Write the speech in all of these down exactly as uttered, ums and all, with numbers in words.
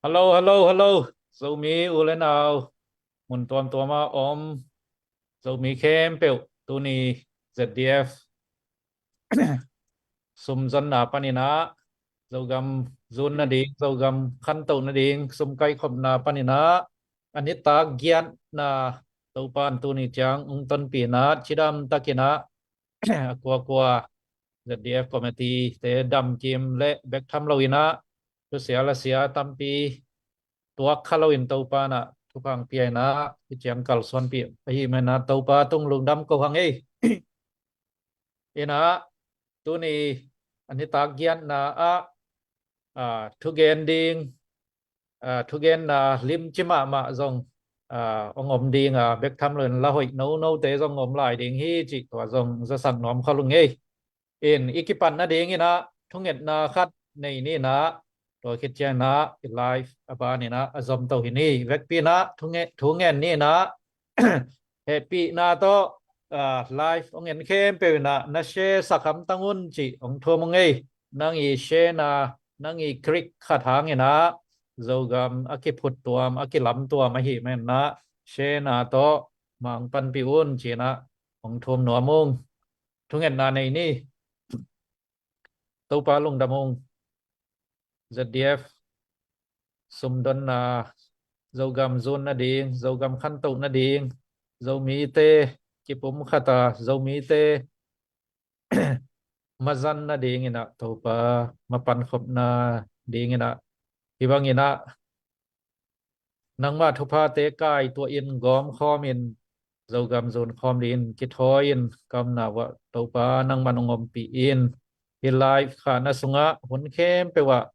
Hello, hello, hello. Zomi u le nau mun tuamtuam a om Zomi khempeuh, tuni Z D F sumzonna panin ah, Zogam zun nading, Zogam khantoh nading sum kaikhopna panin ah, a nitak giatna Topan tuni ciang hong tonpih in ah, cidam takin ah a kuakua Z D F committee te damkim le bek tham lo in ah, thusia lasia tampi tuak kha lo in Topan ah thupha hong pia in ah, hih ciang kalsuanpih ahih manin ah Topa tung lungdam ko hang ei. In ah, tuni a nitak giatna ah, ah, thugen ding, ah, thugenna limci mahmah zong, ah, hong om ding a, bek tham lo in la hoih nonote zong om lai ding hi cih tua zong zasak nuam kha lo ing ei. In i kipat nading in ah thungetna khat nei ni in ah, tua khit ciang in ah i live a ban in ah a zom to hi ni. Vekpi in ah thungen, thungen ni in ah, hehpihna tawh, ah, live hong en khempeuh in ah na share sak hamtang un cih hong thum ung ei. Nang i share na, nang i click khat hang in ah Zogam a kiphut tuam, a kilam tuam ahih manin ah share na tawh mangpanpih un ci in ah hong thum nuam ung. Thungetna nei ni. Topa lungdam ung. Z D F sumdonna, Zogam zun nading, Zogam khantoh nading, Zomite kipum khat a, Zomite mazan nading in ah Topa mapankhopna ding in ah, hih bang in ah nangmah thuphate kaituah in gawmkhawm in Zogam zun khawm ding in kithawi in, ka omna uah Topa nangman hong ompih in, hih live khahna sungah hun khempeuh ah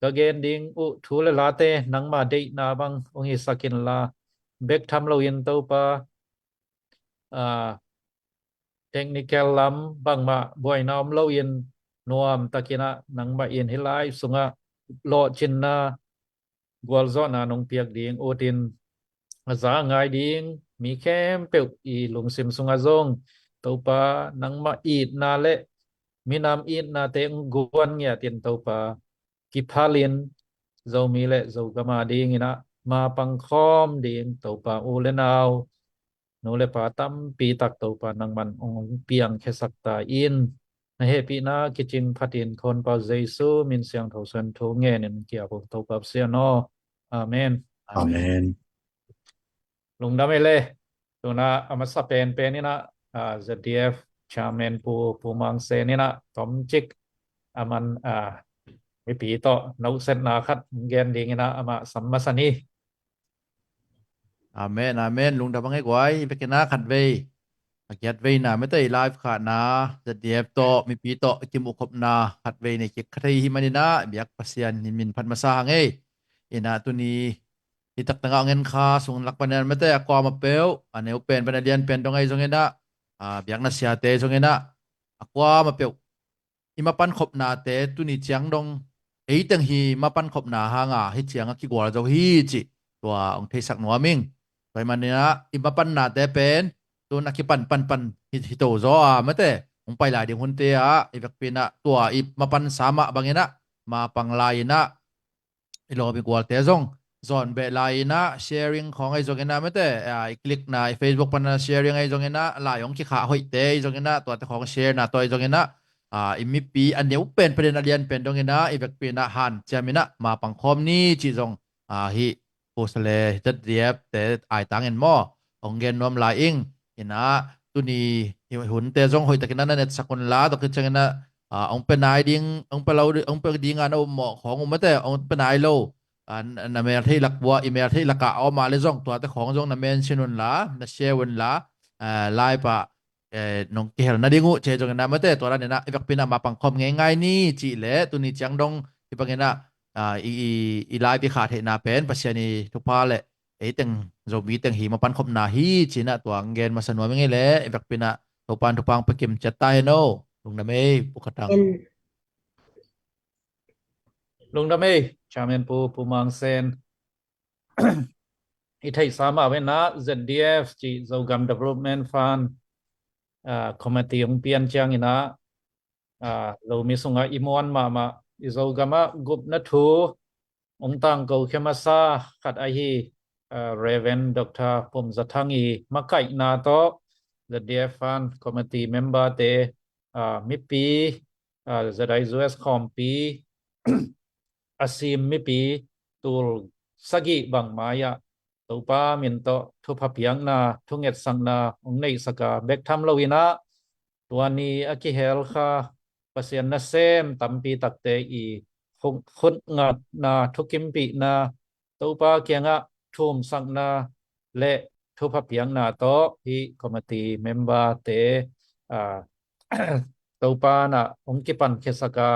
ka gen ding uh thu le late nangmah deihna bang hong hisak inla, bek tham lo in Topa, ah, technical lam bangmah buaina om lo in nuam takin ah nangmah in hih live sungah lawhcinna, gualzawhna nong piak ding ut in, a za ngai ding mi khempeuh i lungsim sungah zong Topa nangmah itna le minam itnate hong guan ngiat in Topa kiphal in, Zomi le Zogam a ding in ah mapang khawm ding Topa u le nau, nu le pa tampi tak Topa nangman hong piangkhiasak ta in. Na hehpihna kicing phatin ka Honpa Jesu min siangtho suang thu ngen in kiap ung Topa Pasian aw. Amen. Amen. Lungdam ei le. Tuna a masa penpen in ah, ah, Z D F Chairman Pu, Pu Mang Sen in ah tomcik a man, ah, mipi tawh nosetna khat gen ding in ah amah sam masa ni. Amen, amen. Lungdam a ngei guai, i vekin ah khatvei, a kiatveina mete i live khahna Z D F tawh mipi tawh i kimuhkhopna khatvei nei kik kha thei hi manin ah biak Pasian in min phat masa hang ei. In ah tuni i taktak a ngen kha sung lak panin mete a kuamah peuh, a neu pen pan a lian pen dong ahi zongin ah, a biakna siate zongin ah, a kuamah peuh i mapankhopnate tuni ciang dong eiteng hi mapankhopna hanga hih ciang a kigual zo hi cih tua hong theisak nuam ing. Tua hi manin ah i mapannate pen tun a kipan panpan hi, hi to zaw a mete hong pai lai ding hunte ah i vekpi in ah tua i mapansa mah bangin ah mapang lai in ah i lawm i gualte zong zawn beh lai in ah sharing khawng ahi zongin ah mete, ah, i click na i Facebook pan a sharing ahi zongin ah lai hong kikhah hoihte ahi zongin ah tuate khawng share na tawh ahi zongin ah, ah, i mipi a neu pen panin a lian pen dongin ah i vekpi in ah hanciam in ah mapang khawm ni cih zong, ah, hih Pu Sale, hih Z D F te aitangin maw hong gen nuam lai ing. In ah tuni hih hunte zong hoihtakin ah na netsak unla, tua khit ciangin ah, ah, hong pia nai ding, hong pia lo, hong pia ding a na um mawh khawng um mete, hong pia nai lo, ah, na, na mel theih lak uah, i mel theih lakah a om a le zong tuate khawng zong na mention unla, na share unla, ah, live ah, eh, nong kihel nading uh ci zongin ah mete tua dan in ah i vekpi in ah mapang khawm ngeingai ni cih le tuni ciang dong hih bangin ah, ah, i, i, i live i khah theihna pen Pasian i thupha le eiteng Zomi teng hi mapankhopna hi ci in ah tua hong gen masa nuam ing ei le i vekpi in ah Topan thupha hong pia kim ciat ta hen aw. Lungdam ei Pu Kha Thang. Lungdam ei Chairman Pu, Pu Mang Sen. I theihsa mah uh in ah Z D F cih Zogam Development Fund, ah, committee hong pian ciangin ah, ah, Zomi sungah i muan mahmah i Zogam ah gupna thu ong tangko khia masa khat ahi, ah, Reverend Doctor Pum Za Thang i makaihna tawh Z D F Fund Committee member te, ah, mipi, ah, Z I U S khawmpi a sim mipi tul sagih bang mai-ah Topa min tawh thupha piakna, thungetsakna ong neihsak a, bek tham lo in ah tua ni a kihel kha Pasian nasem tampi takte i khut, khutngatna, thukimpihna, Topa kiangah thumsakna le thupha piakna tawh hih committee member te, ah, Topa in ah ong kipan khiasak a,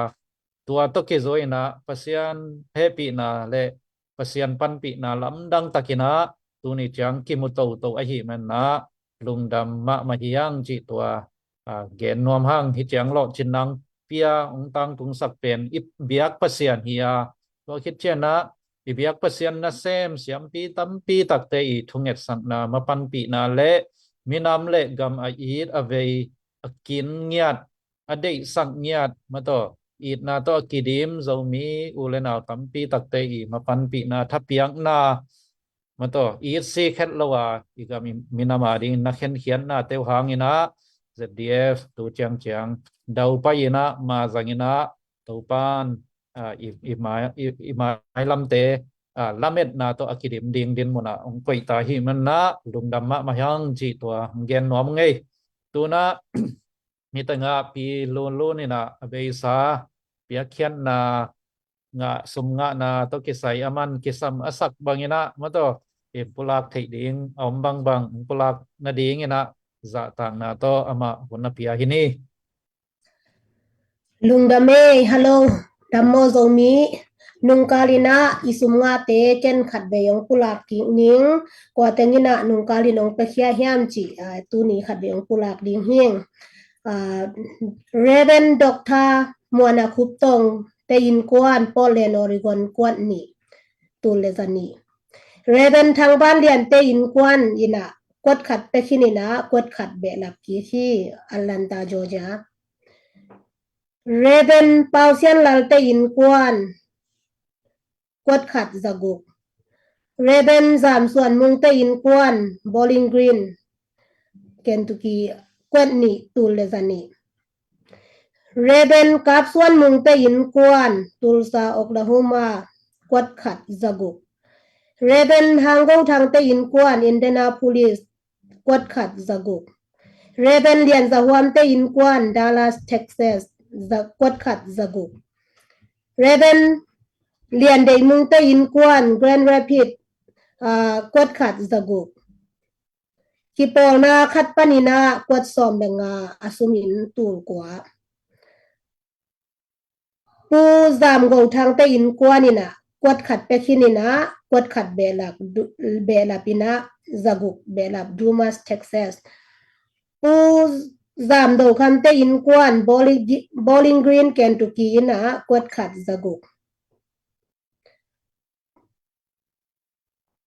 tua tawh kizui in ah Pasian hehpihna le Pasian panpihna lamdang takin ah tuni ciang kimu toto ahih man ah lungdam mahmah hi hang cih tua, ah, gen nuam hang. Hih ciang lawhcin nang pia ong tangtungsak pen i biak Pasian hi a, tua khit ciang ah i biak Pasian nasem siampi tampi takte i thungetsakna, mapanpihna le minam le gam a it a vei, a kin ngiat, a deihsak ngiat, mataw, itna tawh a kidim Zomi u le nau tampi takte i mapanpihna, thapiakna, mataw, i it si khet lo a i gam i minam a ding na khenkhiatna teuh hang in ah Z D F tu ciangciang daupai in ah, mazang in ah, Topan, ah, i, i mai, i, i mailamte, ah, lametna tawh a kidim ding dinmun ah ong koih ta ahih man ah lungdam mahmah hi hang cih tua gen nuam ngei. Tu in ah, mi tengah Pi Lun Lun in ah a beisa piakkhiatna ngah, sum ngahna tawh kisai a man kisam a sak bang in ah, mataw, i pulak theih ding a om bangbang pulak nading in ah zahtakna tawh amah hun a pia hi ni. Lungdam ei, hello, dam maw Zomi. Nungkal in ah i sum ngahte ken khat vei ong pulak kik ning, kua teng in ah nungkal in ong piakhia hiam cih, ah, tuni khat vei ong pulak ding hing. Ah, Reverend Doctor Muana Khup Tong te innkuan, Portland, Oregon, kuat nih, tul le za nih. Reverend Thang Ban Lian te innkuan in ah kuat khat pia khin in ah kuat khat behlap kik hi, Atlanta, Georgia. Reverend Pau Sian Lal te innkuan kuat khat za guk. Reverend Zam Suan Mung te innkuan, Bowling Green, Kentucky, kuat nih, tul le za nih. Reverend Kap Suan Mung te innkuan, Tulsa, Oklahoma, kuat khat za guk. Reverend Hang Go Thang te innkuan, Indianapolis, kuat khat za guk. Reverend Lian Za Huam te innkuan, Dallas, Texas, za, kuat khat za guk. Reverend Lian Dei Mung te innkuan, Grand Rapids, ah, kuat khat za guk. Kipawlna khat panin ah kuat sawm le nga a sum in tul kua. Pu Zam Go Thang te innkuan in ah kuat khat pia khin in ah kuat khat behlap, du-, behlap in ah za guk behlap, Dumas, Texas. Pu Zam Do Kham te innkuan, Bowling, Bowling Green, Kentucky in ah kuat khat za guk.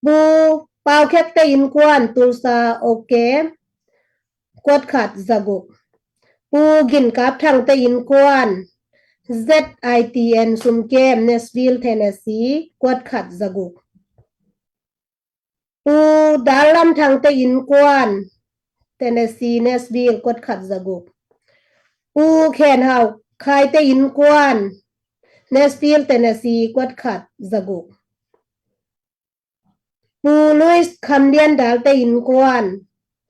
Pu Pau Khek te innkuan, Tulsa, OK, kuat khat za guk. Pu Gin Kap Thang te innkuan, Z I T N Sumkem, Nashville, Tennessee, kuat khat za guk. Pu Dal Lam Thang te innkuan, Tennessee, Nashville, kuat khat za guk. Pu Khen Hau Khai te innkuan, Nashville, Tennessee, kuat khat za guk. Pu Louis Kham Lian Dal te innkuan,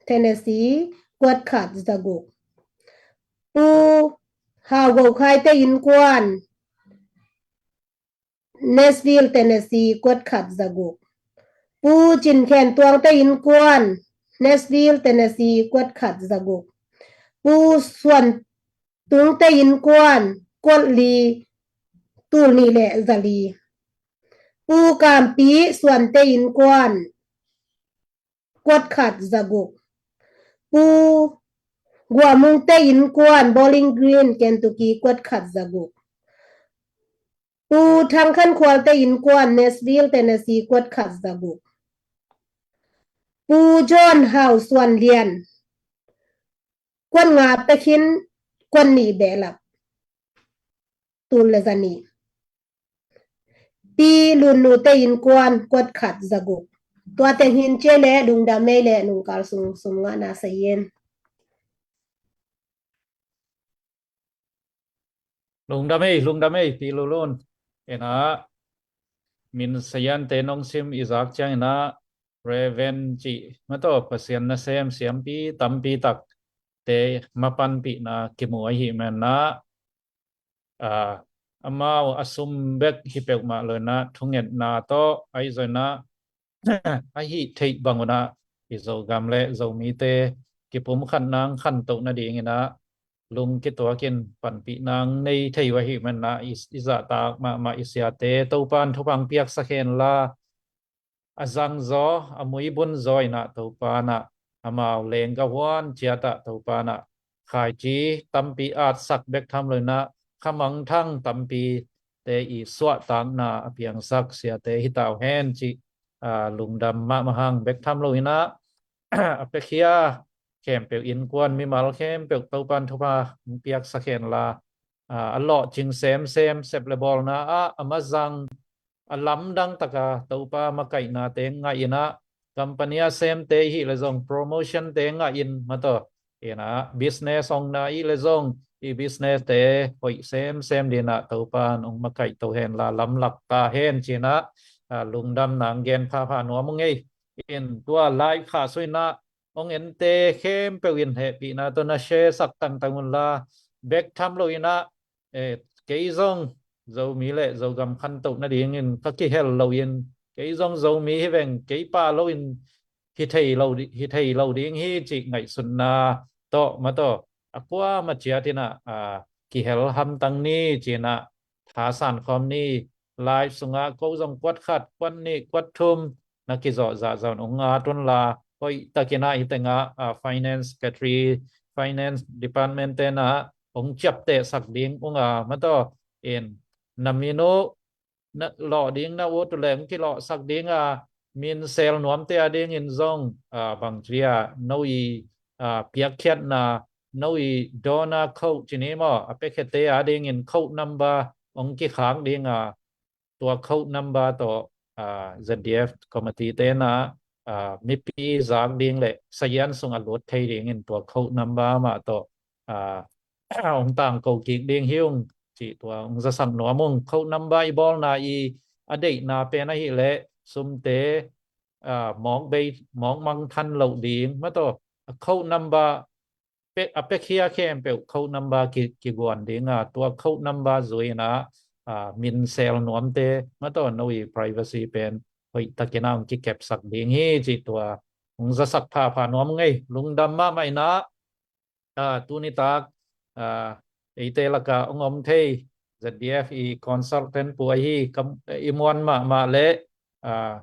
Tennessee, kuat khat za guk. Pu Hau Go Khai te innkuan, Nashville, Tennessee, kuat khat za guk. Pu Cin Khen Tuang te innkuan, Nashville, Tennessee, kuat khat za guk. Pu Suan Tung te innkuan, kuat li, tul nih le za li. Pu Kam Pi Suan te innkuan, kuat khat za guk. Pu Gua Mung te innkuan, Bowling Green, Kentucky, kuat khat za guk. Pu Thang Khan Khual te innkuan, Nashville, Tennessee, kuat khat za guk. Pu John Hau Suan Lian, kuat nga pia khin, kuat nih behlap, tul le za nih. Pi Lun Nute innkuan kuat khat za guk. Tua teng hi in ci e le, lungdam ei le, nungkal sung sum ngahna sa in. Lungdam ei, lungdam ei, Pi Lulun. Ena, min sayan te nong sim i zak ciang ena, Reverend ci, mato, Pasian nasem siampi tampi tak te mapanpihna kimu ahi man na, a, amau a sum bek hi peuhmah lo na, thungetna tawh, ahi zong na, ahi theih bang un ah i Zogam le Zomite kipumkhat nang khantoh nading in ah lung kituak in panpih nang nei thei uh ahi man ah i, i zahtak mahmah i siate Topan thupha piaksak hen la, a zang zaw, a muibun zaw in ah Topan ah amau lengga huan ciat ah Topan ah khaici tampi atsak bek tham lo in ah khamangthang tampi te i suahtakna a piangsak siate hi tau hen ci, a, lungdam mahmah hang bek tham lo in ah, a pekhia khempeuh innkuan mimal khempeuh Topan thupha piaksak hen la, a, a lawhcing semsem sep le bawlna ah a mazang a lamdang taka Topa makaihna te ngah in ah, company a semte i hih le zong promotion te ngah in mato, in ah business ong na i le zong i business te hoih semsem din ah Topan ong makaih to hen la lamlak ta hen ci in ah, a, lungdam nang gen phapha nuam ung ei. In tua live kha sui in ah ong ente khempeuh in hehpihna tawh na share sak tangtang un la, bek tham lo in ah, eh, kei zong Zomi le Zogam khantoh nadingin ka kihel lo in, kei zong Zomi hi veng, kei pa lo in hi thei lo di-, hi thei lo ding hi ci ngaihsutna tawh mato, a kuama ciat in ah, a, kihel hamtang ni ci in ah thasan khawm ni. Live sungah ko zong kuat khat, kuat nih, kuat thum na kizawh zahzah un ong at un la, hoih takin ah hi teng ah, a, finance secretary, finance department te na ong ciapteh sak ding ung a mato, in na min uh na lawh ding na ut uh leng kilawhsak ding a, min sel nuamte a dingin zong, a, bang ci a, no i, a, piakkhiatna, no i donor code ci ni maw, a pekhete a dingin code number ong kikhak ding a, tua code number tawh, a, Z D F committee te na, a, mipi zak ding le sayan sung a lut thei dingin tua code number mah tawh, a, ong tangko kik ding hi ung ci tua ong zasak nuam ung. Code number i bawlna i a deihna pen ahih leh sumte, a, mawk bei, mawk mangthan loh ding mato, a code number pe-, a pekhia khempeuh code number ki, kiguan ding a, tua code number zui in ah, a, min sel nuamte mato, no i privacy pen hoih takin ah ong kikepsak ding hi ci tua ong zasak phapha nuam ung ei. Lungdam mahmah in ah, a, tuni tak, a, eite laka ong om thei Z D F i consultant pu ahi kam, i muan mahmah le, a,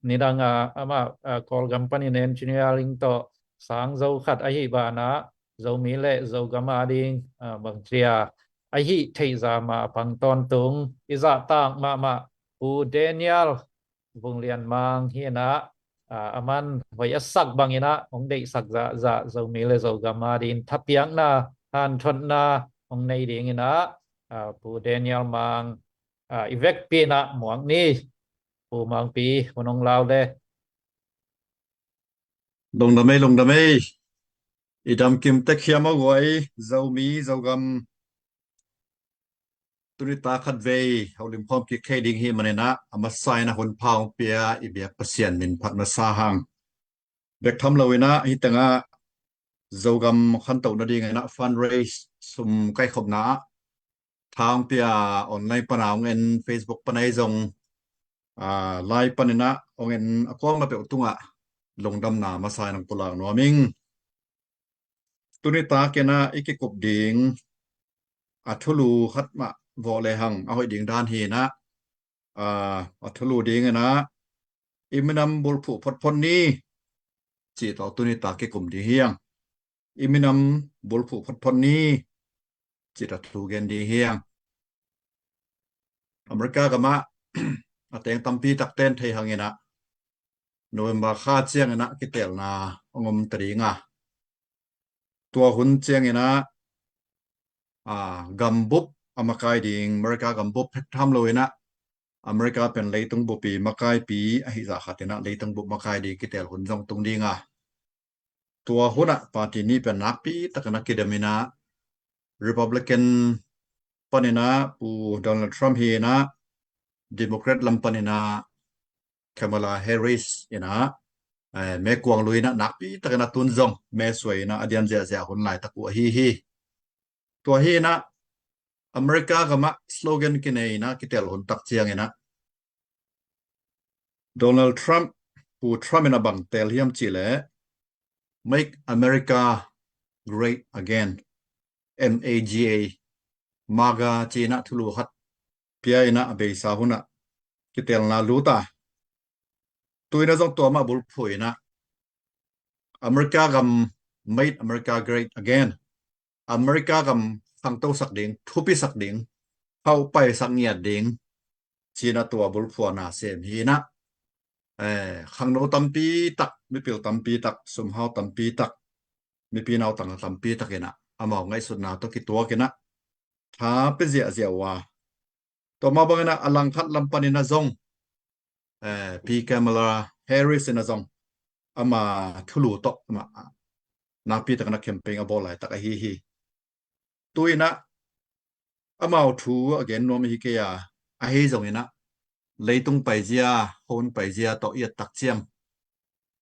nidang a, amah, a, Kawlgam panin engineering tawh sang zo khat ahi banah Zomi le Zogam a ding, a, bang ci a, ahi theih zah mah a pang tawntung i zahtak mahmah Pu Daniel Vung Lian Mang hi in ah, a, aman hoih a sak bang in ah ong deihsak zahzah Zomi le Zogam a ding thapiakna, hanthotna ong nei ding in ah, a, Pu Daniel Mang, a, i vekpi in ah muak ni. Pu Mangpi, hun ong lau le. Lungdam ei, lungdam ei. I dam kim tek hiam a guai, Zomi, Zogam. Tuni tak khat vei holim khawm kik thei ding hi man in ah, a masa in ah hun pha ong pia i biak Pasian min phat masa hang. Bek tham lo in ah hi teng ah Zogam khantoh nading in ah fundraise sum kaikhopna ah tha ong pia online pan a ong en, Facebook pan a hi zong, a, live pan in ah ong en a kuama peuh tungah lungdamna masa in ong pulak nuam ing. Tuni tak in ah i kikup ding a thulu khat mah vawh le hang a hoih ding dan hi in ah, a, a thulu ding in ah i minam bulphuh photphot ni cih tawh tuni tak kikum ding hi hang. I minam bulphuh photphot ni cih tawh thu gen ding hi hang. America gam ah a teng tampi tak ten thei hang in ah November kha ciang in ah kitelna ong om ta ding a, tua hun ciang in ah, a, gambup a makai ding, America gambup bek tham lo in ah America pen leitung bupi makaipi ahi zah khat inah leitung bup makai ding kitel hun zong tung ding a, tua hunah party nih pen nakpi takin a kidem inah Republican paninah Pu Donald Trump hi inah Democrat lam paninah Kamala Harris inah eh, mekuang lui inah nakpi takin a tun zong mesuai inah a dian ziahziah hun laitak uh ahi hi. Tua hi inah America gamah slogan kinei inah kitel hun tak ciang inah Donald Trump, Pu Trump inah bang tel hiam cih leh Make America Great Again, M A G A, MAGA ci inah thulu khat pia inah a beisa hunah kitelna lut a, tu inah zong tua mah bulphuh inah America gam, Make America Great Again, America gam khangtosak ding, thupisak ding, hauhpaisak ngiat ding ci inah tua bulphuh a nasem hi inah eh, khangno tampi tak, mipil tampi tak, sumhau tampi tak, mipi nautang tampi tak inah amau ngaihsutna tawh kituak inah tha pia ziahziah uh a, tua mah bang inah a langkhat lam pan inah zong eh, Pi Kamala Harris inah zong ama thulu tawh ama nakpi takin a campaign a bawl laitak ahi hi. Tu inah amau thu a gen nuam ahi kei a, ahi zong inah leitung paizia, hong paizia tawh i et tak ciang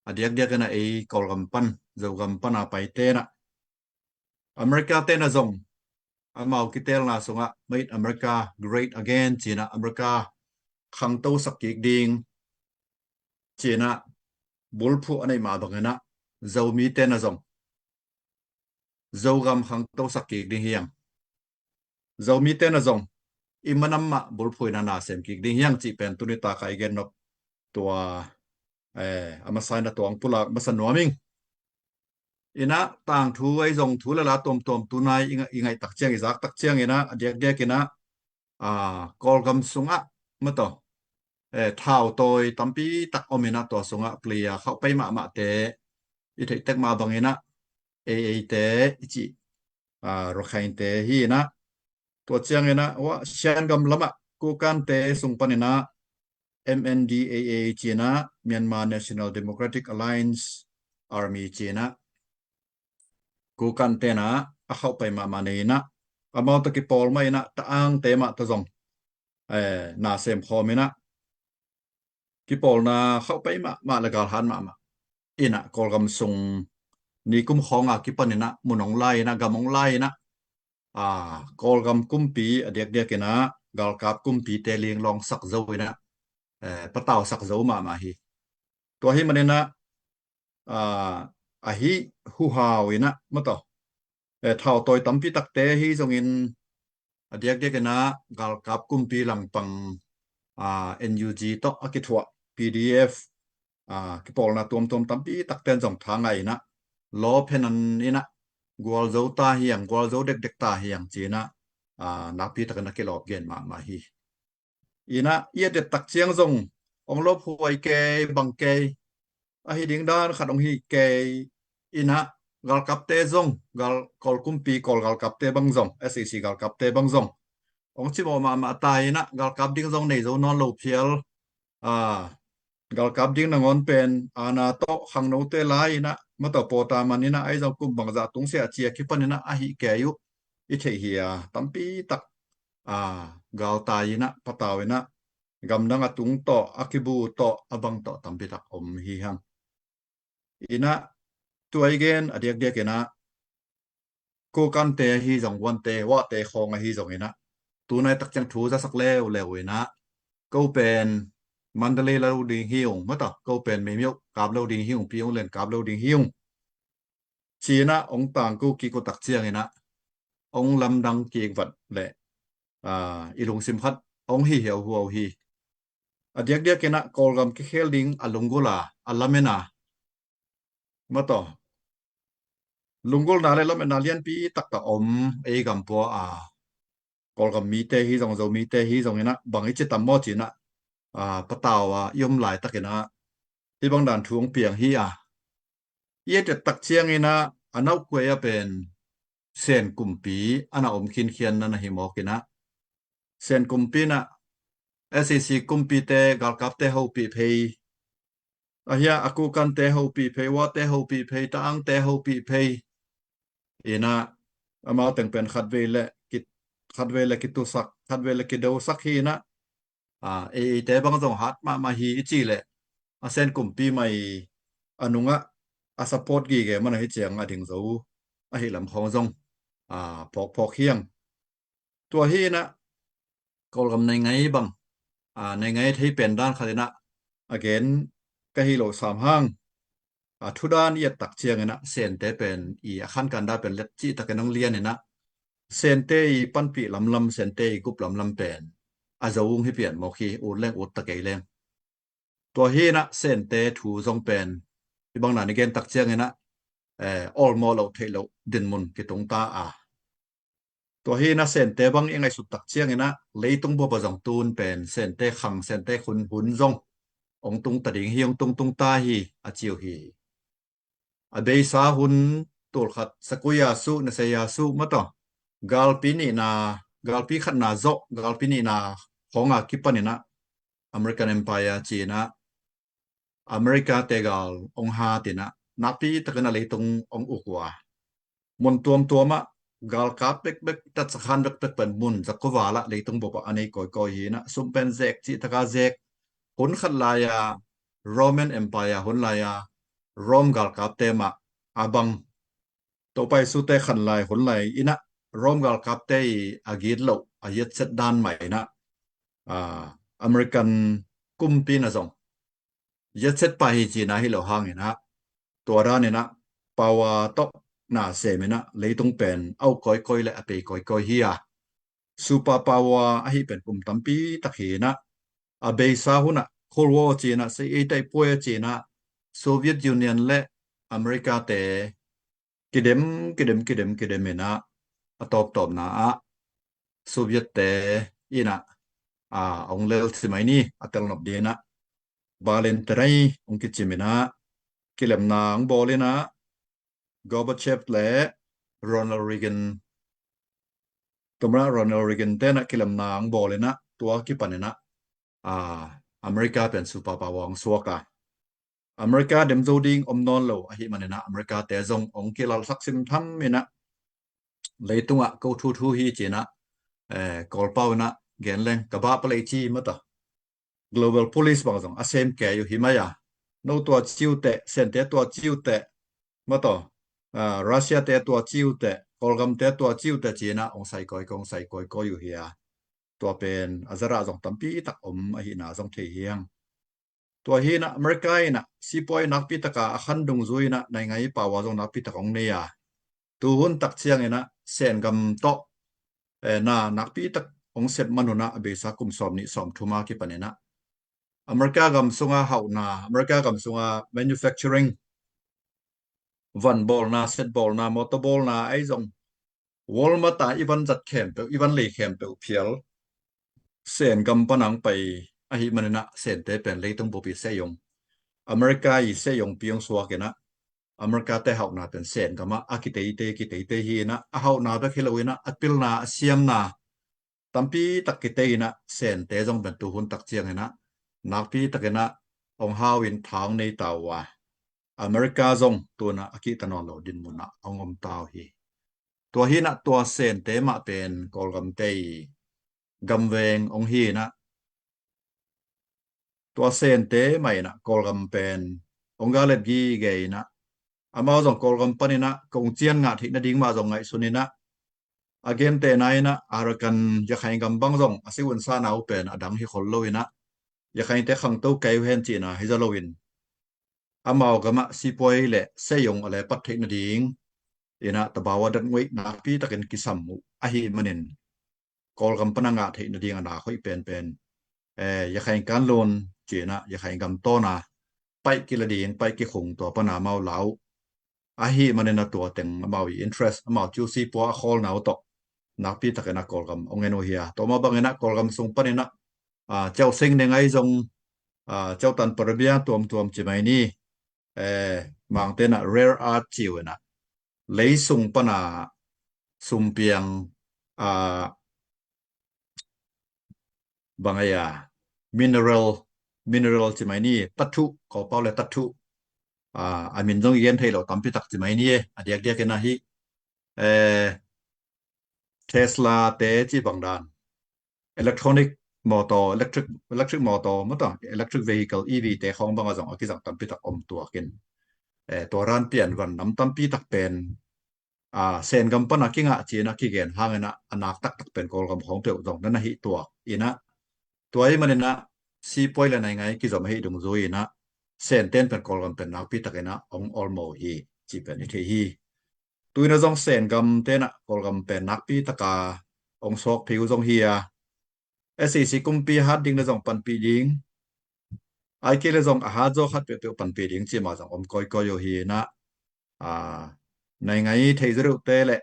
a diakdiak inah ei Kawlgam pan, Zogam pan a paite inah America te inah zong amau kitelna sungah Make America Great Again ci inah America khangtosak kik ding ci inah bulphuh a neih mah bang inah Zomite inah zong Zogam khangtosak kik ding hi hang, Zomite inah zong i manam mah bulphuh inah nasem kik ding hi hang cih pen tuni tak a i gen nop tua eh, a masa inah tua hong pulak masa nuam ing. Inah tangthu ahi zong thu le la tuamtuam tunai i nga-, i ngaih tak ciang, i zak tak ciang inah a diakdiak inah ah, Kawlgam sungah mah tawh eh, thautawi tampi tak om inah tua sungah plia khauhpai mahmahte i theih tek mah bang inah A A te i cih ah, Rakhine te hi inah tua ciang inah ua Shan gam lamah Kokante sung pan inah M N D A A ci inah Myanmar National Democratic Alliance Army ci inah Kokante inah a khauhpai mahmah nei inah amau tawh kipawl mah inah Taangte mah tawh zong eh, nasem khawm inah kipawlna khauhpai mahmah le galhat mahmah inah Kawlgam sung nikum khawng a kipan inah mun hong lai inah gam hong lai inah ah, Kawlgam kumpi a diakdiak inah galkap kumpite linglawng sak zo inah eh, patau sak zo mahmah hi. Tua hi man inah ah, ahi huhau inah mah tawh eh, thautawi tampi takte hi zongin a diakdiak inah galkap kumpi langpang ah, N U G tawh a kithuah P D F ah, kipawlna tuamtuam tampi takte in zong tha ngai inah lawphenan inah gualzo ta hi hang, gualzo dekdek ta hi hang ci inah ah, nakpi takin a kilawp gen mahmah hi. Inah i et tak ciang zong hong lawphuai kei bang kei, ahi ding dan khat hong hi kei inah galkapte zong gal, Kawl kumpi Kawl galkapte bang zong S A C galkapte bang zong hong cimawh mahmah ta inah galkap ding zong nei zo nawn lo phial ah, galkap ding nangawn pen aana tawh khangnote lai inah mah tawh pawta man inah ahi zong kum bangzah tungsiah cia kipan inah ahi kei uh i theih hi a, tampi tak ah, galtai inah patau inah gamdang a tung tawh a kibu tawh a bang tawh tampi tak om hi hang. Inah tua i gen a diakdiak inah Kokante ahi zong, Wante, Wate khawng ahi zong inah tunai tak ciang thu zasak leuleu inah ko pen Mandalay lo ding hi ung mah tawh ko pen Meimyo kap lo ding hi ung, Pi Aung Hlaing kap lo ding hi ung ci inah hong tangko kik uh tak ciang inah hong lamdang kik vat leh ah, i lungsim khat hong hi hiauhuau hi. A diakdiak inah Kawlgam kikhel ding a lunggulh a, a lamen a mah tawh lunggulhna le lametna lianpi taktak om ei gam pua a, Kawlgam mite hi zong, Zomite hi zong inah bang i ci tam maw ci inah ah, patau a i om laitak inah hih bang dan thu hong piang hi a, i et tak ciang inah a nauhkuai a pen Sen kumpi a na om khinkhian na na hi mawk inah Sen kumpi inah SAC kumpite galkapte hopih phei, ahia a kukante hopih phei, wate hopih phei, taangte hopih phei. Ina amau teng pen khatvei le ki, khatvei le kitusak, khatvei le kidosak hi ina, a, eite bang zong hat mahmah hi i ci le a Sen kumpi mai a nungah a support gige mana hi ciang a ding zo ahi lam khong zong, a, phawkphawk hiang. Tua hi ina Kawlgam nei ngai bang, a, nei ngai thei pen dan khat ina a gen ka hi lo sam hang, a, thudan i et tak ciang ina Sente pen i a khankan da pen let cih takin hong lian ina Sente i panpih lamlam, Sente i gup lamlam pen a zo ung hi pian mawk hi, ut leng ut ta kei leng. Tua hi ina Sente thu zong pen i bang na ni gen tak ciang ina, eh, awlmawh loh theih loh dinmun kitung ta a. Tua hi ina Sente bang i ngaihsut tak ciang ina leitung bup a zong tun pen Sente khang, Sente khun hun zong ong tung ta ding hi, ong tung tung ta hi a ciu hi. A beisa hun tulkhat sakuya su, nasaya su mataw, galpi nihna, galpi khatna zawh galpi nihna khong a kipan ina American Empire ci ina America te gal ong hat ina nakpi takin a leitung ong uk uh a, mun tuamtuam ah galkap bekbek, tatsakhan bekbek pen mun za kua val ah leitung bup ah a nei kawikawi hi ina sum pen zek cih taka zek. Hun khat lai a Roman Empire hun lai a Rome galkapte mah a bang, Topa Jesu te khan lai hun lai ina Rome galkapte i a git loh a yetset dan mah ina, a, American kumpi na zong yetset pah hi cina hi lo hang ina tua dan ina power tawh na sem ina leitung pen au kawikawi le a pei kawikawi hi a, super power ahi pen kum tampi tak hi ina a beisa hun ah Cold War cina, sei ei taih puai cina Soviet Union le America te kidem, kidem, kidem, kidem ina a tawptawpna ah Soviet te ina, a, ong lel si mai ni a telnop dina Valentine ong kicim ina kilemna ong bawl ina Gorbachev le Ronald Reagan, tumra Ronald Reagan tena kilemna ong bawl ina tua kipan ina, a, America pen super power ong suak a. America dem zo ding om nawn lo ahi man ina America te zong ong kilalsak simtham ina leitungah ko thuthu hi cina, eh, Kawlpau ina gen leng ka bah palei ci mata. Global Police bang zong a sem kei uh hi mai a. No tua ciu teh, Sente tua ciu teh, mataw, ah, Russia te tua ciu teh, Kawlgam te tua ciu teh cina ong sai kawikawi, ong sai kawikawi uh hi a. Tua pen a zarah zong tampi tak om ahina zong thei hiang. Tua hi ina America ina sipuai nakpi taka a khan dungzui ina naingai power zong nakpi tak ong nei a. Tuhun tak ciang ina Sen gam tawh, eh, na nakpi tak ong sep man ina a beisa kum sawm nih sawm thum a kipan ina America gam sunga hauhna, America gam sunga manufacturing, van bawlna, set bawlna, motor bawlna ahi zong Walmart a i van zat khempeuh, i van lei khempeuh phial Sen gam pan ong pai ahi man ina Sente pen leitung bup i seiong, America i seiong piang suak ina America te hauhna pen Sen gam ah a kiteitei, kiteitei hi ina a hauhna bek hi lo ina a pilna, a siamna tampi tak kitei ina Sente zong pen tuhun tak ciang ina nakpi tak ina ong hau in tha ong nei ta uh a. America zong tuna a kihta nawn lo dinmun ah ong om ta uh hi. Tua hi ina tua Sente mah pen Kawlgamte i gamveng ong hi ina tua Sente mah ina Kawlgam pen ong galet gige ina amau zong Kawlgam pan ina kong cian ngah theih nading mah zong ngaihsun ina a gentehna ina Arakan Yakhain gam bang zong a si un sa na uh pen a dang hi khol lo ina Yakhainte khangto kei uh hen cina hi zaw lo in amau gam ah sipuai le seiong a le pat theih nading ina tabawa dat nguaih nakpi takin kisam uh ahi manin Kawlgam pan a ngah theih nading a na khoih penpen, eh, Yakhain kanlun cina Yakhain gam tawna paih kila ding, paih kikhung tua pan a amau lau ahi manin a tua teng amau i interest, amau ciu sipua a khawlna uh tawh nakpi takin a Kawlgam ong en uh hi a. Tua mah bang ina Kawlgam sung pan ina, ah, Ciau Seng Neng ahi zong, ah, Ciau Tan Parabia tuamtuam ci mai ni, eh, Mangte ina rare earth ci uh ina leisung pan a sumpiang, ah, bang ahi a, mineral, mineral ci mai ni, tathuh, ko pau le tathuh. A, a min zong i gen thei lo tampi tak ci mai ni e, a diakdiak in ahi. Eh, Tesla te ci bang dan, electronic motor, electric, electric motor, motor, electric vehicle, E V te khawng bang a zong a kizang tampi tak om tuak in. Eh, tua ran pian van nam tampi tak pen, a, Sen gam pan a kingah ci-in a kigen hangin ah, a nak taktak pen Kawlgam khawng peuh zong na na hi tuak in ah. Tua ahih manin ah, sipuai le naingai kizom ahi dungzui in ah, Sen ten pen Kawlgam pen nakpi takin ah ong awlmo hi, ci pen i thei hi. Tu-in ah zong Sen gam ten ah Kawlgam pen nakpi taka ong suak phei uh zong hi a, S A C kumpi a hat ding le zong panpih ding, ahih kei le zong a hat zaw khat peuhpeuh panpih ding ci mah zong om kawikawi uh hi in ah, a, naingai thei zaw deuhte le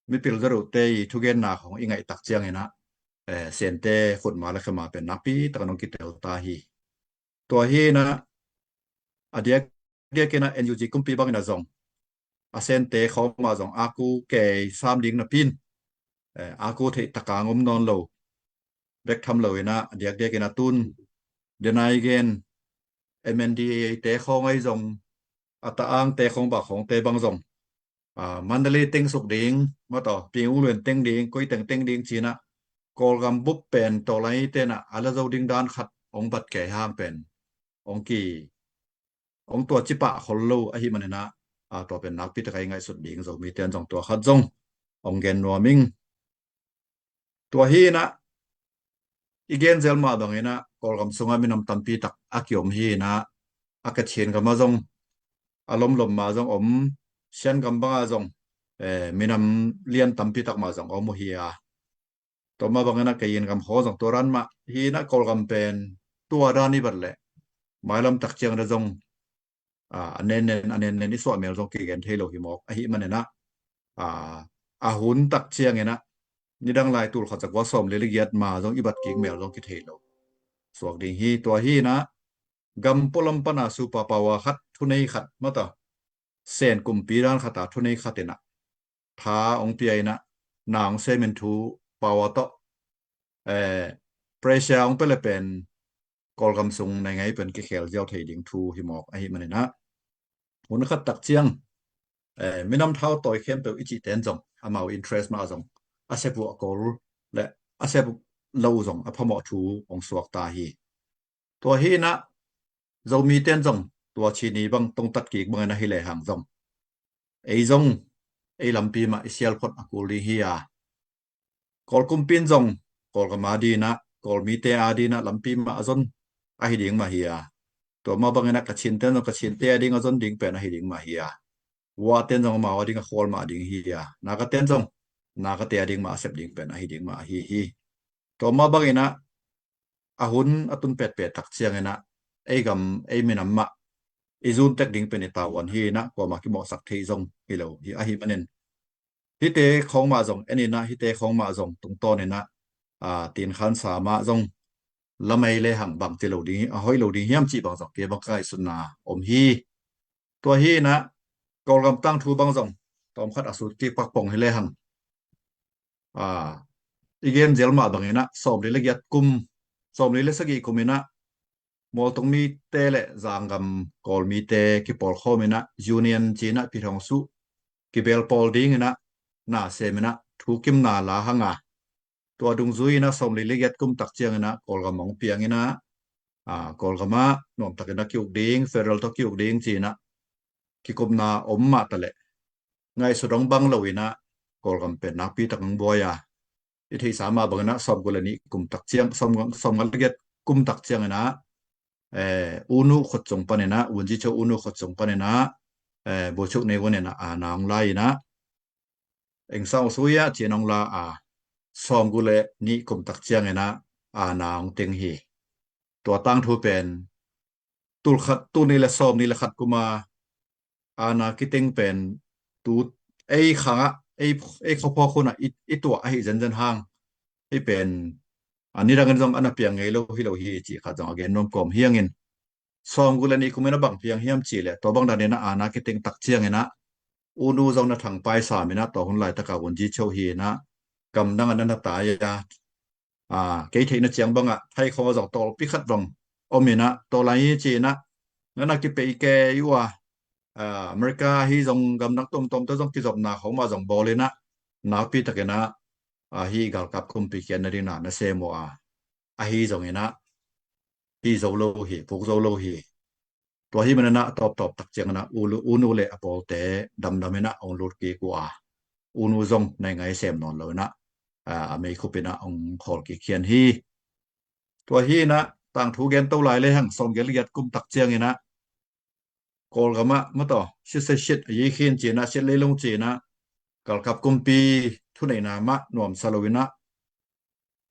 mipil zaw deuhte i thugenna khawng i ngaih tak ciangin ah, eh, Sente khutma le khema pen nakpi takin ong kitel ta hi. Tua hi in ah, a diakdiak in ah N U G kumpi bangin ah zong, a Sente khawng mah zong a ku kei sam ding napi in, eh, a ku theih taka ong om nawn lo bek tham lo in ah, a diakdiak in ah tun, denai gen, M N D A te khawng ahi zong, a ta-ang te khawng, bah khawng te bang zong, a, Mandalay teng suk ding, mataw, Ping U Luen teng ding, koi teng teng ding ci-in ah, Kawlgam bup pen tawlai ten ah a la zo ding dan khat ong bat kei hang pen ong ki, ong tua ci pah khol lo ahih manin ah, a, tua pen nakpi taka i ngaihsut ding, Zomi ten zong tua khat zong ong gen nuam ing. Tua hi in ah, i gen zel mah bangin ah Kawlgam sungah minam tampi tak a kiom hi in ah, a Kachin gam ah zong, a lomlom mah zong om, Shan gam bang ah zong, eh, minam lian tampi tak mah zong om uh hi a. Tua mah bangin ah Kayin gam khawng zong tua ran mah hi in ah, Kawlgam pen tua dan i bat leh mailam tak ciangin ah zong, a, a nennen, a nennen i suah mel zong kigen thei lo hi mawk ahih manin ah, a, a hun tak ciangin ah, nidang lai tul khat za kua sawmli le giat ma zong i bat kik mel zong kithei lo suak ding hi. Tua hi in ah, gam pualam pan a super power khat, thunei khat, mataw, Sen kumpi dan khat a thunei khat in ah tha ong pia in ah, na ong sem in thu, power tawh, eh, pressure ong pia le pen Kawlgam sung naingai pen kikhel ziau thei ding thu hi mawk ahih manin ah, hun khat tak ciang, eh, minam thau tawi khempeuh i cih ten zong, amau interest mah zong, a sep uh a kol le a sep uh lo uh zong a phamawh thu ong suak ta hi. Tua hi in ah, Zomi ten zong tua Chin i bang tongtat kik bangin ahi lehang zong, ei zong, ei lampi mah i sial phot a kul ding hi a. Kawl kumpi in zong, Kawlgam a ding in ah, Kawl mite a ding in ah lampi mah a zon ahi ding mah hi a. Tua mah bangin ah Kachin ten zong, Kachinte a ding a zon ding pen ahi ding mah hi a. Wa ten zong amau a ding a khual mah ding hi a. Naga ten zong, Nagate a ding mah a sep ding pen ahi ding mah ahi hi. Tua mah bangin ah, a hun a tun petpet tak ciangin ah, ei gam, ei minam mah i zun tek ding pen i tavuan hi in ah, kuamah kimawhsak thei zong hi lo hi ahih manin, hihte khawng mah zong en in ah, hihte khawng mah zong tungtawn in ah, a, tin khansa mah zong lamei lehang bangci lo ding, a hoih lo ding hiam cih bang zong kei bang ka ngaihsutna om hi. Tua hi in ah, Kawlgam tangthu bang zong tawmkhat a sut kik pakpong hi lehang, a, i gen zel mah bangin ah, sawmli le giat kum, sawmli le sagih kum in ah, Mualtung mite le Zanggam Kawl mite kipawlkhawm in ah, union ci in ah, pithawng suh kibel pawl ding in ah, na sem in ah, thukimna la hang a. Tua dungzui in ah, sawmli le giat kum tak ciangin ah, Kawlgam ong piang in ah, a, Kawlgam ah nuamtak in ah ki-uk ding, federal tawh ki-uk ding ci in ah, kikupna om mah ta leh, ngaihsut ong bang lo in ah, Kawlgam pen nakpi tak ong buai a. I theihsa mah bangin ah, sawmguk le nih kum tak ciang, sawm, sawmnga le giat kum tak ciangin ah, eh, U Nu khut sung panin ah, Wungyichoe U Nu khut sung panin ah, eh, Bochuk Ne Win in ah, a, na ong la in ah, Aung San Suu Kyi ci in ong la a, sawmguk le nih kum tak ciangin ah, a, na ong teng hi. Tua tangthu pen, tul khat, tul nih le sawmnih le khat kum a, a, na kiteng pen, tu, ei khang ah, ei, ei khuaphawk hun ah i, i tuah ahi zenzen hang, hih pen, a, nidangin zong a na piang ngei lo hi lo hi cih khat zong a gen nuam kawm hi ing. Sawmguk le nih kum in a bang piang hiam cih leh, tua bang danin ah, a, na kiteng tak ciangin ah, U Nu zong na thangpai sam in ah, tua hun laitak a Wungyichoe hi in ah, gamdang ah na na tai a, Kei theihna ciang bangah thaikhawng a zong tawlpi khat bang om inah, tua lai hi ci inah, na na kipeih kei uh a, America ahi zong gamdang tuamtuamte zong kizopna khawng mah zong bawl inah, nakpi takinah hih galkap kumpi khiatna dingin na sem uh a, ahi zong inah hi zo lo hi, puk zo lo hi. Tua hi maninah a tawptawp tak cianginah unu le a pawlte damdam inah hong lut kik uh a, unu zong nai ngai sem nawn lo inah a meikhup inah hong khawl kik khian hi. Tua hi inah tangthu gen to lai le hang, sawmgiat le giat kum tak cianginah Kawlgamah mataw, sit se sit a yi khin cinah, sit leilung cinah, galkap kumpi thuneihna mah nuamsa lo inah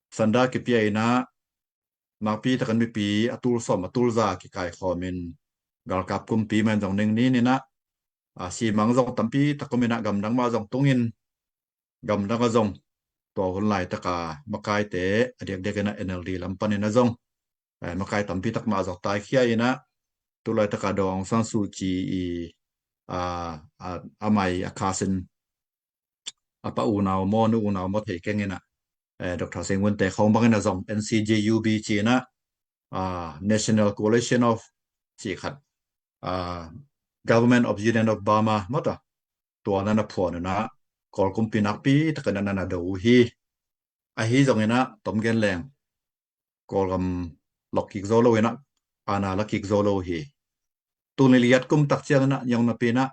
sanda kipia inah, nakpi takin mipi a tul sawm a tul za kikaikhawmin, galkap kumpi man zong ningnin inah, simang zong tampi tak om inah, gamdang mah zong tungin, gamdang a zong tua hun laitaka makaite a diakdiak inah N L D lam panin a zong makai tampi tak mah zong taikhia inah, tu laitaka Daw Aung San Suu Kyi i a mai a khasin a pa unau maw, nu unau maw thei keng inah, Doctor Singwinte khawng bangin a zong N C G U B cinah, National Coalition of ci khat, Government of Union of Burma mawta, tua na na phuan unah Kawl kumpi nakpi takin a na na do uh hi. Ahi zong inah tom gen leng Kawlgam lok kik zo lo inah, ana la kik zo lo hi. Tul nih le giat kum tak cianginah niong napi inah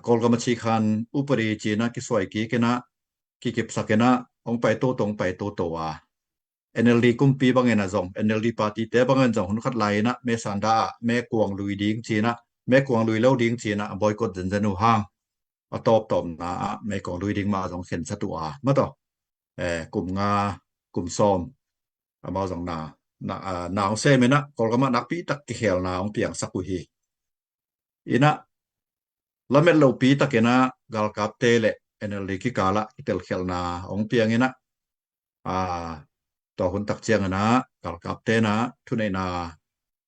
Kawlgam a cikhan upadi cinah kisuai kik inah, kikipsak inah hong pai toto, hong pai toto a, N L D kumpi bangin a zong, N L D party te bangin zong hun khat lai inah Mesanda ah mekuang lui ding cinah, mekuang lui lo ding cinah a boycott zenzen uh hang, a tawptawpna ah mekuang lui ding mah a zong khensat uh a mataw, kum nga, kum sawm amau zong na na hong sem inah Kawlgamah nakpi tak kikhelna hong piangsak uh hi. Inah lamet lopi takinah galkapte le N L D kikalah kitelkhialhna hong piang inah, tua hun tak cianginah galkapte inah thuneihna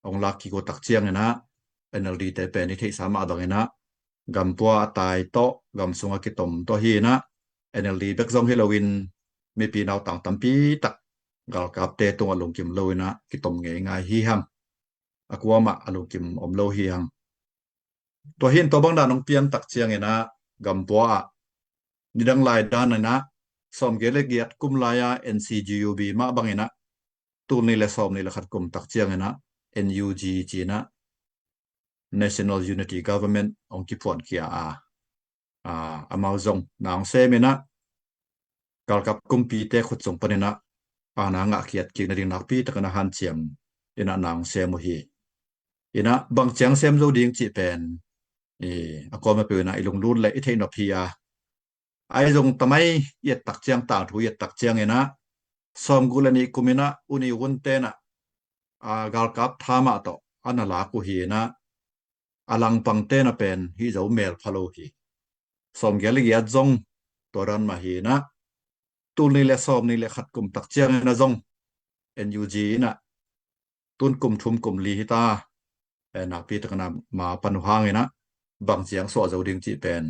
hong lak kik uh tak cianginah N L D te pen i theihsa mah banginah gampua a tai tawh, gam sungah kitom tawh hi inah, N L D bek zong hi loin mipi nautang tampi tak galkapte tungah lungkim lo inah kitom ngeingai hi hang. A kuamah a lungkim om lo hi hang. Tua hin tua bang dan hong piang tak cianginah gampua ah nidang lai dan inah sawmgiat le giat kum lai-a N C G U B mah banginah tul nih le sawm nih le khat kum tak cianginah N U G cinah National Unity Government hong kiphuankhia a, amau zong na hong sem inah galkap kumpite khut sung paninah ana ngahkhiat kik nading nakpi takin a hanciam inah na hong sem uh hi. Inah bang ciang sem zo ding cih pen a kuamah peuh inah i lunglut le i theih nop hi a, ahi zong tamai i et tak ciang, tangthu i et tak cianginah sawmguk le nih kum inah U N U te inah galkap tha mah tawh a na lak uh hi inah, a langpangte inah pen hi zo mel pha lo hi. Sawmgiat le giat zong tua dan mah hi inah, tul nih le sawm nih le khat kum tak ciangin a zong N U G inah tun kum thum kum li hita, nakpi takin a ma pan uh hang inah bang ciang suah zo ding cih pen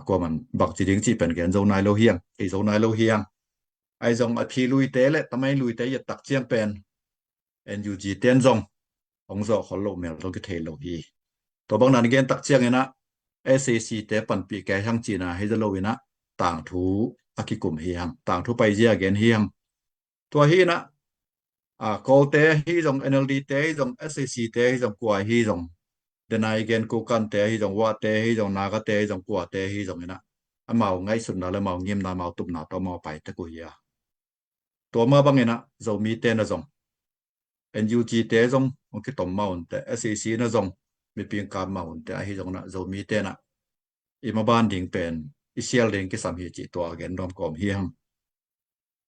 kuaman bang ci ding cih pen gen zo nai lo hi hang, ei zo nai lo hi hang. Ahi zong a phi luite le tamai luite i et tak ciang pen N U G ten zong hong zawh khol loh mel zong kithei lo hi. Tua bang dan i gen tak cianginah S A C te panpih kei hang cihna hi zaw lo inah tangthu a kikum hi hang, tangthu paizia gen hi hang. Tua hi inah Kawlte hi zong, N L D te hi zong, S A C te hi zong, kua hi zong, denai gen Kokante hi zong, Wate hi zong, Nagate hi zong, kuate hi zong inah amau ngaihsutna le amau ngimna, amau tupna tawh amau pai tek uh hi a. Tua mah banginah Zomite na zong, N U G te zong hong kitom mah unte, S A C na zong miping kap mah unte, ahi zong inah Zomite inah i maban ding pen i sial ding kisam hi cih tua gen nuam kawm hi hang.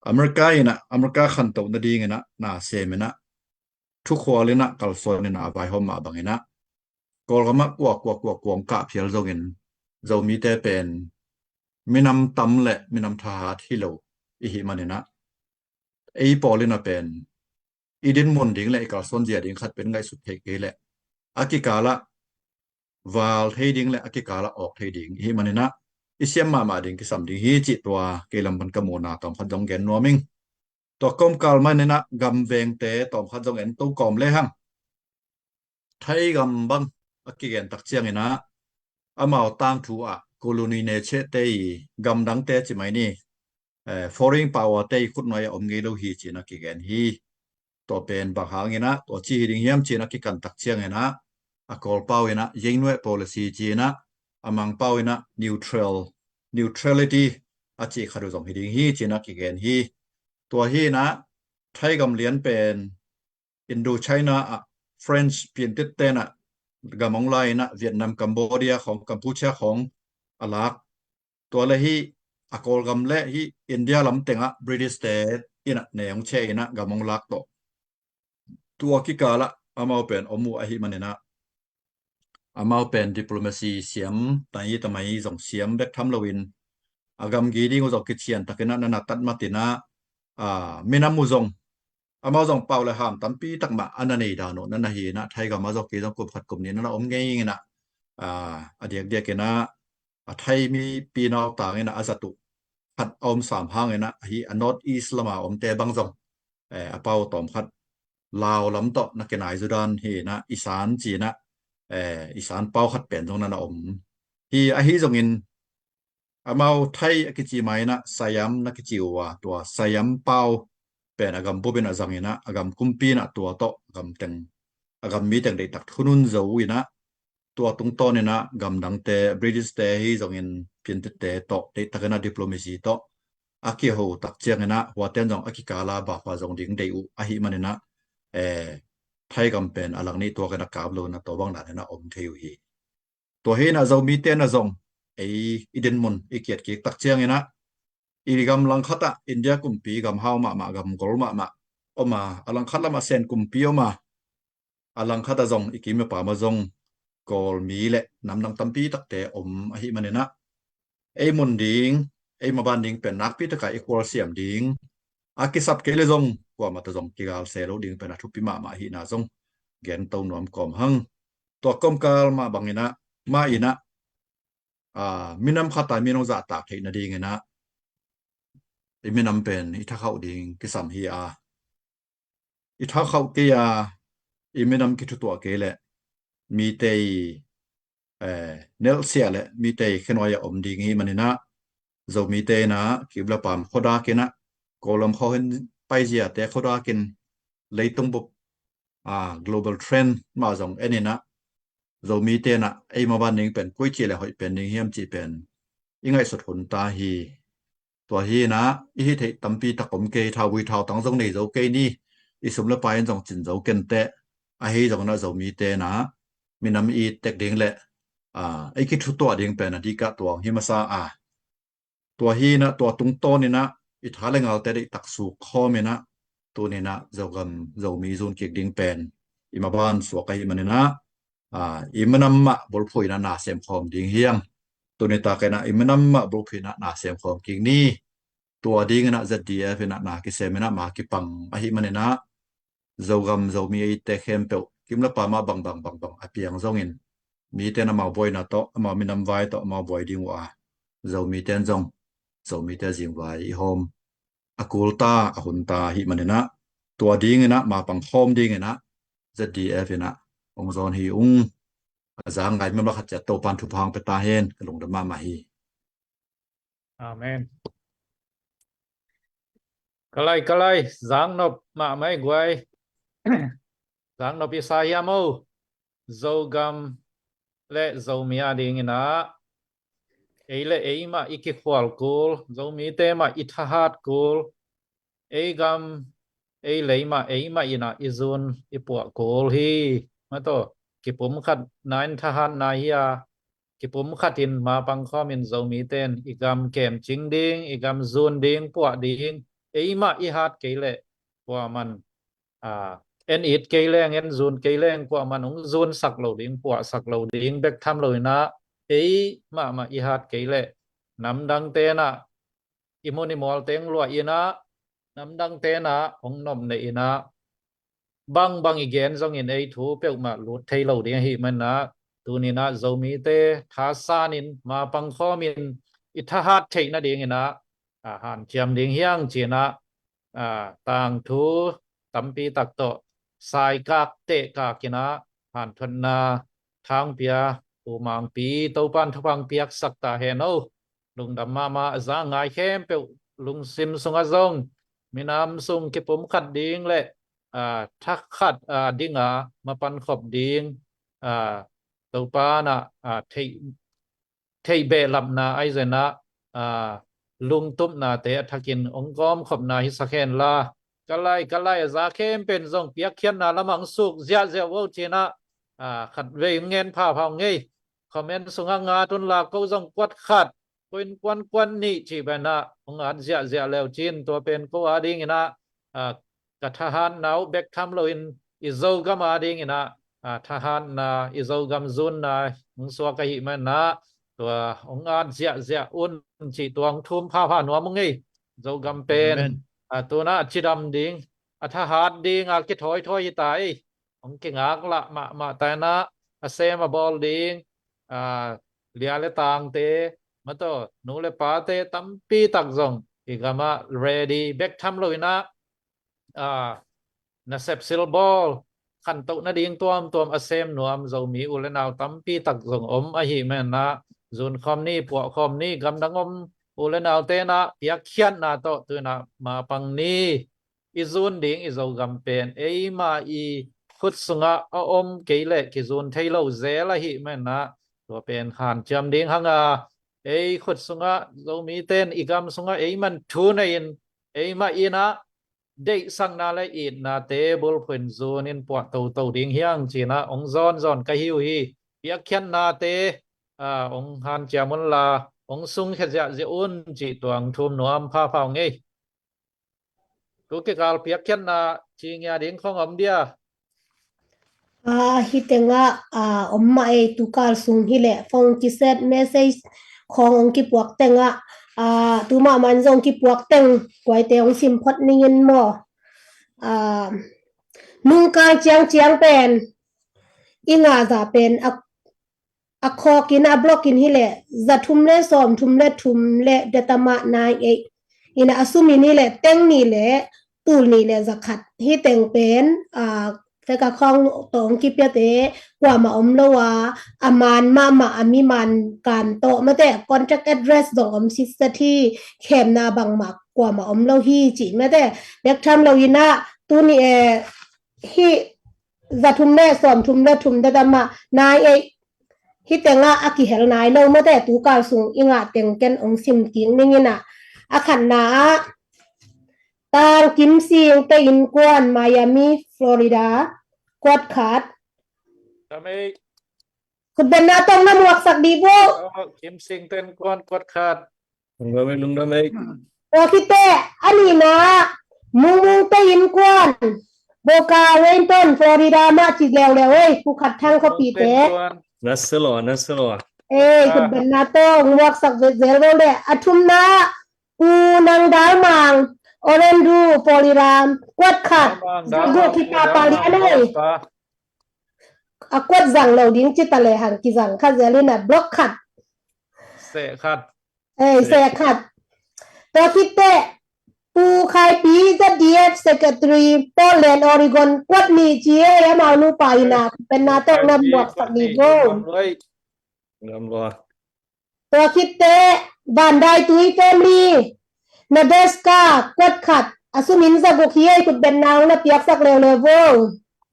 America inah, America khantoh nadinginah na sem inah thukhual inah kalsuan inah a vaihawm mah banginah Kawlgamah kua kua kua kua hong kah phial zongin Zomite pen minam tam le minam thahat hi lo i hih maninah ei pawl inah pen i dinmun ding le i kalsuan zia ding khat pen ngaihsut theih kei leh a kikalah val thei ding le a kikalah awk thei ding i hih maninah i siam mahmah ding kisam ding hi cih tua kei lam pan ka muhna tawm khat zong gen nuam ing. Tua kawmkal maninah gam vengte tawmkhat zong en to kawm lehang, Thai gam bang a kigen tak cianginah amau tangthu ah colony ne chehte i gamdangte ci mai ni, eh, foreign power te i khutnuai a om ngei lo hi cinah kigen hi. Tua pen bang hanginah tua ci hi ding hiam cinah kikan tak cianginah a Kawl pau inah Yinglueh policy cinah a Mang pau inah neutral, neutrality a cih khat uh zong hi ding hi cinah kigen hi. Tua hinah Thai gam lian pen Indochina ah French piantit tenah gam hong lai inah Vietnam, Cambodia khawng, Kampuchea khawng a lak. Tua le hi a Kawlgam le hi India lam tengah British te inah ne hong cheh inah gam hong lak tawh. Tua kikalah amau pen om uh ahi maninah amau pen diplomacy siam, tai tamai zong siam bek tham loin a gamgi ding uh zong kician takinah nana tatmat inah, ah, minam uh zong amau zong pau le ham tampi tak mah a na nei dan uh nana hi inah Thai gam ah zong kei zong kum khat kum nih nana om ngei inah, ah, a diakdiak inah a Thai mi pinau tang inah a zat uh khat a om sam hang inah ahi a North East lama omte bang zong, eh, a pau tawmkhat Lao lam tawh na kinai zudan hi inah Isan cinah, eh, Isan pau khat pen zong nana om hi. Ahi zongin amau Thai a kici mainah Siam na kici uh a, tua Siam pau pen a gam bupin a zang inah a gam kumpi inah tua tawh a gam teng, a gam mi teng deihtak thunun zo inah tua tungtawn inah gamdangte British te hi zongin piantit te tawh deihtak inah diplomacy tawh a kiho tak cianginah huaten zong a kikala bapa zong ding deih uh ahi maninah, eh, Thai gam pen a lang nih tuak inah kap lo inah tua bang dan inah om thei uh hi. Tua hinah Zomite na zong ei i dinmun i kiat kik tak cianginah i gam langkhatah India kumpi gam hau mahmah, gam gol mahmah om a, a langkhat lamah Sen kumpi om a, a langkhatah zong i kim i pam ah zong Kawlmi le namdang tampi takte om ahi maninah ei mun ding, ei maban ding pen nakpi takah i khualsiam ding, a kisap kei le zong kuamah tawh zong kigal se lo ding pen a thupi mahmah ahihna zong gen to nuam kawm hang. Tua kawmkal mah banginah mah inah, ah, minam khat a mi nong zahtak theih nadinginah i minam pen i thakhauh ding kisam hi a, i thakhauh kei a i minam kithutuah kei le mite i, eh, nelhsiah le mite i khenuai a om ding hi maninah Zomite inah kim le pam khuadak inah Kawlgam khua hin paiziate khuadakin leitung bup, ah, global trend mah zong en inah Zomite inah ei maban ding pen koi ci le hoih pen ding hiam cih pen i ngaihsut hun ta hi. Tua hinah i hih theih tampi tak om kei, thauvui thautang zong nei zo kei ni, i sum le pai in zong cin zo kenteh. Ahi zong inah Zomite inah minam i it tek ding le, ah, ei kithutuah ding pen a dikah tuang hi masa a, tua hinah tua tungtawn inah i tha le ngalte deihtak suk khawm inah tuninah Zogam Zomi zun kik ding pen i maban suak ahi maninah, ah, i minam mah bulphuh inah na sem khawm ding hiang. Tuni tak inah i minam mah bulphuh inah na sem khawm kik ni. Tua dinginah Z D F inah na kisem inah ma kipang ahi maninah Zogam Zomi eite khempeuh kim le pam ah bangbang bangbang a piang zongin mite in amau buaina tawh, amau minam vai tawh amau buai ding uh a, Zomite in zong Zomite zingvai i hawm a kul ta, a hun ta ahi maninah tua dinginah ma pang khawm dinginah Z D F inah hong zawn hi ung. A za ngai mem la khat ciat Topan thupha hong pia ta hen. Ka lungdam mahmah hi. Amen. Ka lai, ka lai, zangnop mahmah i guai. Zangnop i sa hiam o. Zogam le Zomi a dinginah ei le ei mah i kikhual kul, Zomite mah i thahat kul, ei gam ei lei mah ei mah inah i zun i puah kul hi. Mah tawh kipum khat na in thahat na hi a, kipum khat in ma pang khawm in Zomite in i gam kemcing ding, i gam zun ding, puah ding, ei mah i hat kei leh kuaman, ah, en it kei leng, en zun kei leng kuaman hong zunsak lo ding, puahsak lo ding bek tham lo inah ei mahmah i hat kei leh namdangte inah i mun i mualte hong luah inah namdangte inah hong nopneih inah bangbang i gen zongin ei thu peuhmah lut thei lo ding ahi maninah tuninah Zomite thasanin ma pang khawmin i thahat theih nadinginah, ah, hanciam ding hiang cinah ah, tangthu tampi tak tawh saikak tehkak in ah hanthotna thangpia, umangpi Topan thupha piaksak ta hen o. Lungdam mahmah. A za ngai khempeuh lungsim sungah zong minam sung kipumkhat ding le, ah, thakhat, ah, dinga mapan khop ding, ah, Topan ah, ah, theih theih behlapna ahi zenah, ah, lungtupnate a thakin hong kawmkhopna hi sak henla, ka lai ka lai a za khempeuh zong piakkhiatna lamah hong suk ziahziah vo cinah, ah, khatvei hong ngen phapha ngei. Comment sungah ngat unla ko zong kuat khat, ko in kuan kuat nih cih penah hong at ziahziah leu cin tua pen ko a dinginah, ah, ka thahatna uh bek tham loin i Zogam a dinginah, ah, thahatna i Zogam zunna hong suak ahih manah tua hong at ziahziah un cih tua hong thum phapha nuam ung ei. Zogam pen, amen, ah, tunah cidam ding, a thahat ding a kithawithawi hi ta ei. Hong kingaklah mahmah ta inah a sem a bawl ding, ah, lia le tangte, mataw nu le pate tampi tak zong i gamah ready bek tham loinah, ah, nasep silbawl khantoh nading tuamtuam a sem nuam Zomi u le nau tampi tak zong om ahih manah zunkhawm ni, puahkhawm ni, gamdang om u le nau tenah piakkhiatna tawh tuinah mapang ni. I zun ding i Zogam pen eimah i khut sungah a om kei leh kizun thei lo zel ahih manah tua pen hanciam ding hanga, ei khut sungah Zomite in i gam sungah ei man thu nei-in eimah innah deihsakna le itnate bulphuhin zunin puah toto ding hiang cinah hong zawnzawn ka hi uh hi. Piakkhiatnate, ah, hong hanciam unla hong sungkhia ziahziah un cih tua hong thum nuam phapha ngei. Tu kikal piakkhiatna cingia ding khong om dia? Ah, hi tengah, ah, om mah ei, tu kal sung hileh phone kiset message khong hong kipuak tengah, ah, tu mahmah in zong kipuak teng kuaite hong sim phot ningin maw? Ah, nungkal ciangciang pen i ngahzah pen a a khawkin a block in hileh za thum le sawm thum le thum le data mah nai ei. Ina a sum in hileh teng nih le tul nih le za khat. Hi teng pen, ah, feka khawng tawh hong kipiate kuamah om lo a, a man mahmah a mi man kan tawh mate contact address zong om sitset hi, khemna bangmah kuamah om lo hi cih mate. Bek tham lo inah tuni, eh, hi za thum le sawm thum le thum data mah nai ei. Hi tengah a kihel nai lo mate tu kal sung i ngah teng ken hong sim kik ning inah. A khatna ah Tang Kim Sing te innkuan Miami, Florida, kuat khat. Khutbenna tawh na muaksak dih vo. Kim Sing te innkuan kuat khat. Lungdam ei, lungdam ei. Tua khit teh a nihna Mungmung te innkuan Boca Raton, Florida mah ci leuleu ei, Pu Khat Thang khuapite. Naselua, naselua. Ei, khutbenna tawh muaksak zel zel vo le. A thumna Pu Nang Dal Mang, Orlando, Florida, kuat khat. Za guk hi ta pah lian ei. A kuat zang lo ding ci ta lehang kizang kha zel inah block khat. Seh khat. Ei, seh khat. Tua khit teh Pu Khai Pi, Z D F Secretary, Portland, Oregon, kuat nih ci ei, amau nupa inah khutbenna tawh na muaksak dih vo. Tua khit teh Van Dai Tui family, Nebraska, kuat khat. A sum in za guk hi ei, khutbenna hong na piaksak leuleu vo.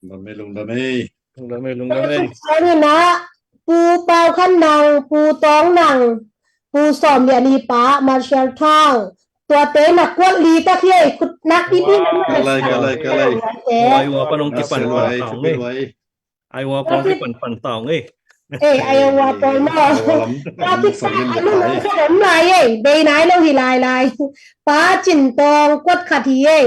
Lungdam ei, lungdam ei. Lungdam ei, lungdam ei. Tua khit teh Pu Pau Khan Nang, Pu Tawng Nang, Pu Sawm Lian i pa Marshall Town. Tuate na kuat li tak hi ei, khut nak pipi na. Kalai, kalai, kalai. Ai wa pan hong kipan pan tau ngei. Ai wa pan hong kipan pan tau ngei. Ei, ai wa pan maw. Tua khit teh a nunung khat om lai ei, bei nai lo hi lailai. Pa Cin Tawng kuat khat hi ei.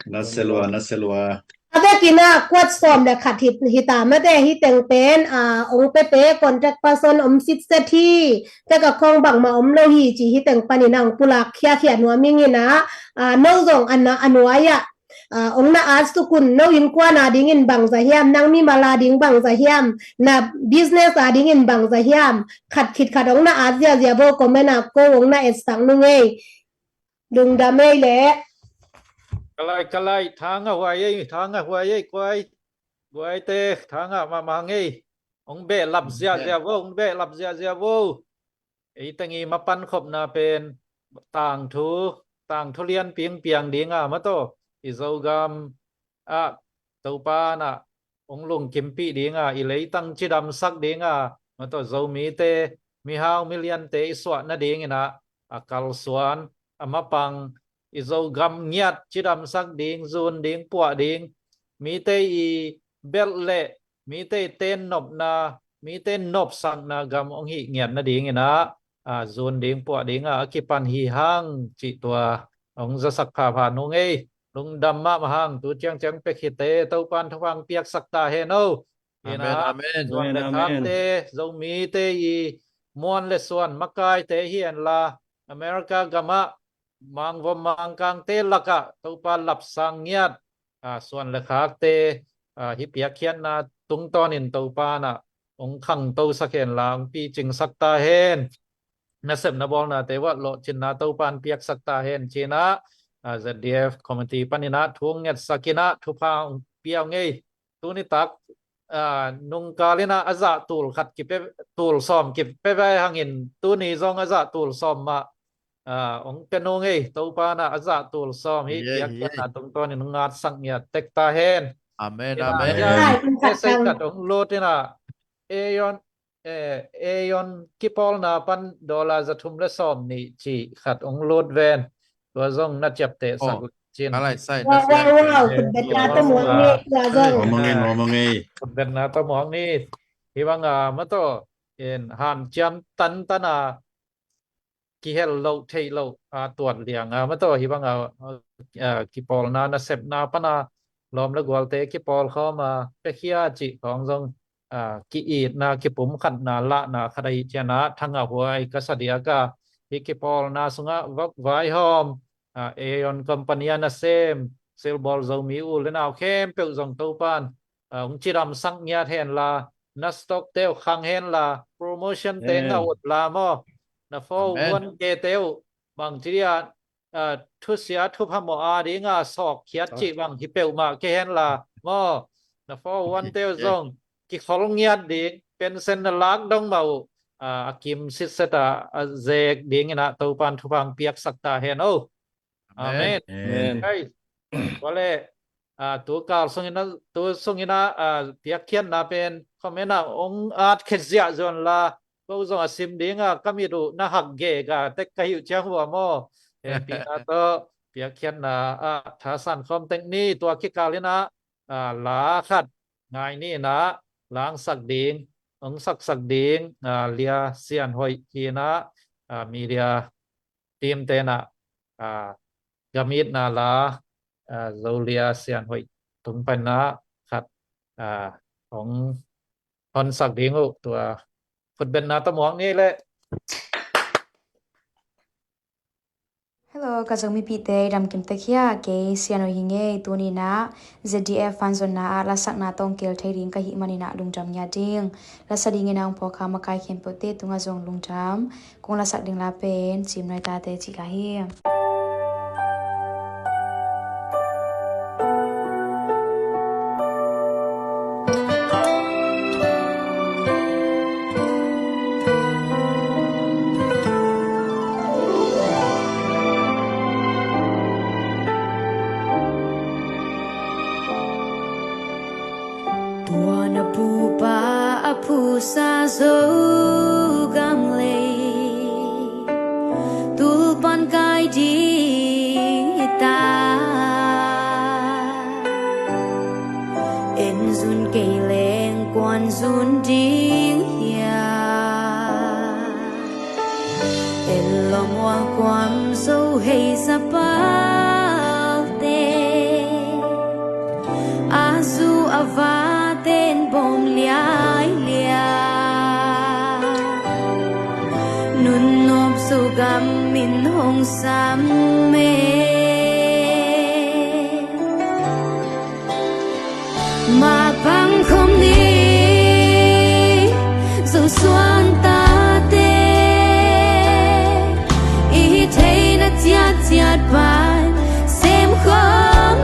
Naselua, naselua. A vekin ah kuat sawm le khat hi, hi ta mate. Hi teng pen, ah, hong piate contact person om sitset hi. Feka khawng bangmah om lo hi ci hi teng panin ah hong pulak khiakhia nuam ing inah, ah, no zong a na a nuai ah, ah, hong na at suk un. No innkuan a dingin bangza hiam, nang mimal a ding bangza hiam, na business a dingin bangza hiam, khat khit khat hong na at ziahziah vo, comment ah ko hong na etsak nung ei. Lungdam ei le. Ka lai, ka lai, tha ngah huai ei, tha ngah huai ei, kuai. Guaite, tha ngah mahmah ngei. Hong behlap ziahziah vo, hong behlap ziahziah vo. Ei teng i mapan khopna pen tangthu, tangthu lianpi hong piang ding a, maw taw, i Zogam ah Topa in ah hong lungkimpih ding a, i leitang cidamsak ding a, maw taw, Zomite, mihau miliante i suah nadingin ah a kalsuan, a mapang, i Zogam ngiat cidamsak ding, zun ding, puah ding, mite i belh le mite i tennopna, mite nopsakna gam hong hih ngiat nadingin ah, a, zun ding, puah ding a, a kipan hi hang cih tua hong zasak phapha nung ei. Lungdam mahmah hang, tu ciangciang pia khite Topan thupha hong piaksak ta hen o. Amen, amen. Suan le khakte, Zomite i muan le suan makaite hi henla, America gamah mangvom mangkangte lakah Topa lapsang ngiat, a, suan le khakte, a, hih piakkhiatna tungtawnin Topa in ah hong khangtosak henla, hong picingsak ta hen. Nasepna bawlnate uah lawhcinna Topan piaksak ta hen ci-in ah, a, Z D F committee panin ah thu hong ngetsak in ah thupha hong pia uh ngei. Tuni tak, a, nungkal in ah a zah tul khat kipia, tul sawm kipia vai hangin tuni zong a zah tul sawm mah, a, hong pia nung ei. Topa in ah a zah tul sawm hih piakkhiatna tungtawnin hong ngatsak ngiat tek ta hen. Amen, amen. Message khat hong lut in ah, Aeon, eh, Aeon kipawlna pan dollar za thum le sawm nih cih khat hong lut ven. Tua zong na ciaptehsak cin. Wow, wow, wow. Khutbetna tawh muang ni, tua zong. Muang ei, muang ei. Khutbetna tawh muang ni. Hih bang a, maw taw, in hanciam tantan a, kihel loh theih loh a, tuat liang a, maw taw, hih bang a, a, kipawlna nasepna pan a, lawm le gualte kipawlkhawm a, piakhia cih khawng zong, a, ki-itna, kipumkhatna, lahna khat ahih ciangin ah tha ngah huai ka sa diak a, hih kipawlna sungah va-, vaihawm, a, Aeon company a nasem silbawl Zomi u le nau khempeuh zong Topan, a, hong cidamsak ngiat henla, na stockte uh khang henla, promotionte ngah utla maw, na four oh one kte uh bangci dia, a, thusia thupha mawh a dinga sawkkhiat cih bang hi peuhmah kei henla maw, na four oh one te uh zong kikhol ngiat ding, pension na lak dong mah uh, a, a kim sitset a, a zek dingin ah Topan thupha hong piaksak ta hen o. Amen. Amen. Hei, tua leh, a, tu kal sungin ah, tu sungin ah, a, piakkhiatna pen comment ah hong at khit ziahziah unla, ko zong a sim ding a ka mit uh na hak gek a, tek ka hi uh ciang uh a maw. Hehpihna tawh piakkhiatna ah thasan khawm tek ni. Tua kikal in ah, a, la khat ngai ni in ah, la hong sak ding, hong saksak ding, a, Lia Sian Hoih hi in ah, a, media team te in ah, a, gam itna la, a, Zo Lia Sian Hoih tung pan in ah khat, a, hong honsak ding uh, tua khutbetna tawh muang ni leh. Hello, ka Zomipihte, i dam kim tek hia? Kei Sian Hoih hi ing ei. Tuni in ah Z D F fanzonna ah lasakna tawh hong kihel thei ding ka hih manin ah lungdam ngiat ding. Lasa dingin ah hong phawk a makai khempeuhte tungah zong lungdam. Kong lasak ding la pen Cim Nai Tate cih ka hi. Tua na pupa a phusa Zogam lei tulpan kai ding hi ta. En zun kei leng kuan zun ding hia? En lawm uang kuam zo hei za palte, a zu a vaten bawm liailiai. Nunnawp Zogam in hong sam e. Mapang khawm ni, Zosuan tate, i theihna ciatciat pan sem khawm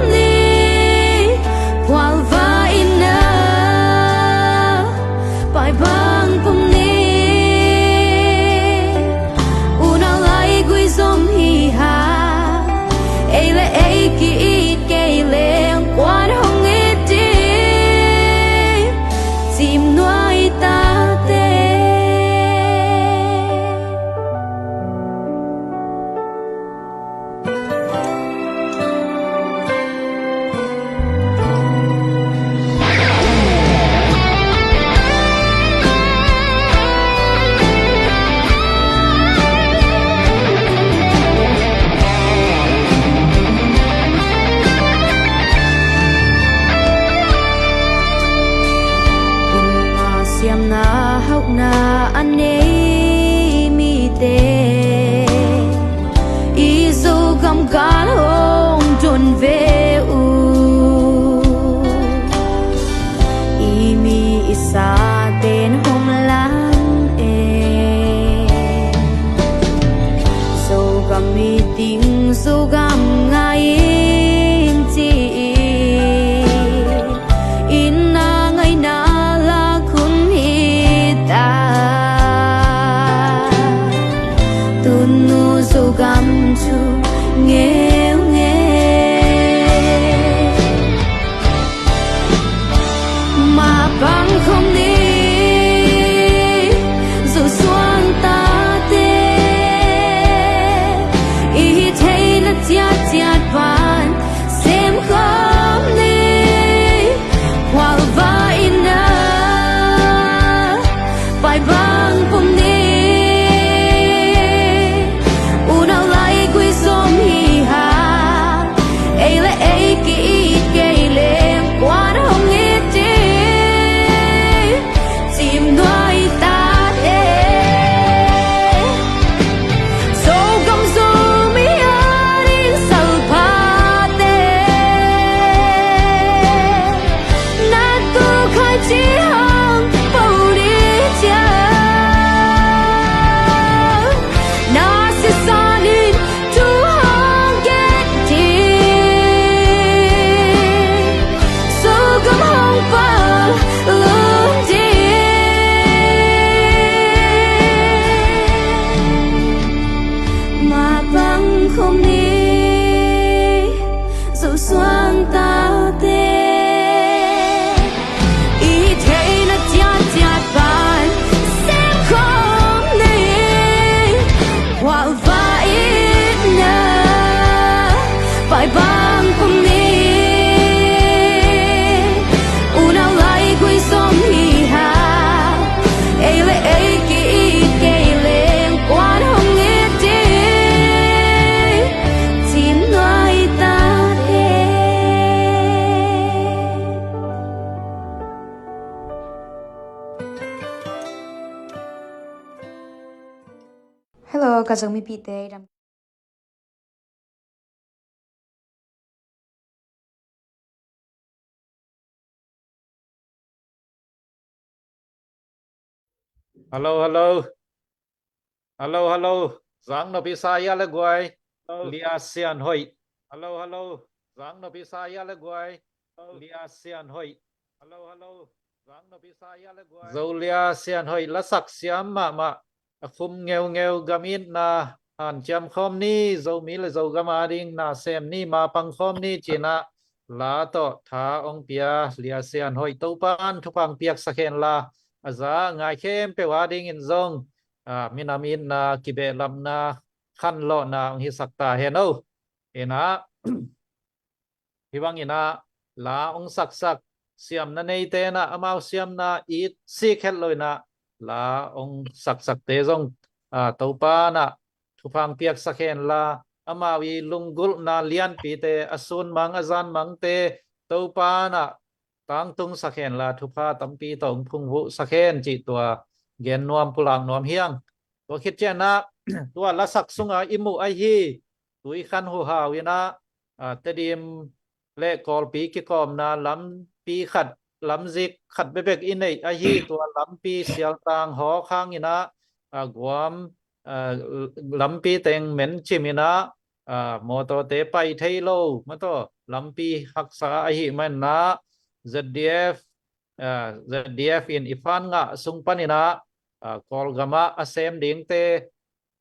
Tate i theihna ciatciat pan sem khawm ni. Hualva itna pai bang kum ni. Unau lai gui sawm hi ha. Ei le ei ki-it kei leng kuan hong it ding. Cin nuai ta hen. Hello, ka Zomi pite i dam. Hello, hello. Hello, hello. Zang no pi sa ya le guai. Hello. Lia Sian Hoih. Hello, hello. Zang no pi sa ya le guai. Hello. Lia Sian Hoih. Hello, hello. Zang no pi sa ya le guai. Zo Lia Sian Hoih lasak siam mahmah. A khum ngeungeu gam itna hanciam khawm ni, Zomi le Zogam ading na sem ni, mapang khawm ni cinah la tawh tha ong pia Lia Sian Hoih Topan thupha piaksak hen la, a za ngai khempeuh adingin zong, a, minam itna kibehlapna khanlawhna ong hisak ta hen o. Inah hih bangin ah la ong saksak siamna neite inah amau siamna it sik het lo inah la ong saksakte zong, a, Topa inah thupha piaksak hen la, amau i lunggulhna lianpite, a sunmang a zanmangte Topa inah tangtungsak hen la, thupha tampi tawh ong phungvuhsak hen cih tua gen nuam pulak nuam hi ing. Tua khit ciangin ah tua lasak sungah i muh ahi Tuikhan Hu Hau inah, a, Tedim le Kawlpi kikawmna lampi khat, lamzik khat bekbek i neih ahi tua lampi Sialtang Hawk hang inah, a, Guam, a, lampi teng mencim inah, a, mawtawte pai thei lo, mataw, lampi haksa ahih man inah Z D F, a, Z D F in i phan ngah sung pan inah, a, Kawlgam ah a sem dingte,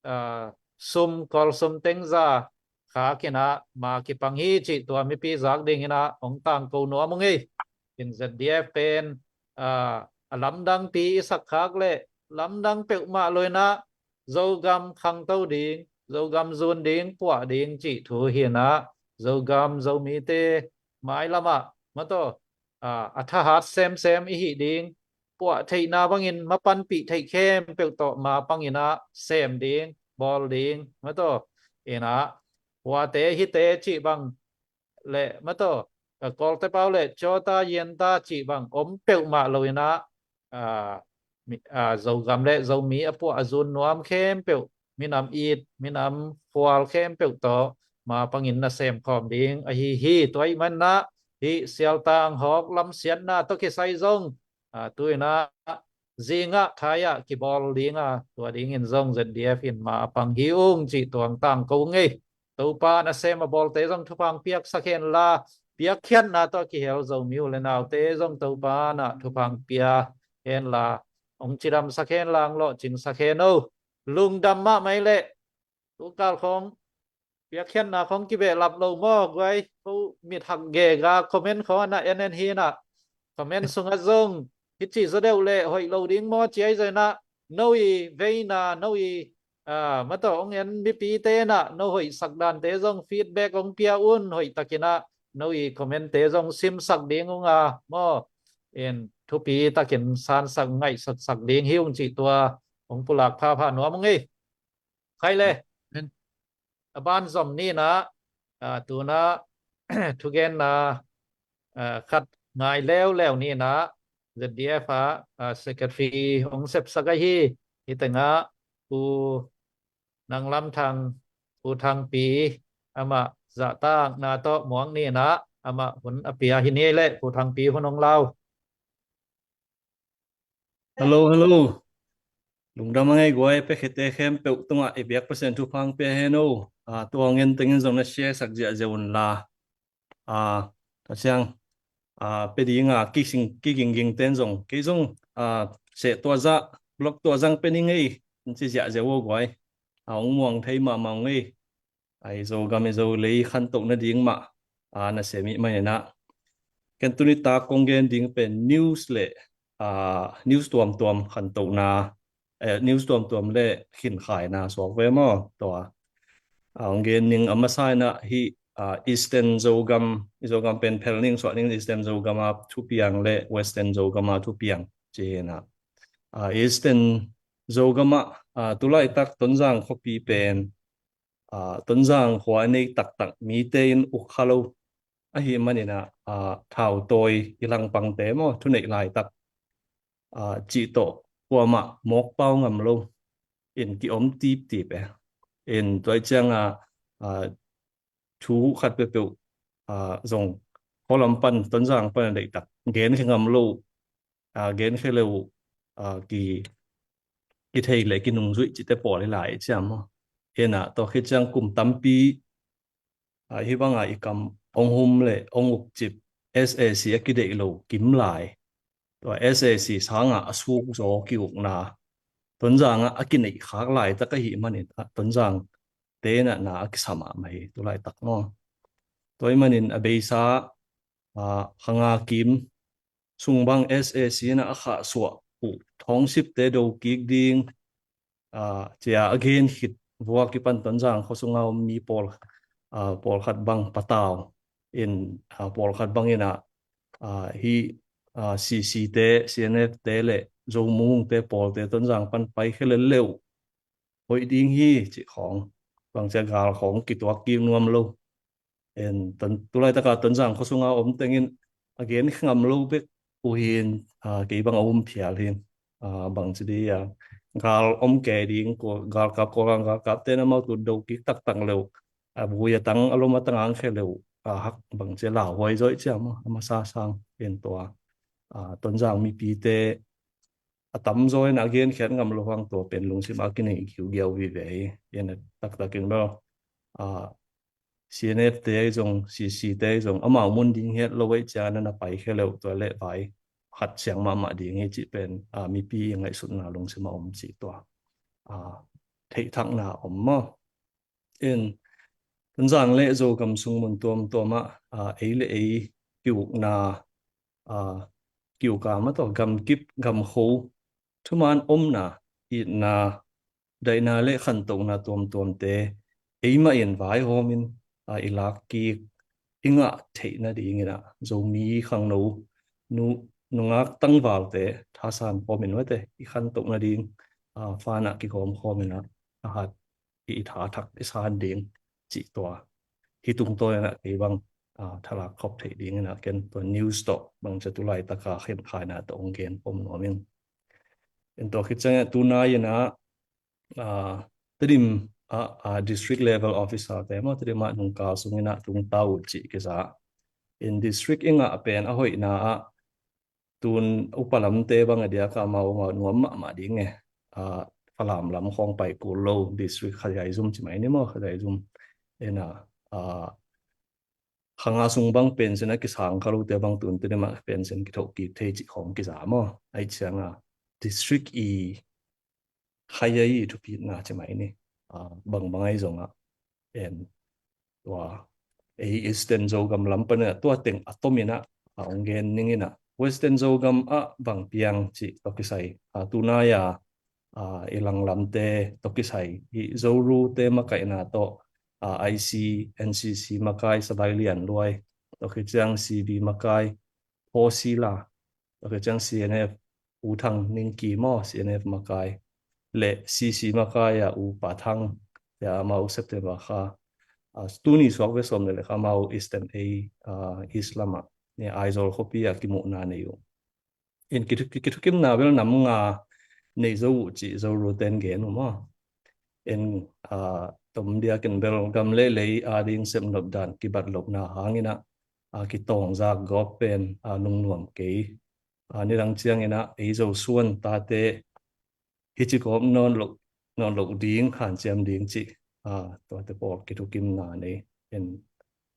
a, sum, Kawl sum teng za khak inah ma kipang hi cih tua mipi zak ding inah ong tangko nuam ung ei. In Z D F pen, a, a lamdangpi i sak khak leh lamdang peuhmah lo inah Zogam khangto ding, Zogam zun ding, puah ding cih thu hi inah Zogam Zomite mailam ah, mataw, a, a thahat semsem i hih ding, puah theihna bangin mapanpih theih khempeuh tawh mapang inah sem ding, bawl ding, mataw, inah huate hite cih bang le, mataw, a, Kawlte pau le Cawta Yenta cih bang om peuhmah lo inah, a, mi, a, Zogam le Zomi a puah a zun nuam khempeuh, minam it, minam khual khempeuh tawh mapangin na sem khawm ding ahi hi. Tua ahih man inah hih Sialtang Hawk lamsiatna tawh kisai zong, a, tu inah zingah thai ah kibawl ding a, tua dingin zong Z D F in mapang hi ung cih tua ong tangko ung ei. Topa in a sem a bawlte zong thupha piaksak hen la, piakkhiatna tawh kihel Zomi u le naute zong Topa in thupha pia hen la, ong cidamsak hen la, ong lawhcingsak hen o. Lungdam mahmah ei leh, tukal khawng piakkhiatna khawng kibehlap lo maw guai, ko mithak gega comment khawng a na en en hi inah, comment sungah zong hih cih zaw deuh leh hoih lo ding maw ci ahi zong inah, no i veina, no i, a, mataw, ong en mipite inah no hoihsak dante zong feedback ong pia un, hoihtak inah no i commentte zong simsak ding ung a maw, in thupi takin sansak, ngaihsutsak ding hi ung cih tua ong pulak phapha nuam ung ei. Khai le. A ban zom ni inah, a, tu inah thugenna, a, khat ngai leuleu ni inah Z D F ah, a, secretary ong sepsak ahi, hih tengah Pu Nang Lam Thang, Pu Thang Pi, amah zahtakna tawh muang ni inah amah hun a pia hi ni ei leh, Pu Thang Pi hun ong lau. Hello, hello. Lungdam a ngei guai, piakkhiate khempeuh tungah i biak Pasian thupha pia hen o. A, tua ong en tengin zong na share sak ziahziah un la. A, tua ciang, a, pia ding a kising, kigingging ten zong, kei zong, a, seh tua zah, blog tua zang pia ning ei, in ci ziahziah o guai. A, ong muang thei mahmah ung ei. Ai Zogam i Zolei khantoh nading mah a, na sem ih maninah ken tuni tak kong gen ding pen news le, a, news tuamtuam khantohna, eh, news tuamtuam le khinkhaina suak ve maw? Tua, a, hong gen ning a masa inah hih, a, Eastern Zogam, Zogam pen phel ning suah ning Eastern Zogam a thupiang le Western Zogam a thupiang ci hinah. A, Eastern Zogam ah, a, tulaitak Tonzang khuapi pen, a, Tonzang khua a nei taktak mite in uk kha lo. Ahi maninah, a, thautawi i langpangte maw, thuneih laitak, a, cih tawh kuamah mawkpau ngam lo in ki-om tiptip e. In tua ih cianga, a, thu khat peuhpeuh, a, zong khualam pan, Tonzang pan a deihtak genkhia ngam lo, a, genkhia lo, a, ki, kithei le kinungzuih cihte pawl hi lai ih ciam maw? Inah tua khit ciang kum tampi, a, hih banga i kam hong hum le hong ukcip S A C a kideih lo kim lai. Tua S A C sanga a suk zaw ki-ukna Tonzang ah a kineih khak laitak ahi manin, a, Tonzang te inah na a kisa mahmah hi tulaitak maw? Tua ih manin a beisa, a, Hanga kim sung bang S A C inah a khahsuah uh thangsipte do kik ding, a, cia a gen khit vua kipan Tonzang khua sunga om mi pawl, a, pawlkhat bang patau in, a, pawlkhat bang inah, a, hih, a, C C te, C N F te le Zomungte pawlte Tonzang pan paikhia lel le uh hoih ding hi cih khawng, bangcia gal khawng kituak kik nuam lo. En, Ton, tulaitaka Tonzang khua sunga om tengin a gen ngam lo bek uh hi in, a, kei bang a um phial hi in, a, bangci dih a, gal om kei ding, ko, galkap, Kawlgam galkapte in amau tut do kik taktak le uh, a, vui a tang, a lom a tang ang khia le uh, a, hak bangci a lauhuai zaw ih ciam a, a masa sang en tua, a, Tonzang mipite a tamzaw in a genkhiat ngam lo hang tua pen lungsim a kineih giugiau vive hi. En taktakin bel, a, C N F te ahi zong, C C te ahi zong, amau mun ding hiat lo ahi ciangin a na paikhia le uh tua leh vai khat siang mahmah ding hi cih pen, a, mipi i ngaihsutna lungsim a om cih tua, a, theihthakna om maw? En, Tonzang le Zogam sung mun tuamtuam ah, a, ei le ei kiukna, a, kiuka mah tawh gamkip gamkho, thuman omna, itna, daihna le khantohna tuamtuamte eimah in vaihawmin, a, i lak kik i ngah theih nadingin ah, Zomi khangno nu, nungak tangvalte thasan khawmin mate i khantoh nading, a, fanah kikhawm khawmin ah, a hat i, i tha thak i san ding cih tua. Hih tungtawn in ah kei bang, a, thalak khop theih dingin ah ken tua news tawh bangcia tulaitaka khenkhaina tawh hong gen pom nuam ing. En tua khit ciangin ah tunai in ah, a, Tedim, a, a, district level officer te maw, Tedim ah nungkal sungin ah tungta uh cih kiza. In district i ngah pen a hoihna ah tun upa lamte bang a diak a amau ngah nuam mahmah ding e. A, Falam lam khawng pai kul lo, district Khazaizum ci mai ni maw, Khazaizum. En a, a, Khanga sung bang pension a kisang kha lote bang tun Tedim ah pension kithoh kik thei cih khawng kiza maw? Aih cianga district i khaya i thupitna ci mai ni. A, bangbang ahi zongah en tua ei Eastern Zogam lam panin ah tua teng a tomin ah, a, hong gen ning in ah Western Zogam ah bang piang cih tawh kisai, a, tunai a, a, i langlamte tawh kisai, i Zorute makaihna tawh, a, I C, N C C makai, Salai Lian Luai, tua khit ciang C V makai, Paw Sila, tua khit ciang C N F, U Thang Ning Kim aw, C N F makai, le C C makai a U Pa Thang, tia amau September kha, a, tuni suak ve sawm le le kha amau Eastern A, a, East lamah, ni Aizawl khuapi a kimuhna nei uh. In kithu-, kithukimna bel nam nga nei zo uh cih Zoruten gen uh maw? In, a, tom diakin bel gam le lei a ding sepnop dan kibat lohna hangin ah, a, kitawngzak gawp pen, a, lungnuam kei. A, nidang ciangin ah ei Zosuan tate hici gawp nawn loh, nawn loh ding, hanciam ding cih, a, tuate pawl kithukimna nei. In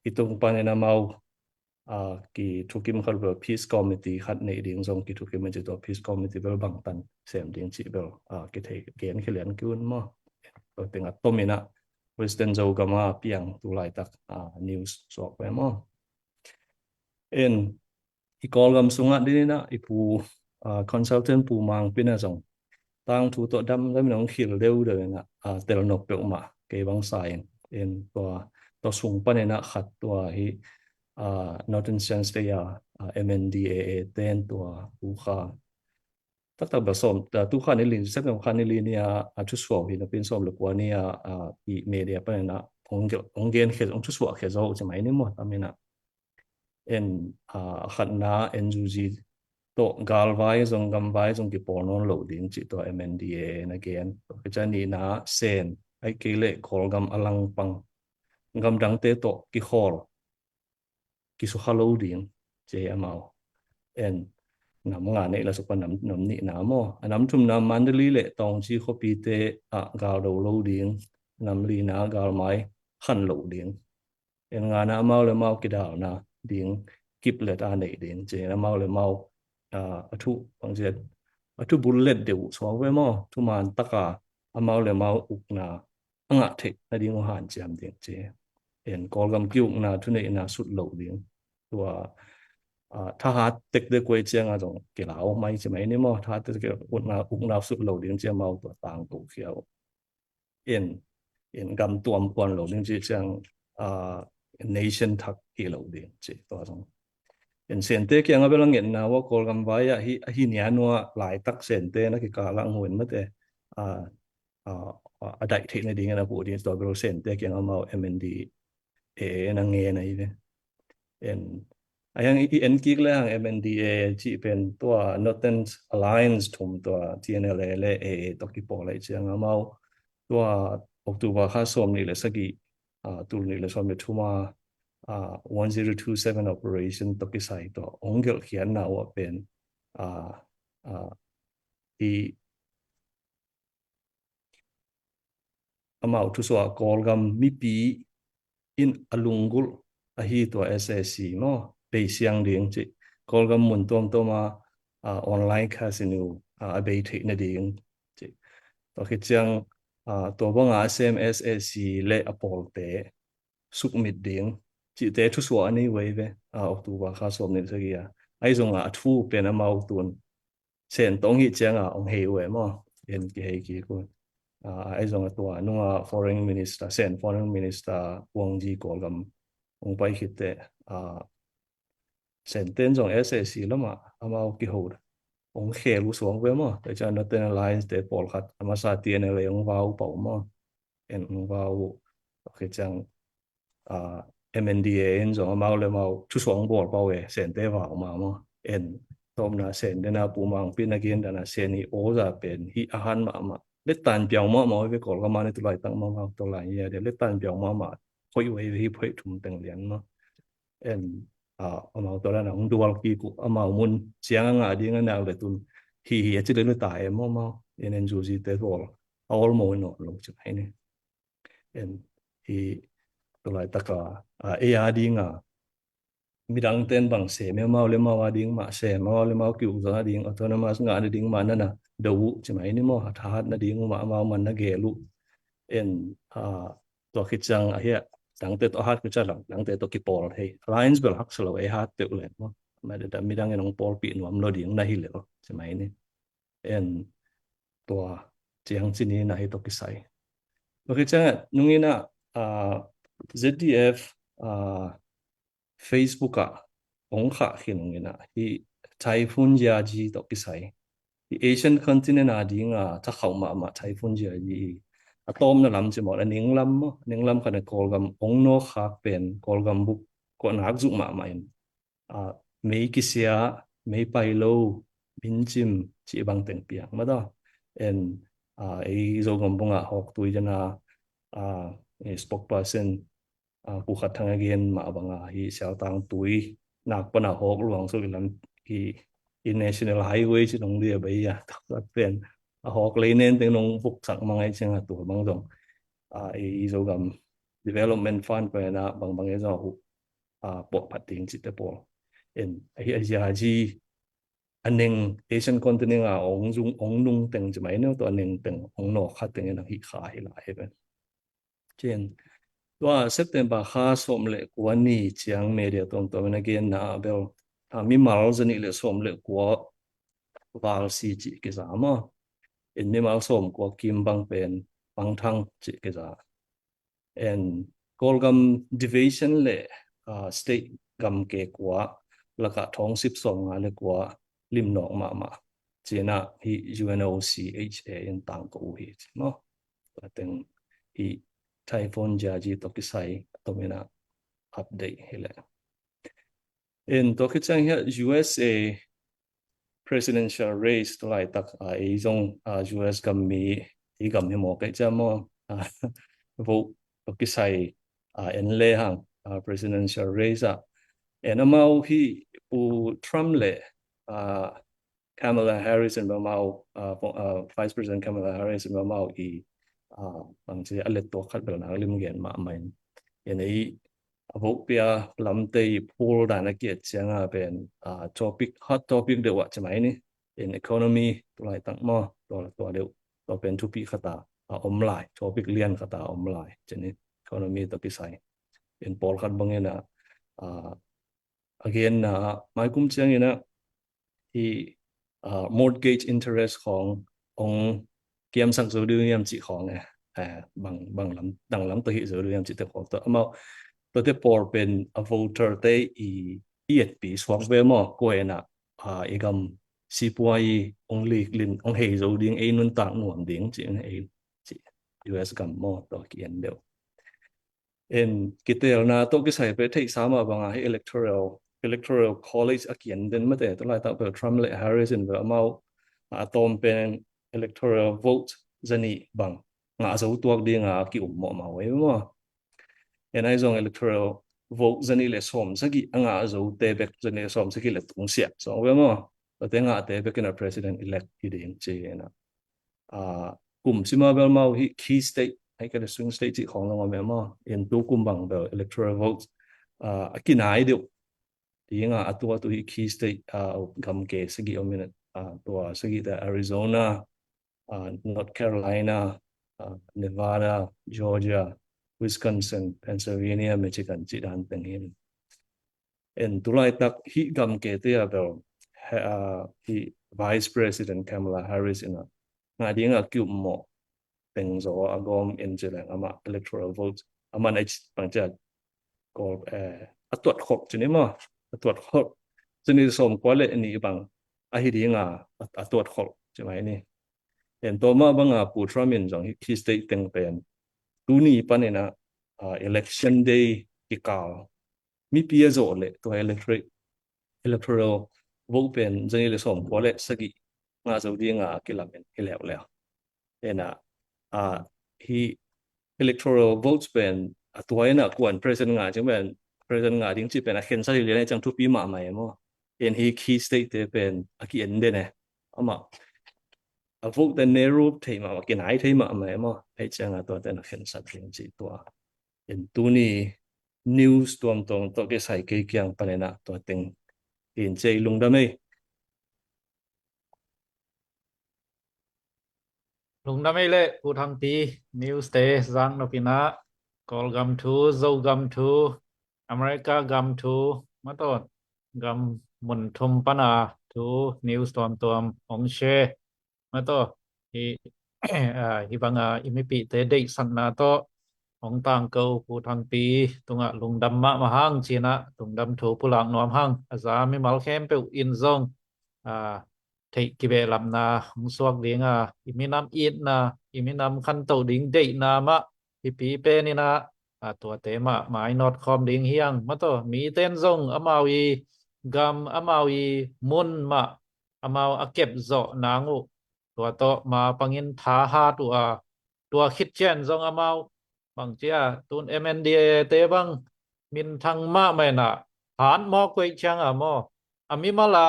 i tung panin amau, a, kithukim khat uh Peace Committee khat neih ding zong kithukim a ci tua Peace Committee bel bangtan sem ding cih bel, a, kithei gen khia lian kei un maw? Tua teng a tomin ah Western Zogam a piang tulaitak, a, news suak ve maw? En, i Kawlgam sungah ding inah i pu, ah, consultant Pu Mang Pin ah zong tangthu tawh damdam in hong khil deuhdeuh inah, ah, tel nop peuhmah kei bang sa in. En, tua, tua sung pan inah khat tua hi, ah, Northern Shan State ah, ah, M N D A A ten tua U Kha taktak bel sawm, ah, tu kha ni li, sep kha ni li ni a, a thusuah hi napi in sawm le kua ni a, ah, i media pan inah hong gen, hong gen khia, hong thusuah khia zo ci mai ni maw, tam inah. En, ah, a khatna N U G tawh galvai zong gamvai zong kipawl nawn lo ding cih tua M N D A A na gen. Tua khit ciang nihna Sen, ahih kei leh Kawlgam a langpang gamdangte tawh kikhawl kisukha lo ding ci hi amau. En, nam nga neih la suk pan nam, nam nihna maw. A nam thumna Mandalay le Taunggyi khuapite ah gal do lo ding, nam lina galmai khan lo ding. En, ngana amau le amau kidalna ding, kip let a neih ding ci hi amau le amau, ah, a thu bang ci, a thu bul let deuh suak ve maw. Thuman taka amau le amau ukna a ngah theih nading uh hanciam ding ci. En, Kawlgam ki-ukna thuneihna sut lo ding. Tua, ah, thahat tektek uh ahih ciangah zong kilau mai ci mai ni maw. Thahat tektek ukna, ukna sut lo ding ci amau tua tangko khia uh. En, en, gam tuam kuan lo ding ci ciang, ah, nation thak hi lo ding ci tua zong. En, Sente kiangah bel a ngetna uh a Kawlgam vai ah hi, ahi nia nua laitak Sente na kikal ah hong hun mate, ah, ah, ah, a daih theih nading in a puh ding tua bel Sente kiangah amau M N D A A na ngen ahi ve. En, a hiang i, i en kik le hang M N D A A cih pen tua Northern Alliance thum tua T N L A le A A tawh kipawl ahih ciang amau tua October kha sawm nih le sagih, ah, tul nih le sawm le thum a, ah, one zero two seven operation tawh kisai tua hong gelhkhiatna uh ah pen, ah, ah, i amau thusuah Kawlgam mipi in a lunggulh ahi tua S A C maw, bei siang ding ci. Kawlgam mun tuamtuam a, ah, online casino, ah, a bei theih nading ci. Tua khit ciang, ah, tua banga a sem S A C le a pawlte sukmit ding cihte thusuah a nei uh ahi ve, ah, October kha sawm nih sagih a. Ahi zongah a thu pen amau tun Sen tawh hong hih ciangah hong hei uh e maw. En, kihei kik uh. Ah, ahi zongah tua nunga foreign minister, Sen foreign minister Wang Yi Kawlgam hong pai khit teh, ah, Senten zong S A C lamah amau kiho hong khel uh suak ve maw. Tua ciang Northern Alliance te pawlkhat a masa T N L A hong vau pah uh maw. En, hong vau uh. Tua khit ciang, ah, M N D A A in zong amau le amau thusuak hong bawl pah uh e, Sente vau mah maw. En, tawpna Sen dena Pu Mang Pin a gen dana Sen i aw za pen hih a han mahmah. Lettan piau mahmah uh ve, Kawlgam a ni tulaitak mahmah tulai hi a dia lettan piau mahmah. Hoih uh ahi ve, hih hoih thum teng lian maw. En, ah, amau tua dana hong dual kik uh, amau mun ciang a ngah ding a nak le tun hi hi a ci le luta e maw maw. En, N U G te bawl a awl maw in aw lo ci mai ni. En, hi tulaitaka, ah, ei a dinga midangten bang sem e, amau le amau a ding mah sem, amau le amau ki-ukzawh nading autonomous ngah nading mah nana do uh ci mai ni maw. A thahat nading uh mah amau man na gel uh. En, ah, tua khit ciang a hiah dangte tawh a hat khit ciang dangte tawh kipawl thei. Alliance bel haksa lo, ei hat peuh le maw. Midang in hong pawlpih nuam lo ding na hi le maw ci mai ni. En, tua ciang ci ni na hi tawh kisai. Tua khit ciangah nungin ah, ah, Z D F, ah, Facebook ah hong khah khin nungin ah hi Typhoon Yagi tawh kisai. Hi Asian continent a dinga thakhauh mahmah Typhoon Yagi hi. A tawpna lam ci maw, a ning lam maw, a ning lam khat a Kawlgam hong nawkkhak pen Kawlgam buk kuanak zuk mahmah in, ah, mei kisia, mei pai lo, min cim cih bang teng piang mah ta. En, ah, ei Zogam bungah hawk tui dena, ah, ei spokesperson, ah, Pu Khat Thang a gen mah banga hi Sialtang tui nak pana hawk luang so i lam hi, i National Highway ci nong dia bai a taktak pen a hawk lei nen teng nong vuksak mangai ciang a tua bang zong, ah, ei Zogam Development Fund ko ena bangbang e zong a huh, ah, puahphat ding cihte pawl. En, ahi a ziazi a neng Asian continent a ong zung ong nung teng ci mai neu tawh a neng teng ong nawk khat teng in a hih kha hi lai hi pen. Cin, Tua September kha sawm le kua ni ciang media tuamtuam in a genna ah bel, a, mimal zanih le sawm le kua val si cih kiza maw? In mimal sawm kua kim bang pen pangthang cih kiza. And Kawlgam division le, a, state gamke kua lakah thawng sip sawm nga le kua limnawk mahmah. Cih na hi U N O C H A in tangko uh hi ci maw? Tua teng hi Typhoon Yagi tawh kisai a tom in a update hi leh. In tua khit ciang hiah U S A presidential race tu laitak, a, ei zong, a, U S gam mi, ei gam hi maw kei cia maw, a, vote tawh kisai, a, en le hang, a, presidential race ah. En amau hi Pu Trump le, a, Kamala Harris in amau, a, Vice President Kamala Harris in amau i, a, bangci a let tua khat bel nak lim gen mahmah in. En ei a vote pia lamte i poll dan a kiat cianga pen, a, topic, hot topic deuh ah ci mai ni. In economy tu laitak maw, tua, tua deuh, tua pen thupi khata a om lai, topic lian khata a om lai ci ni. Economy tawh kisai. In pawlkhat bangin a, a, a genna ah maikum ciangin a hi, a, mortgage interest khawng hong kiamsak zo ding hiam cih khawng e, a, bang, bang lam, dang lam tawh hi zo ding hiam cih te khawng tawh amau tuate pawl pen a voter te i, i etpi suak ve maw? Kua in a, a, i gam sipuai hong liklin hong hei zo ding, ei nuntak nuam ding cih in ei cih U S gam maw tawh ki-en deuh. En kitelna tawh kisai pen theihsa mah banga hi electoral, electoral college a ki-en den mate, tu laitak bel Trump le Harris in bel amau a tawm pen electoral vote zanih bang ngah zo tuak dinga ki-um mawhmawh ei maw? En ai zong electoral vote zanih le sawm sagih a ngah zo te bek, zanih le sawm sagih le tungsiah sawng ve maw? Tate ngah te bek in a president elect hi ding ci en a. A, kum sima bel amau hi key state, ai ka le swing state cih khawng lo ngam e maw? En tu kum bang bel electoral vote, a, a kinai deuh dinga a tua tu hi key state, a, gamke sagih om in a, tua sagih te Arizona, a, North Carolina, a, Nevada, Georgia, Wisconsin, Pennsylvania, Michigan cih dan teng hi. En tu laitak hi gamke te a bel, he, a, hi Vice President Kamala Harris in a ngah dinga ki-um mawh teng zaw a gawm en ci leng amah electoral vote, amah na i bang cia Kawl, eh, a tuat khawk ci ni maw? A tuat khawk. Ci ni sawm kua le ni bang ahi dinga a, a tuat khawk ci mai ni. En tua mah banga Pu Trump in zong hi key state teng pen tuni panin a, a, election day kikal mipi a zawh le tua electorate, electoral vote pen zanih le sawm kua le sagih ngah zo dinga kilamen hi leuleu. En a, a, hi electoral votes pen a tua in a kuan president ngah ding pen, president ngah ding cih pen a khensat hi lian a ciang thupi mahmah e maw? En hi key state te pen a ki-en den e. Amah a vote te narrow thei mahmah, kinai thei mahmah e maw? Hei cianga tua ten a khensat ding cih tua. En tuni news tuamtuam tawh kisai kei kiang panin a tua teng hi in ci ei, lungdam ei. Lungdam ei le Pu Thangpi, news te zak nopin a Kawlgam thu, Zogam thu, America gam thu, mataw gam mun thum pana thu news tuamtuam hong share. Mataw hi, a, hi banga i mipihte deihsakna tawh hong tangko Pu Thangpi tungah lungdam mahmah hang ci-in a lungdam thu pulak nuam hang. A za mimal khempeuh in zong, a, theih kibehlapna hong suak dinga, i minam itna, i minam khantoh ding deihna mah hipi penin a, a, tuate mah mainawt khawm ding hi hang. Mataw mite in zong amau i gam, amau i mun mah amau a kep zawh nang uh tua tawh ma pangin thahat uh a, tua khit ciang zong amau bang cia tun M N D A A te bang minthang mahmah in a hat mawk uh ei cianga maw? A mimal a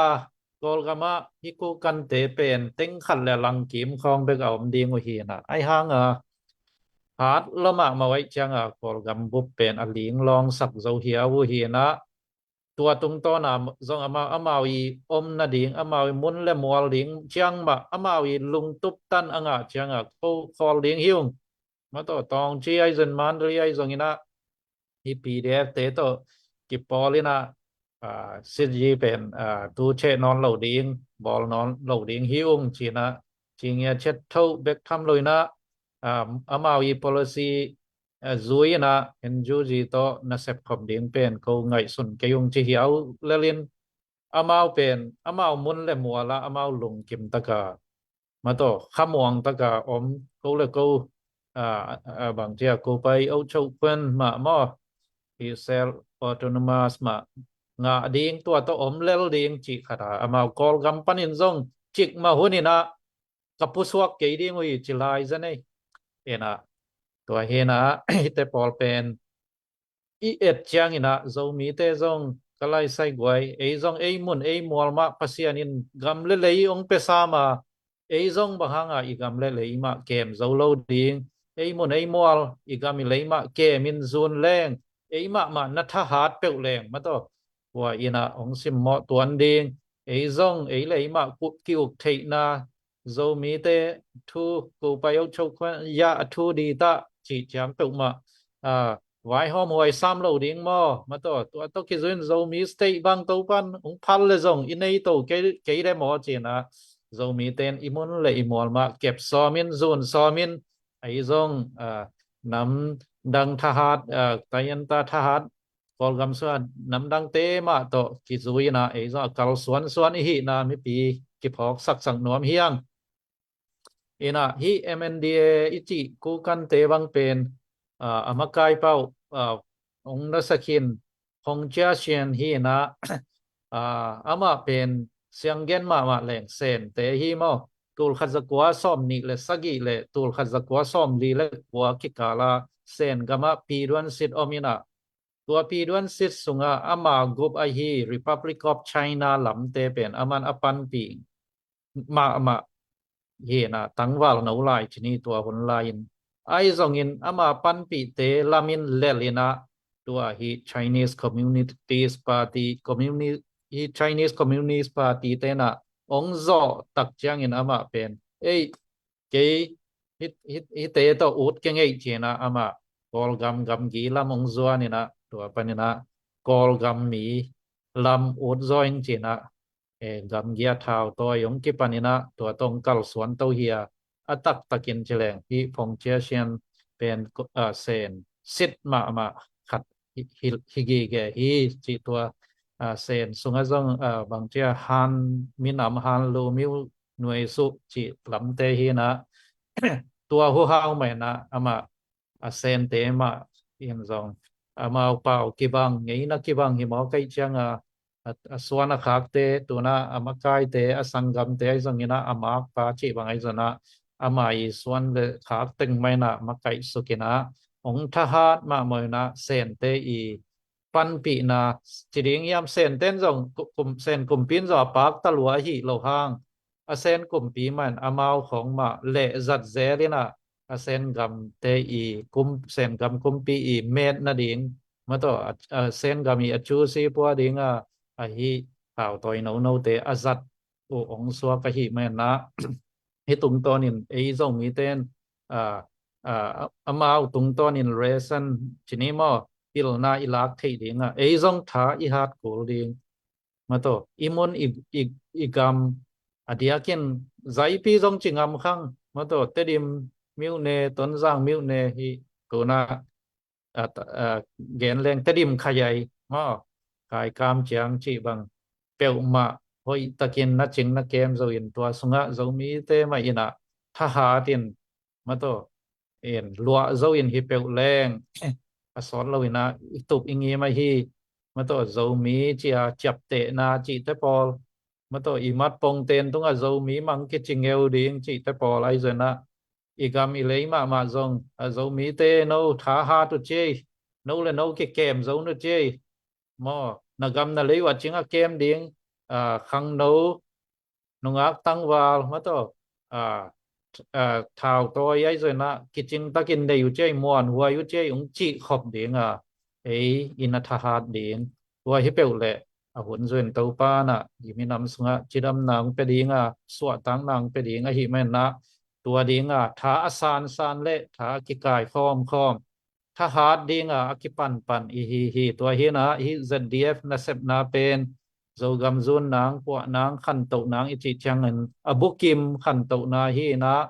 Kawlgam ah hi kukante pen teng khat le langkim khawng bek a om ding uh hi in a, ahi hanga hat lua mahmah uh ei cianga Kawlgam bup pen a linglawngsak zo hiau uh hi in a, tua tungtawna zong amau, amau i om nading, amau i mun le mual ding ciang mah amau i lungtup tan a ngah cianga ko khawl ding hi ung. Mataw Taunggyi ahi zongin, Mandalay ahi zongin a, hih P D F te tawh kipawl in ah, ah, sitzi pen, ah, tu cheh nawn lo ding, bawl nawn lo ding hi ung ci-in ah, ci ngia chet tho bek tham lo in ah, ah, amau i policy, ah, zui in ah, N U G tawh na sep khop ding pen ko ngaihsun kei ung ci hiau lel in, amau pen, amau mun le mual ah, amau lungkim tak a, ma tawh, khamuang tak a om, ko le ko, ah, ah, bang ci a, ko pai o cho khuan mah maw, hih self autonomous mah ngah ding, tua tawh om lel ding cih khat a, amau Kawlgam panin zong cik mah hun in ah ka pusuak kei ding uh hi ci lai zen ei. In ah, tua hi in ah, hihte pawl pen i et ciangin ah, Zomite zong ka lai sai guai, ei zong ei mun ei mual mah Pasian in gam le lei hong pia sam a, ei zong bang hang a i gam le lei mah kem zo lo ding, ei mun ei mual, i gam i lei mah kem in zun leng, ei mahmah na thahat peuh leng, ma tawh, tua in ah hong simmawh tuan ding, ei zong ei lei mah kut ki-uk theihna, Zomite thu, ko pai o cho khuan ya a thu di ta cih ciang peuh mah, ah, vaihawm huai sam lo ding maw, ma tawh, tua tawh kizui in Zomi state bang Topan hong phal le zong i nei to kei, kei le maw ci-in ah, Zomite in i mun le i mual mah kep sawm in, zun sawm in, ei zong, ah, nam dang thahat, ah, Kayenta thahat, Kawlgam sung a nam dangte mah tawh kizui in ah, ei zong a kal suansuan i hihna mipi kiphawk saksak nuam hi ing. In ah, hih M N D A i cih kukante bang pen, ah, a makai pau, ah, hong nasia khin Hong Chia Sian hi in ah, ah, amah pen sianggen mahmah leng Sente hi maw. Tul khat za kua sawm nih le sagih le tul khat za kua sawm li le kua kikal ah Sen gam ah Pi Duan Sit om in ah, tua Pi Duan Sit sung a ama gup ahi Republic of China lamte pen aman a panpih mahmah hi in ah, tangval no lai ci ni tua hun lai-in. Ahi zongin ama panpihte lam in lel in ah, tua hih Chinese Communist Party, Communi-, hih Chinese Communist Party te in ah hong zawh tak ciangin amah pen, ei, kei hih, hih, hihte tawh ut kei ing ei ci in ah, amah Kawlgam gamgi lam hong zuan in ah, tua pan in ah Kawlgam mi lam ut zaw ing ci in ah, eh, gamgi a thautawi hong kipan in ah, tua tawh hong kalsuan to hi a, a taktakin ci leng hih Phong Chia Sian pen, ah, Sen sit mahmah khat hi, hi, hi gige hi ci. Tua, ah, Sen sung a zong, ah, bang ci a, Han minam, Han Lu Miu Nuai Su cih lamte hi in ah, tua huhau mah in ah, amah a Sente mah in zong amau pau kibang, ngeina kibang hi mawk ahih ciang a, a, a suan a khakte, tu in ah a makaite, a sanggamte ahi zongin ah, a makpa cih bang ahi zongin ah, ama i suan le khak teng mah in ah makaih suk in ah, hong thahat mahmah in ah, Sente i panpihna ci ding hiam, Sente in zong ku-, kum, Sen kumpi in zong a pakta lua ahi lo hang, a Sen kumpi mah in amau khawng mah lehzat zel in ah, a Sen gamte i kum, Sen gam kumpi i met nading, ma tawh, a, a Sen gam i a cu si pua ding a, ahi thautawi nonote a zat uh hong suak ahih man in ah, hih tungtawnin ei Zomite in, ah, ah, amau tungtawnin ration ci ni maw, pilna i lak theih ding a, ei zong tha i hat kul ding. Ma tawh, i mun i, i, i gam, a diakin Zaipi zong ci ngam khang, ma tawh, Tedim myone, Tonzang myone hi, tu in ah, a, a, gen leng Tedim Khayai maw, Kaikam Ciang cih bang peuhmah hoih takin na cing na kem zo in, tua sung ah Zomite mah in ah thahat in, ma tawh, in luah zo in hi peuh leng, a sawt lo in ah i tup i ngim ahi, ma tawh, Zomi ci a ciaptehna cihte pawl, ma tawh, i mat pongten tung ah Zomi mang kici ngeu ding cihte pawl ahi zongin ah, i gam i lei mahmah zong, a, Zomite no thahat uh ci ei, no le no kikem zo un uh ci ei maw, na gam na lei uh a cing a kem ding, a, khangno, nungak tangval, ma tawh, a, a, thautawi ahi zongin ah kicing takin nei uh ci ei, muanhuai uh ci ei, hong cih khop ding a, ei in a thahat ding. Tua hi peuh leh a hun zui in Topa in ah i minam sung ah cidamna hong pia ding a, suahtakna hong pia ding ahih man in ah, tua ding a tha a sansan le tha a kikai khawmkhawm, thahat dinga a kipanpan i hi hi. Tua hi-in ah hih Z D F nasepna pen Zogam zun nang, puah nang, khantoh nang i cih ciangin a bukim khantohna hi-in ah,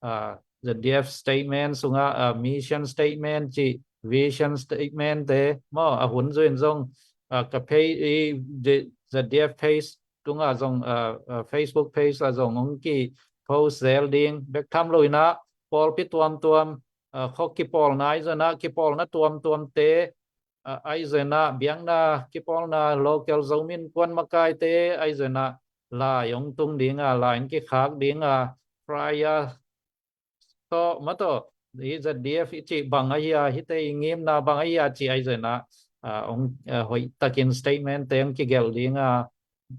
ah, Z D F statement sungah, ah, mission statement cih, vision statement te maw, a hun zui-in zong, ah, ka page, i, Z D F page tungah zong, ah, ah, Facebook page ah zong hong ki post zel ding bek tham lo-in ah, pawlpi tuamtuam, ah, khua kipawlna ahi zongin ah, kipawlna tuamtuamte, ah, ahi zongin ah, biakna kipawlna, local Zomi Innkuan makaite ahi zongin ah, lai hong tung dinga, lai hong kikhak dinga, flyer tawh, maw tawh, hih Z D F i cih bang ahi a, hihte i ngimna bang ahi a cih ahi zongin ah, ah, hong, ah, hoihtakin statement te hong kigelh dinga,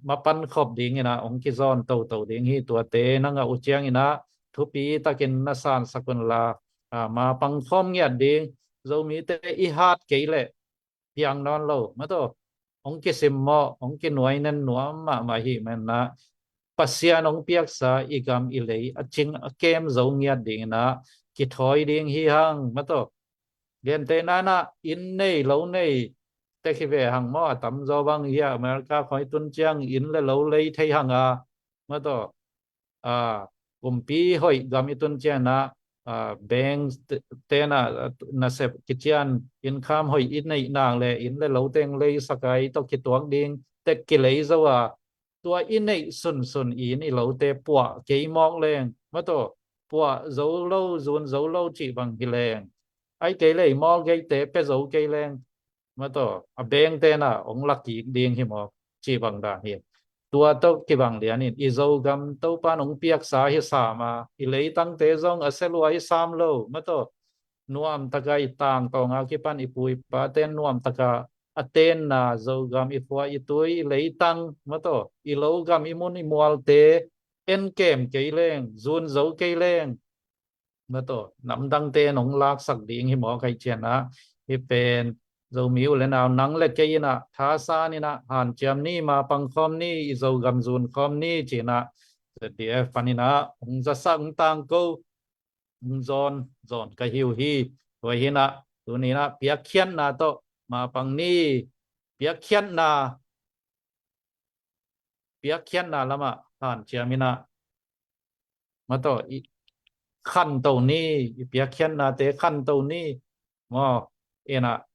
mapan khop dingin ah hong kizawn toto ding hi. Tuate na ngah uh ciangin ah thupi takin na sansak un la, ah, mapang khawm ngiat ding. Zomite i hat kei leh piang nawn lo, maw tawh, hong kisimmawh, hong kinuainen nuam mahmah ahih manin ah, Pasian hong piaksa i gam i lei a cing a kem zo ngiat dingin ah kithawi ding hi hang, maw tawh. Gentehna-in ah inn nei lo nei tek hi ve hang maw, a tamzaw bang hi a, America khawng i tun ciang inn le lo lei thei hang a, maw tawh, ah, kumpi hoih gam i tun ciangin ah, ah, bank te-, te'n ah, ah, nasep kician, income hoih i neih nak leh inn le lo teng leisak a, i tawh kituak ding tek kilei zo a, tua i neih sunsun i inn i lote puah kei mawk leng, maw tawh, puah zo lo, zun zo lo cih bang hi leng, ahih kei leh i mortgage te pia zo kei leng, maw tawh, a bank te'n ah hong la kik ding hi mawk cih bang dan hi. Tua tawh kibang lianin i Zogam Topa'n hong piaksa hi sam a, i leitangte zong a sia lua hi sam lo, maw tawh, nuamtaka i tangtawnga kipan i pu i pate'n nuamtaka a tenna Zogam, i khua i tui, i leitang, maw tawh, i lo gam, i mun i mualte en kem kei leng, zun zo kei leng, maw tawh, namdangte'n hong laksak ding hi mawk ahih ciangin ah, hih pen Zomi u le nau nang le kei in ah thasan in ah hanciam ni, mapang khawm ni, i Zogam zun khawm ni ci-in ah Z D F panin ah hong zasak, hong tangko, hong zawn zawn ka hi uh hi. Tua hi-in ah tuni-in ah piakkhiatna tawh mapang ni, piakkhiatna, piakkhiatna lamah hanciam in ah, maw tawh, i khanto ni, i piakkhiatnate khanto ni, maw, in ah,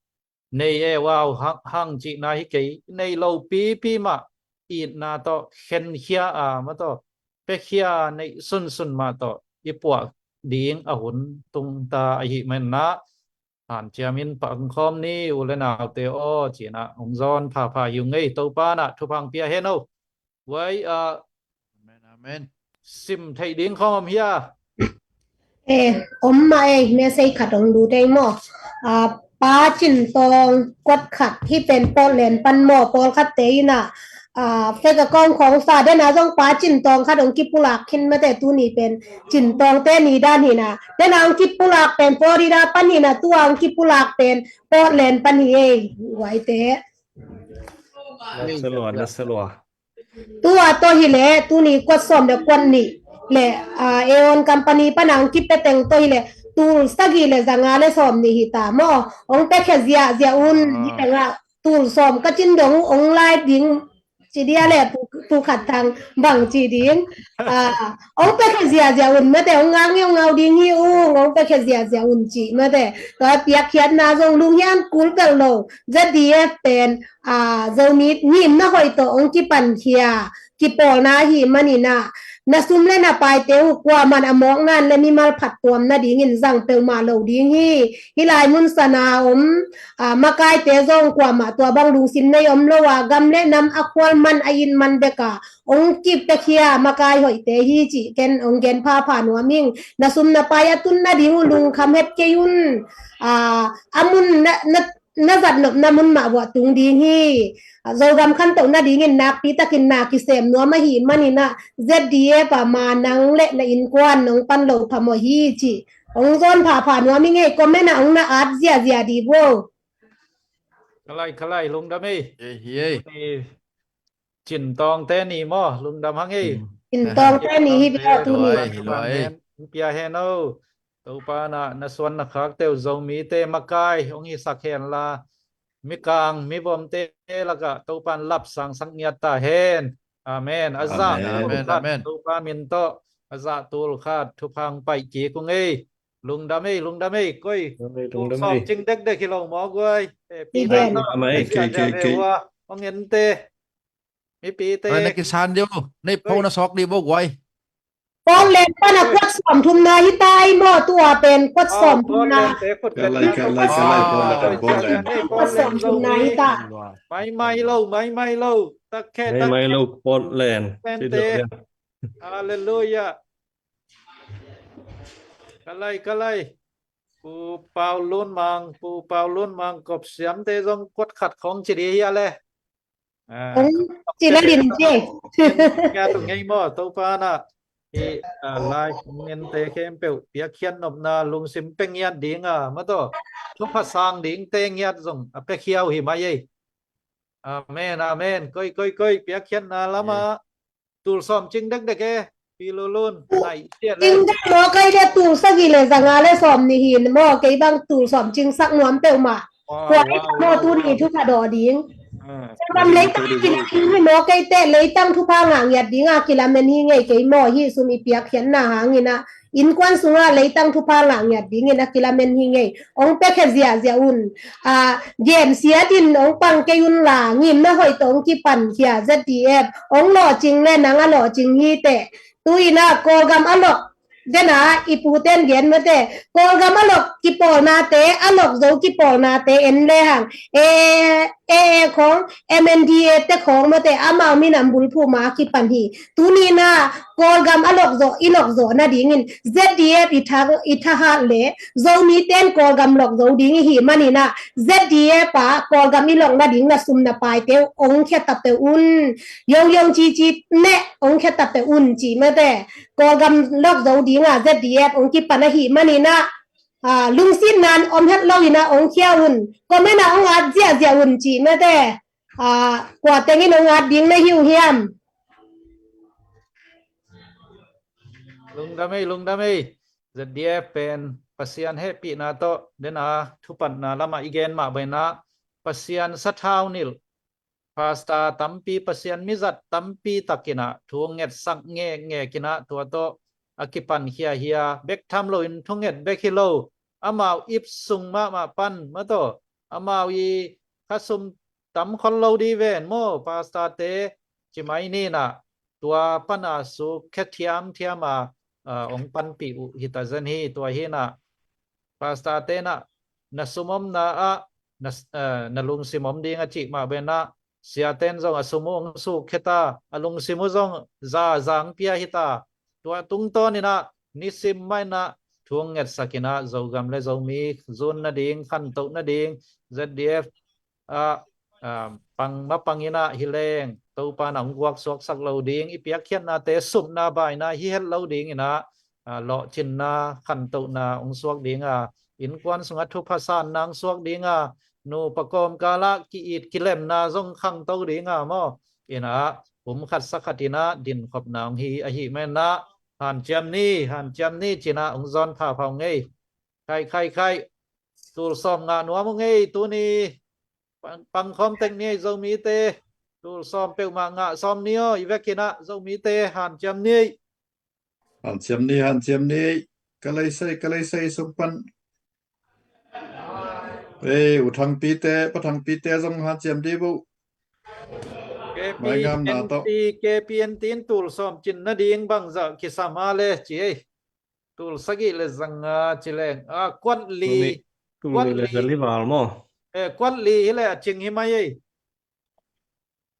nei e, wow, hang, hang cihna hi kei, nei lo pipi mah itna tawh khenkhia a, maw tawh, piakhia, neih sunsun mah tawh i puah ding a hun tung ta ahih manin ah, hanciamin pangkhawm ni, u le naute aw, ci-in ah hong zawn phapha hi ung ei. Topa'n ah thupha hong pia hen aw. Guai, ah, amen, amen. Sim theih ding khawng om hia? Eh, om mah ei, message khat hong lut ei maw. Ah, Pa Cin Tawng, kuat khat, hih pen Portland pan maw, pawlkhatte in ah, ah, fake account khawng sa, den a zong Pa Cin Tawng khat hong kipulak khin, mate, tuni pen Cin Tawngte ni dan hi-in ah, den a hong kipulak pen Florida pan hi-in ah, tua hong kipulak pen Portland pan hi ei, guaite. Na sia lua, na sia lua. Tua tawh hi leh, tuni kuat sawm le kuat nih le, ah, Aeon Company pan a hong kipia teng tawh hi leh, tul sagih le za nga le sawm nih hi ta maw. Hong piakhia ziahziah un, ah, hih tengah tul sawm ka cin dong, hong lai ding ci dia leh, Pu, Pu Khat Thang, bang ci ding. Ah, hong piakhia ziahziah un, mate, hong ngak ngeungau ding hi ung, hong piakhia ziahziah un ci, mate. Tua piakkhiatna zong lunghiang kul pel lo, Z D F pen, ah, Zomi ngimna hoih tawh hong kipankhia kipawlna ahih manin ah, na sum le na paite uh kuamah'n a mawkna le mimal phattuamna dingin zang peuhmah lo ding hi. Hih lai mun san a om, ah, makaite zong kuamah tua bang lungsim nei om lo a, gam le nam a khual man, a inn man bek a hong kipiakhia makai hoihte hi cih ken hong gen phapha nuam ing. Na sum na pai a tunna ding uh lungkham het kei un. Ah, a mun na, na, na zat nopna mun mah uah tung ding hi. Ah, Zogam khantoh nadingin nakpi takin na kisem nuam ahih manin ah, Z D F ah ma nang le na innkuan nong pan lo phamawh hi cih hong zawn phapha nuam ing ei. Comment ah hong na at ziahziah dih vo. Khalai, khalai, lungdam ei. Ei, hi ei. Tuni Cin Tawngte ni maw, lungdam hang ei. Hmm. Cin Tawngte ni hi bia tuni. Hi lua ei, hi lua ei. Hong pia hen aw. Topa na, na suan na khakte uh Zomite makai hong hisak henla, mikang mivomte lakah Topa in lapsangsak ngiat ta hen. Amen. A zah Amen. Tul Amen, khat amen. Topa min tawh a zah tul khat thupha hong pai kik ung ei. Lungdam ei, lungdam ei. Koi, lungdam ei, tul lungdam sawm ei. Cing dekdek hi lo maw guai. Eh, Pi Pi Dan Dan. Lungdam ei. Kei, kei, kei. Hong ente. Mipite. Ai, na kisan dih uh. Nei pho na sawk dih bo guai. Portland pan a kuat sawm thumna hi ta ei maw, tua pen kuat sawm thumna. Portland te kuat. Kalai, kalai, kalai, Portland, Portland. Kuat sawm thumna hi ta. Mai mai lo, mai mai lo. Tak khe, tak khe. Mai mai lo, Portland. Portland te. Hallelujah. Kalai, kalai. Pu Pau Lun Mang, Pu Pau Lun Mang kop siamte zong kuat khat khong ci dih hia le. Ah, kong ci la lin ci. Ngat ngei maw, Topa na. Hi, ah, lai hong ente khempeuh piakkhiat nopna lungsim pia ngiat ding a, maw tawh. Thupha sang dingte ngiat zong a piakhia uh hi mai ei. Amen, amen. Koi, koi, koi, piakkhiatna lama. Tul sawm cing dekdek e, Pi Lulun, nai ciat le. Cing dek maw, kei le tul sagih le zanga le sawm nih hi maw, kei bang tul sawm cing sak nuam peuhmah. Wow, wow, wow. Kua i maw tuni thupha dawh ding. Ah. Sangam leitang thupha ngah ngiat ding a kilamen hi ngei kei maw, hih sum i piakkhiatna hangin ah. Innkuan sungah leitang thupha ngah ngiat dingin a kilamen hi ngei. Hong piakhia ziahziah un. A, gensiatin hong pang kei un la, ngimna hoih tawh hong kipankhia Z D F. Hong lawhcing le nang a lawhcing hi teh. Tu-in ah Kawlgam a lok, dena i puten gen mate. Kawlgam a lok kipawlnate, a lok zo kipawlnate en le hang. E, e, e khong, M N D A te khong mate, amau minam bulphuh ma a kipan hi. Tuni-in ah Kawlgam a lok zawh, i lok zawh nadingin Z D F i tha, i thahat le Zomite in Kawlgam lok zo ding i hih manin ah Z D F ah Kawlgam i lok nading na sum na paite uh hong khia ta peuh un. Yong yong ci ci ne hong khia ta peuh un ci mate. Kawlgam lok zo ding a Z D F hong kipan ahih manin ah, ah, lungsim nan om het lo in ah hong khia un. Comment ah hong at ziahziah un ci mate. Ah, kua tengin hong at ding na hi uh hiam? Lungdam ei, lungdam ei. Z D F pen Pasian hehpihna tawh dena thupatna lamah i gen mah bangin ah Pasian sathau nilh, pastor tampi, Pasian mizat tampi takin ah thu ngetsak ngekngek in ah tua tawh a kipankhia hi a, bek tham loin thunget bek hi lo, amau ip sung mahmah pan, maw tawh, amau i khasum tam khol lo ding ven maw, pastor te ci mai ni in ah, tua pan a suk khia thiamthiam a, ah, hong panpih uh hi ta zen hi. Tua hi in ah pastor te in ah na sum omna ah na, ah, na lungsim om ding a cih mah bangin ah siate in zong a sum uh hong suk khia ta, a lungsim uh zong za zang pia hi ta. Tua tungtawn in ah nisim mah in ah thu ngetsak in ah Zogam le Zomi zun nading, khantoh nading, Z D F ah, ah, pang mapang in ah hi leng, Topa in ah hong guak suaksak lo ding, i piakkhiatnate supna baina hi het lo ding in ah, ah, lawhcinna, khantohna hong suak ding a, innkuan sungah thupha sanna hong suak ding a, nupa kawmkal ah ki-it kilemna zong khangto ding a maw. In ah pumkhat sakhat in ah dinkhopna hong hi ahih manin ah hanciam ni, hanciam ni ci in ah hong zawn phapha ung ei. Khai, khai, khai. Tul sawm ngah nuam ung ei tuni. Pang, pangkhawm tek ni ei Zomite. Tul sawm peuhmah ngah sawm ni aw, i vekin ah Zomite hanciam ni ei. Hanciam ni, hanciam ni ei. Ka leisei, ka leisei sung pan. Ei, U Thangpite, Pa Thangpite zong hanciam dih bo. K P N T, K P N T in tul sawm cin nading bangzah kisam a le ci ei. Tul sagih le zanga ci leng. Ah, kuat li. Kuat li. Kuat li le zali val maw? Eh, kuat li hi le a cing hi mai ei.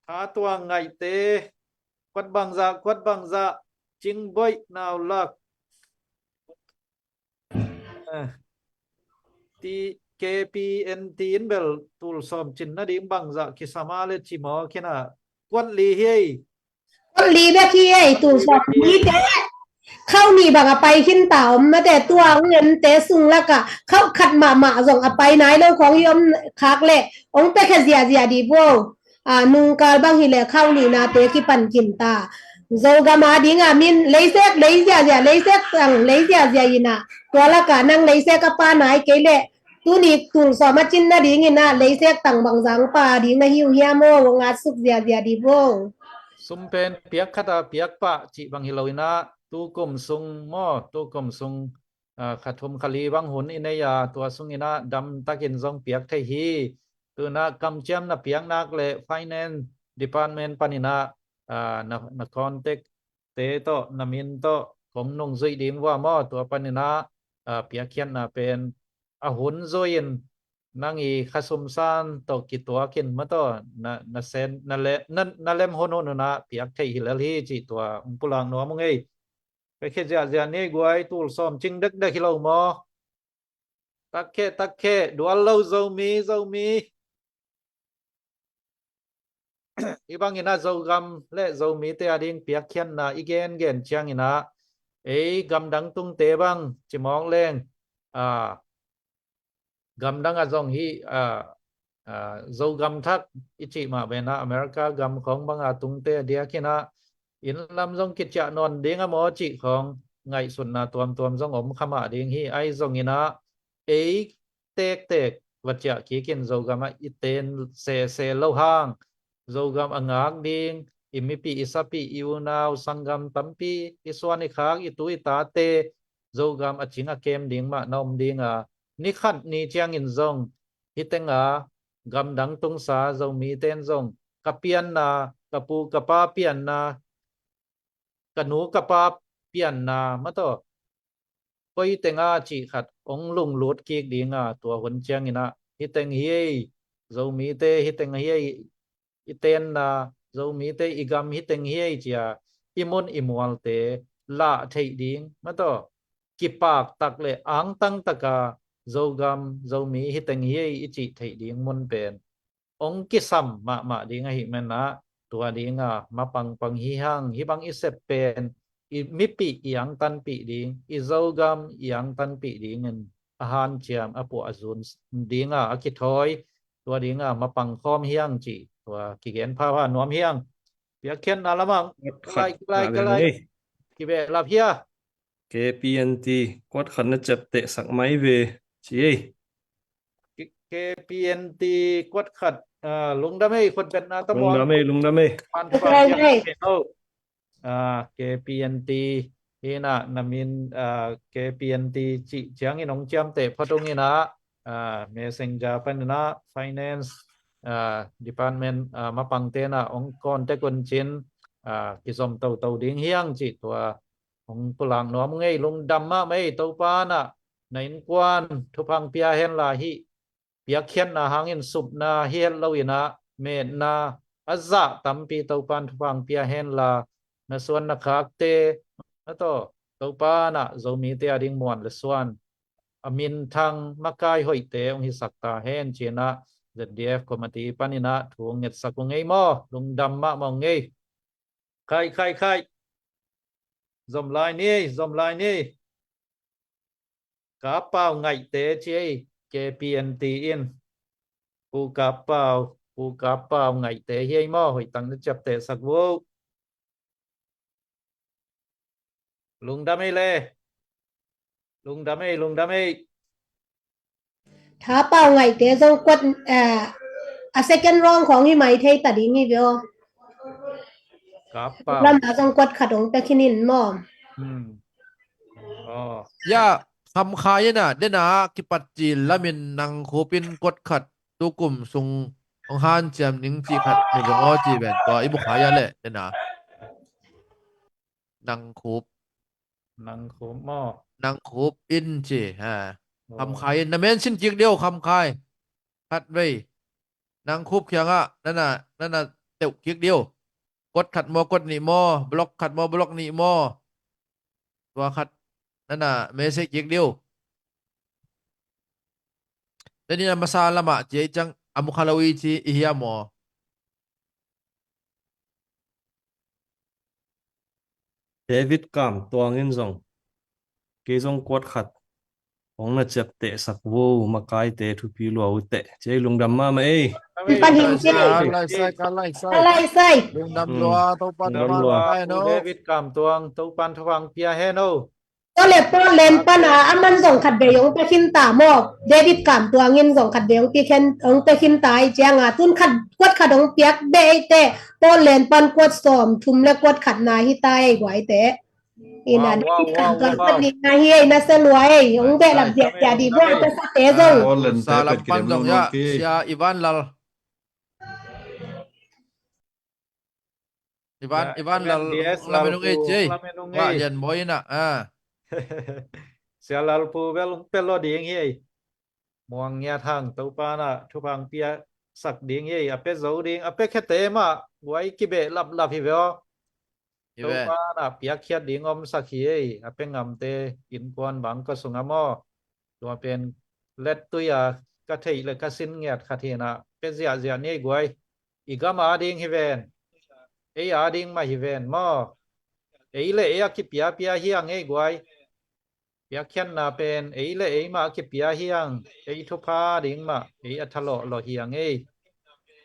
Tha tuang ngaihte. Kuat bangzah, kuat bangzah. Cing boih nau lak. Eh. Ti K P N T in bel tul sawm cin nading bangzah kisam a le ci maw khin a. Kuat li hi ei. Kuat li bek hi ei, tul sawm li te. Khau nih bang a pai khin ta om mate, tua hong ente sung lakah khau khat mahmah zong a pai nai lo khawng hi om khak leh hong piakhia ziahziah dih bo. Ah, nungkal bang hi leh khau nihnate kipan kin ta. Zogam a ding a min leisek lei ziazia, leisek tang lei ziazia in ah, tua lakah nang leisek a pa nai kei leh tuni tul sawm a cin nading in ah leisek tang bangzah pa ding na hi uh hiam aw, hong atsuk ziazia dih bo. Sum pen piak khat a piak pah cih bang hi lo in ah, tu kum sung maw, tu kum sung, ah, kha thum kha li bang hun i nei a, tua sung in ah dam takin zong piak thei hi. Tu in ah kamciam na piak nak leh finance department pan in ah, ah, na, na contact te tawh, na min tawh kong nungzuih ding uh a maw, tua pan in ah, ah, piakkhiatna pen a hun zui in nang i kha sum san tawh kituak in maw tawh, na, na sen, na le, na, na lem hunhun un ah piak thei hi lel hi cih tua hong pulak nuam ung ei. Ka khia ziahziah ni guai, tul sawm cing dekdek hi lo maw? Takkhe, takkhe, dual lo Zomi, Zomi. Hih bangin ah Zogam le Zomite a ding piakkhiatna i gengen ciangin ah, ei gamdang tungte bang cimawk leng, ah, gamdang ah zong hih, ah, ah, Zogam thak i cih mah bangin ah America gam khawng bang a tungte a diakin ah inn lam zong kiciah nawn ding a maw cih khawng ngaihsutna tuamtuam zong om kha mah ding hi. Ahi zongin ah ei tektek va ciah kik in, Zogam ah i ten sese lo hang, Zogam a ngak ding, i mipi, i sapi, i unau sanggam tampi, i suan i khak, i tu i tate Zogam a cing a kem ding mah na om ding a, ni khat ni ciangin zong hih teng a gamdang tungsa Zomite in zong ka pianna, ka pu ka pa pianna, ka nu ka pa pianna maw tawh, koi teng a cih khat hong lunglut kik ding a, tua hun ciangin ah hih teng hi ei, Zomite hih teng hi ei, i tenna, Zomite i gam hih teng hi ei ci-a i mun i mualte lah theih ding maw tawh, kipak tak le angtang tak a Zogam, Zomi hih teng hi ei i cih theih ding mun pen hong kisam mahmah ding ahih man ah, tua ding a mapangpang hi hang. Hih bang i sep pen i mipi i angtanpih ding, i Zogam i angtanpih dingin a hanciam, a puah a zun ding a, a kithawi, tua ding a mapang khawm hi hang cih tua kigen phapha nuam hi hang. Piakkhiatna lamah ka lai, ka lai, ka lai. Kibehlap hia? K P N T kuat khat na ciaptehsak mai ve ci ei. K-, K P N T kuat khat, ah, lungdam ei, khutbetna tawh muang. Lungdam ei, lungdam ei. Pan, pan, pan, pan, pan. Ah, K P N T hi in ah, na min, ah, K P N T cih ciangin hong ciamteh phot ung in ah, ah, Messenger pan in ah, Finance, ah, Department, ah, mapangte in ah hong contact un cin, ah, kizom toto ding hi hang cih tua hong pulak nuam ung ei. Lungdam mahmah ei. Topa in ah na innkuan thupha pia hen la, hih piakkhiatna hangin supna hi het lo in ah, metna a zah tampi Topa in thupha pia hen la, na suan na khakte, na tawh, Topa in ah Zomite a ding muan le suan, a minthang makai hoihte hong hisak ta hen ci in ah Z D F committee pan in ah thu hong ngetsak ung ei maw. Lungdam mahmah ung ei. Khai, khai, khai. Zom lai ni, zom lai ni. Kap Pau Ngaihte ci ei, K P N T in. Pu Kap Pau, Pu Kap Pau Ngaihte hi ei maw, hoih tak na ciaptehsak vo. Lungdam ei le. Lungdam ei, lungdam ei. Kap Pau Ngaihte zong kuat, eh, a second round khawng hi mai thei ta ding hi ve aw. Kap Pau. Lam ah zong kuat khat hong pia khin in maw. Hmm. Oh. Ya, Kham Khai in ah, den a kipat ci lamin Nang Khup in kuat khat tu kum sung hong hanciam ning cih khat ni zong aw ci ven, tua i mu kha ya le, den a. Nang Khup. Nang Khup maw? Nang Khup in ci, ha. Oh. Kham Khai in, na mention kik dih o, Kham Khai. Khat vei. Nang Khup kiangah, na na, na na teuh kik dih o. Kuat khat maw, kuat nih maw, block khat maw, block nih maw. Tua khat, na na message kik dih o. Tuni a masa lamah ci ei ciang, a mu kha lo i ci i hiam aw. David Kam Tuang in zong, kei zong kuat khat. Hong na ciaptehsak vo, makaite thupi lua uh teh. Ci ei, lungdam mahmah ei. Pan hing ci ei. Ka lai sai, ka lai sai. Ka lai sai. Lungdam lua, Topa, lungdam lua. David Kam Tuang, Topan thupha pia hen o. Tua leh Portland pan a, a man zong khat vei hong pia khin ta maw. David Kam Tuang in zong khat vei hong pia khin, hong pia khin ta ei ciang a, tun khat, kuat khat hong piak beh ei teh, Portland pan kuat sawm thum leh kuat khat na hi ta ei guai teh. Ina, wow, David Kam Tuang kuat nih na hi ei, na sia lua ei, hong behlap ziahziah dih bua, ka sate zong. Sa lam pan zong ya, Sia Ivan Lal. Ivan, Ivan Lal, lamen ung ei ci ei. Lamen ung ei. Lian Bawi in a. Sia Lal Pu bel hong pia lo ding hi ei. Muang ngiat hang, Topa in a thupha pia sak ding hi ei. A pia zo ding, a pia khiate mah guai kibehlap lap hi ve aw. Topa in a piakkhiat ding omsak hi ei. A pia ngamte innkuan bang ka sung a maw. Tua pen lettui a ka theih leh ka sin ngiat khat hi in a, pia ziahziah ni ei guai. I gam a ding hi ven. Ei a ding mah hi ven maw. Ei leh ei a kipiapia hi hang ei guai. Piakkhiatna pen ei leh ei mah a kipia hi hang. Ei thupha ding mah, ei a thalawh lawh hi hang ei.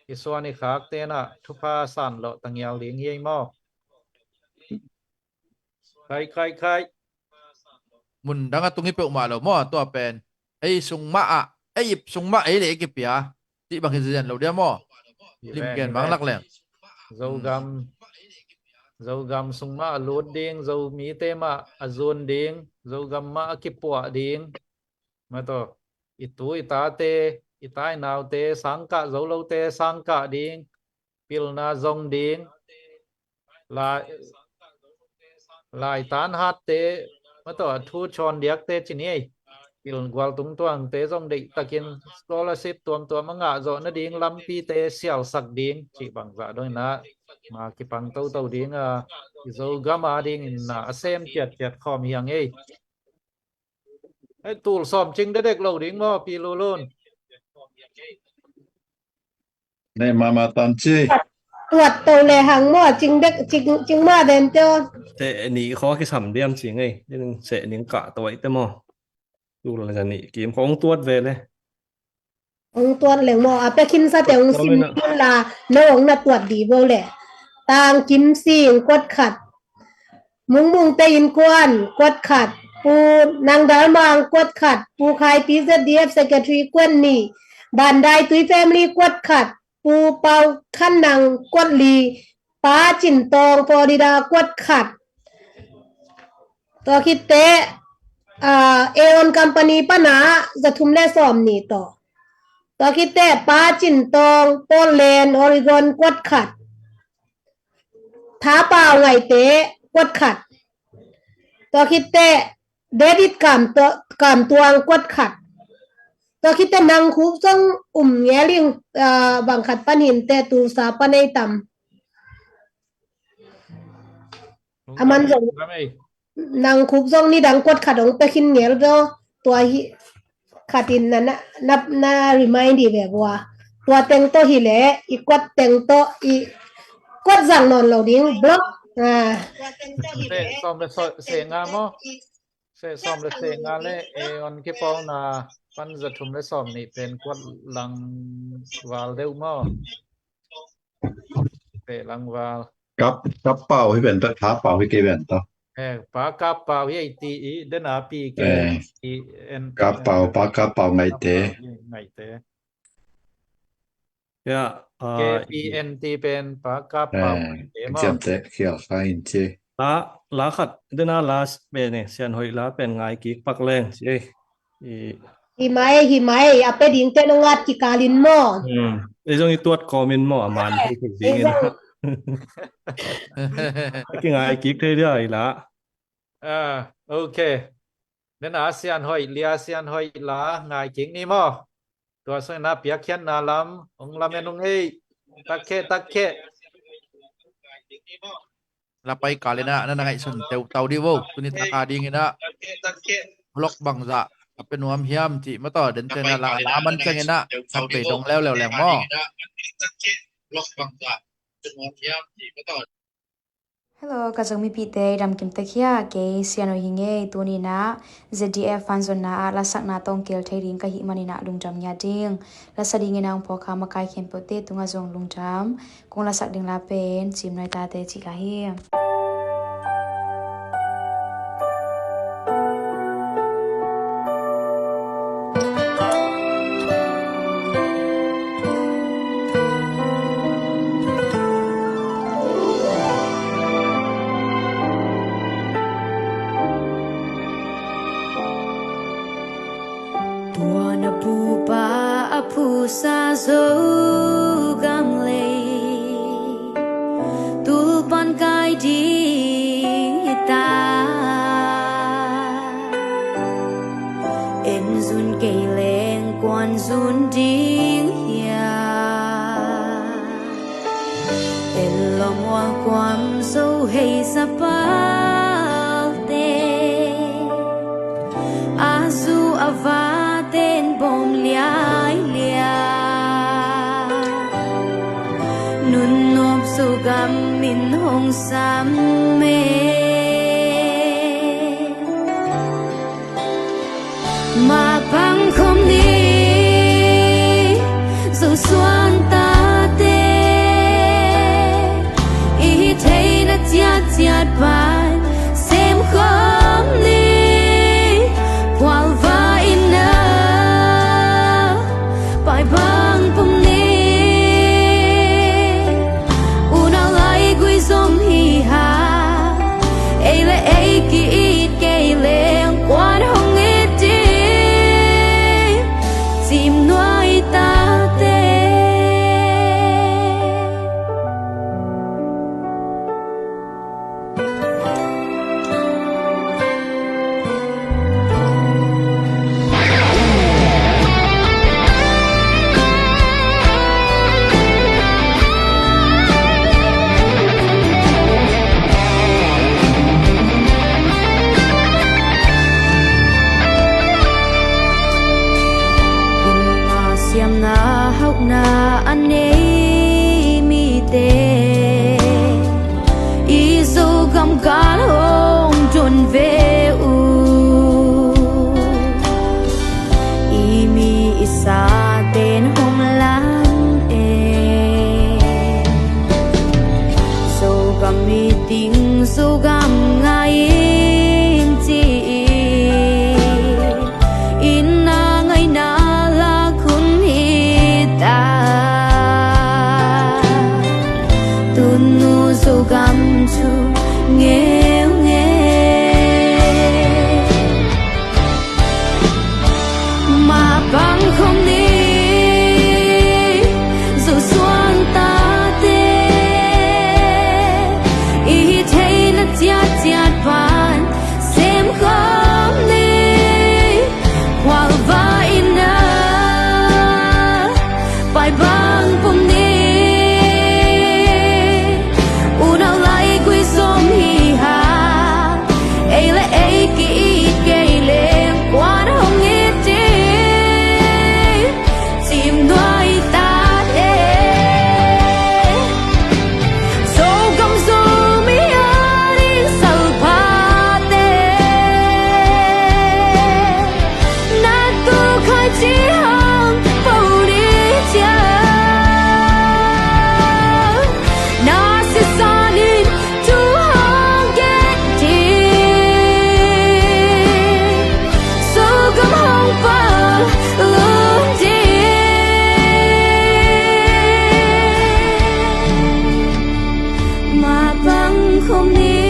I suan i khakte in a thupha san lawh ta ngial ding hi ei maw. Khai, khai, khai. Mun dang a tung hi peuhmah lo maw, tua pen. Ei sung mah ah, ei ip sung mah ei leh ei kipia. Cih bang hi zian lo dia maw. Lim gen bang lak leng. Zogam, Zogam sung mah a lut ding, Zomite mah a zun ding, Zogam mah a kipuah ding. Mah tawh, i tu i tate, i tai naute, sangkah zo lote, sangkah ding, pilna zong ding, lai, laitan hatte, mah tawh a thu chawn diakte ci ni ei. Pil gual tung tuangte zong deihtakin scholarship tuamtuam a ngah zawh nading lampite sialsak ding, cih bangzah dong in a, ma kipang toto ding a, i Zogam a ding in na a sem ciatciat khawm hi hang ei. Hei, tul sawm cing dedek lo ding maw, Pi Lulun? Nei mama tan ci. Tuat to le hang maw, cing dek, cing, cing ma den teo. Seh nih khaw kisam diam ci ngei. Seh ning kah to ai te maw. Tul le nih kim khaw hong tuat ve le. Hong tuat leng maw, a pia khinsa te hong sim la, no hong na tuat di bo le. Tang Kim Sing kuat khat. Mungmung te innkuan kuat khat. Pu Nang Dal Mang kuat khat. Pu Khai Pi Z D F Secretary kuat nih. Bandai Tui Family kuat khat. Pu Pau Khan Nang kuat li. Pa Cin Tawng Florida kuat khat. Tua khit teh, ah, Aeon Company pan a za thum le sawm nih tawh. Tua khit teh Pa Cin Tawng Portland, Oregon kuat khat. Tha Pau Ngaite kuat khat. Tua khit teh David Kam Tua-, Kam Tuang kuat khat. Tua khit teh Nang Khup zong um ngel ing, ah, bang khat pan hin teh Tulsa pan ei tam. A man zong Nang Khup zong nidang kuat khat hong pia khin ngel zaw. Tua hi khat in na, na, na, na remind i ve bua. Tua teng tawh hi le, i kuat teng tawh, i kuat zang nawn lo ding, block. Ah. Seh sawm le sawm, seh nga maw? Seh sawm le seh nga le, Aeon kipawlna pan za thum le sawm nih pen kuat lang val deuh maw? Seh lang val. Kap, Kap Pau hi ven ta, Tha Pau hi kei ven ta. Eh, Pa Kap Pau hi ei ti i, den a pi kei i en Kap Pau, Pa Kap Pau Ngaite. Ngaite. Ya, ah, K P N T pen Pa Kap Pau Ngaite maw. Ciamteh khial kha in ci. La, la khat, den a la pen e, Sian Hoih la pen ngai kik pak leng ci e. I, hi mai, hi mai, a pia ding te nong at kikal in maw. Hmm. Ei zong i tuat kawm in maw, a man thei thei ding in. Ki ngai kik thei dia i la. Ah, okay. Den a Sian Hoih lia, Sian Hoih la ngai kik ni maw. Tua sung in a piakkhiatna lam hong lamen ung ei. Takkhe, takkhe. La pai kal in a, na na ngaihsun teutau di vo. Tuni tak a ding in a vlog bangzah a pia nuam hiam cih mataw, den ciang in a la, la man ciang in a khat vei dong leuleu leng maw. Hello, ka Zomi mipihte, i dam kim tek hia? Kei Sian Oi hi ing ei. Tuni-in ah Z D F fanzonna ah lasakna tawh hong kihel thei ding ka hih manin ah lungdam ngiat ing. Lasa dingin ah hong phawk kha makai khempeuhte tungah zong lungdam. Kong lasak ding la pen Cimnuai Tate cih ka hi. Tua na pupa a phusa Zogam lei, tulpan kai ding hi ta. En zun kei leng kuan zun ding hia? En lawm ual kuam zo hei sapalte, a zu a vaten bawm liailiai. Nunnop Zogam in hong sam e. Mapang khawm ni, Zosuan tate, i hih theihna ciatciat pan sem khawm ni. Khualva in a pai bang pum ni. Unau laigui zom hi hang, ei le ei ki-it kei leng kuan hong it ding, Cimnuai Tate. Siamna hauhna a nei mite, i Zogam gal hong don ve uh. I mi i saten hong lam e. Zogam i ding, Zogam ngai ing ci-in, i na ngaihna lak hun hi ta. Tunu Zogam thu ngeungeu. Mapang khawm ni, Zosuan tate, i hih theihna ciatciat pan sem khawm ni. Khualva in a pai bang pum ni. Unau laigui zom hi hang, ei le ei ki-it kei leng kuan hong it ding, Cimnuai Tate. Zogam Zomi a ding salphate, na tu khai ci hang po ni ciang, na sisan in thu hong gen ding, Zogam hong pal lum ding. Mapang khawm ni,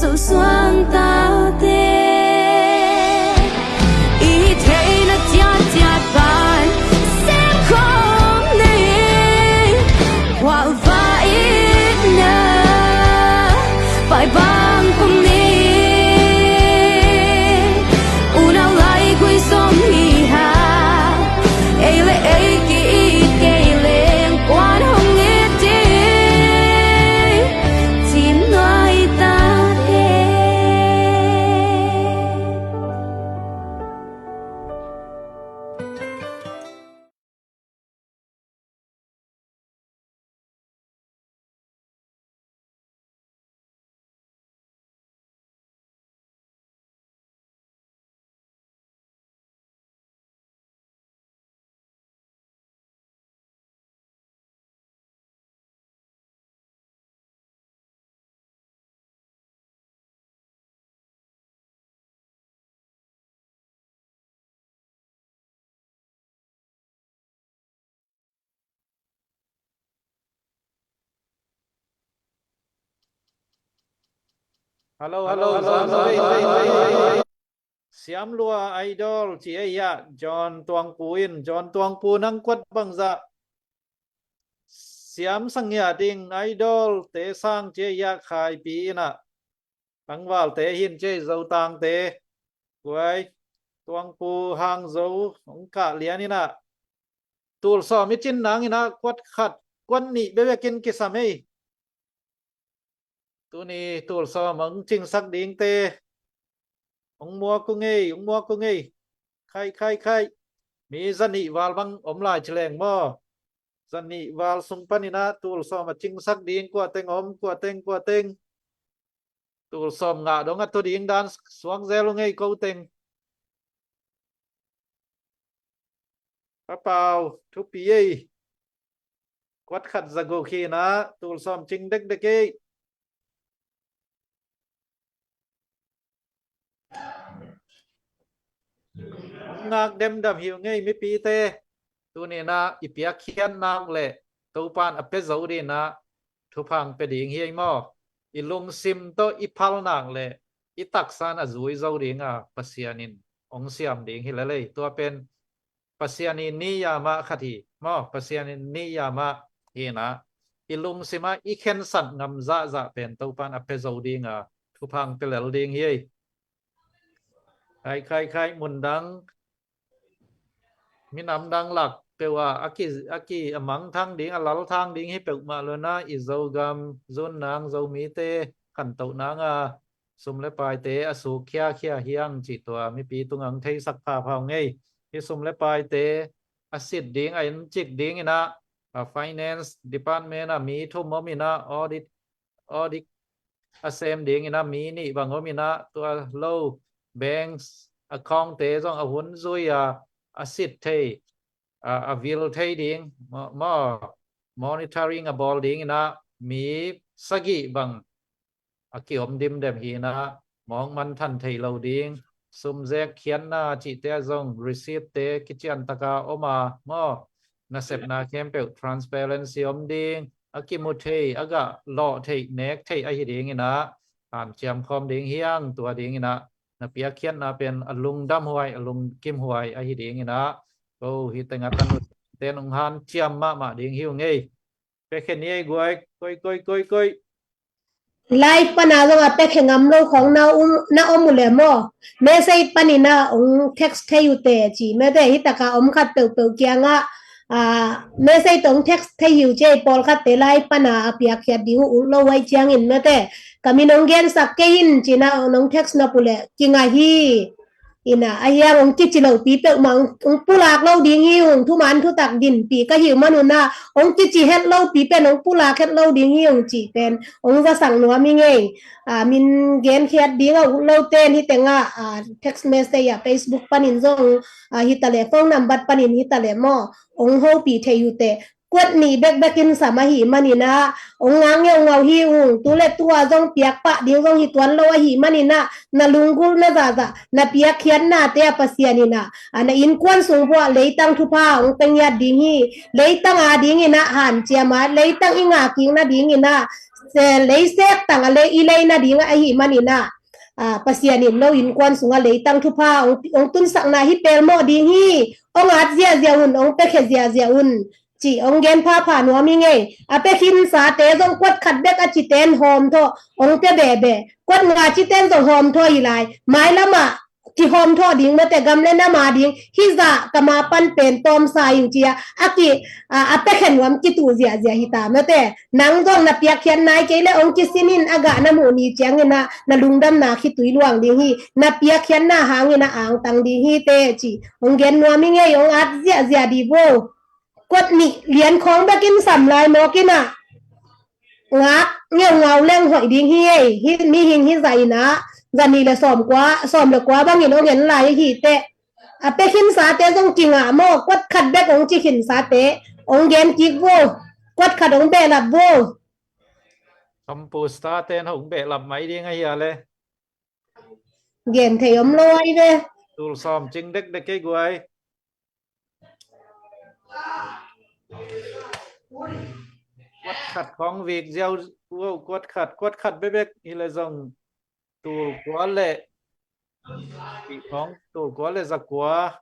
Zosuan tate, i theihna ciatciat pan sem khawm ni. Khualva in a pai bang pum ni. Unau laigui zom hi hang, ei le ei ki-it kei leng kuan hong it ding, Hello, hello, hello, hello. Siam lua idol ci ei ah, John Tuangpu in, John Tuangpu nang kuat bangzah siam sangia ding idol te sang ci ei ah, Khaipi in ah, tangvalte hin ci ei, Zotangte, kuai, Tuangpu, Hangzo, hong kah lian in ah, tul sawm i cin nang in ah, kuat khat, kuat nih bebekin kisam ei. Tuni tul sawm hong cingsak dingte hong muak uh ngei, hong muak uh ngei. Khai, khai, khai. Mi zanih val bang om lai ci leng maw? Zanih val sung panin ah tul sawm a cingsak ding kua teng om, kua teng, kua teng. Tul sawm ngah dong a tu ding dan suak zel uh ngei ko teng. Papau, thupi ei. Kuat khat za guk hi in ah, tul sawm cing dekdek ei. Hong ngak demdam hi uh ngei mipite. Tuni in ah i piakkhiat nak le Topa'n a pia zo ding in ah thupha hong pia ding hi ei maw? I lungsim tawh i phal nak le i taksa in a zui zo ding a, Pasian in hong siam ding hi lel ei. Tua pen Pasian i niyama khat hi maw? Pasian i niyama hi in ah, i lungsim ah i khensat ngam zahzah pen Topa'n a pia zo ding a, thupha hong pia lel ding hi ei. Khai, khai, khai, mun dang, minam dang lak peuh ah a ki, a ki, a mangthang ding, a lalthang ding hi peuhmah lo in ah, i Zogam zun nang, Zomite khantoh nang a, sum le paite a suk khiakhia hi hang cih tua mipi tungah hong theisak phapha uh ngei. Hih sum le paite a sit ding, a encik ding in ah, a finance department ah mi thum om in ah, audit, audit a sem ding in ah mi nih bang om in ah, tua lo banks account te zong a hun zui a, a sit thei, a, a vil thei ding maw, monitoring a bawl ding in ah mi sagih bang a kiom dimdem hi in ah, mawk manthan thei lo ding, sum zek khiatna cihte ah zong receipt te kician taka om a maw, nasepna khempeuh transparency om ding, a kimu thei, a gah lawh theih, nek theih ahi ding in ah, hanciam khawm ding hi hang. Tua ding in ah na piakkhiatna pen a lungdam huai, a lungkim huai ahi ding in ah, ko hih tengah tan uh ten hong hanciam mahmah ding hi uh ngei. Pekhe ni ei guai, koi, koi, koi, koi. Live pana zong a pekhe ngam lo khawng na um, na om uh le maw? Message panin ah hong text thei uh teh ci mate, hih taka om khat peuhpeuh kiangah, ah, message tawh hong text thei hi uh ci ei, pawlkhatte live pana a piakkhiat ding uh uk lo uh ai ciangin mate. Ka min hong gensak kei in ci in ah hong text nop uh leh kingah hi. In ah, ahi hang hong kici lopi peuhmah hong, hong pulak lo ding hi ung, thuman thutak dinpi ka hih uh man un ah, hong kici het lopi pen hong pulak het lo ding hi ung cih pen hong zasak nuam hi ngei. Ah, min genkhiat ding a ut lo ten hih tengah, ah, text message ah, Facebook panin zong, ah, hi ta leh, phone number panin hi ta leh maw, hong hopih thei uh teh. Kuat nih bekbek in sam ahih manin ah, hong ngak ngeungau hi ung. Tu le tu a zong piak pah ding zong hi tuan lo ahih manin ah, na lunggulhna zahzah, na piakkhiatnate ah Pasian in ah, ah, na innkuan sung peuh ah leitang thupha hong pia ngiat ding hi. Leitang a ding in ah hanciam a, leitang i ngak kikna ding in ah, se, leiseek tang a lei, i leina ding ahih manin ah, ah, Pasian in no innkuan sungah leitang thupha hong, hong tunsakna hi pelmawh ding hi. Hong at ziahziah un, hong piakhia ziahziah un, cih hong gen phapha nuam hi ngei. A pia khinsate zong kuat khat bek a cite in hawmthawh hong pia behbeh. Kuat nga cite in zong hawmthawh hi lai. Mailam ah kihawmthawh ding mate, gam le nam a ding. Hih zah ka ma pan pen tawmsa ing ci a, a ki, a, a piakhia nuam kituh ziahziah hi ta mate. Nang zong na piakkhiat nai kei leh hong kisin in, a gah na muh ni ciangin ah na lungdamna khitui luang ding hi. Na piakkhiatna hangin ah angtang ding hi teh ci hong gen nuam hi ngei. Hong at ziahziah dih vo. Kuat nih lian khawng bekin sam lai mawk in ah, ngak ngeungau leng hoih ding hi ei. Hih mihing hih zah in ah, zah nih le sawm kua, sawm le kua bangin hong en lai hi teh. A pia khinsate zong kingah maw, kuat khat bek hong ci khinsate hong gen kik vo. Kuat khat hong behlap vo. Sawm pu state in hong behlap mai ding ahi a le. Gen thei om lo ai ve. Tul sawm cing dekdek kei guai. Kuat khat khawng vik ziau, kuat khat, kuat khat bekbek hi le zong tul kua le, tul kua le za kua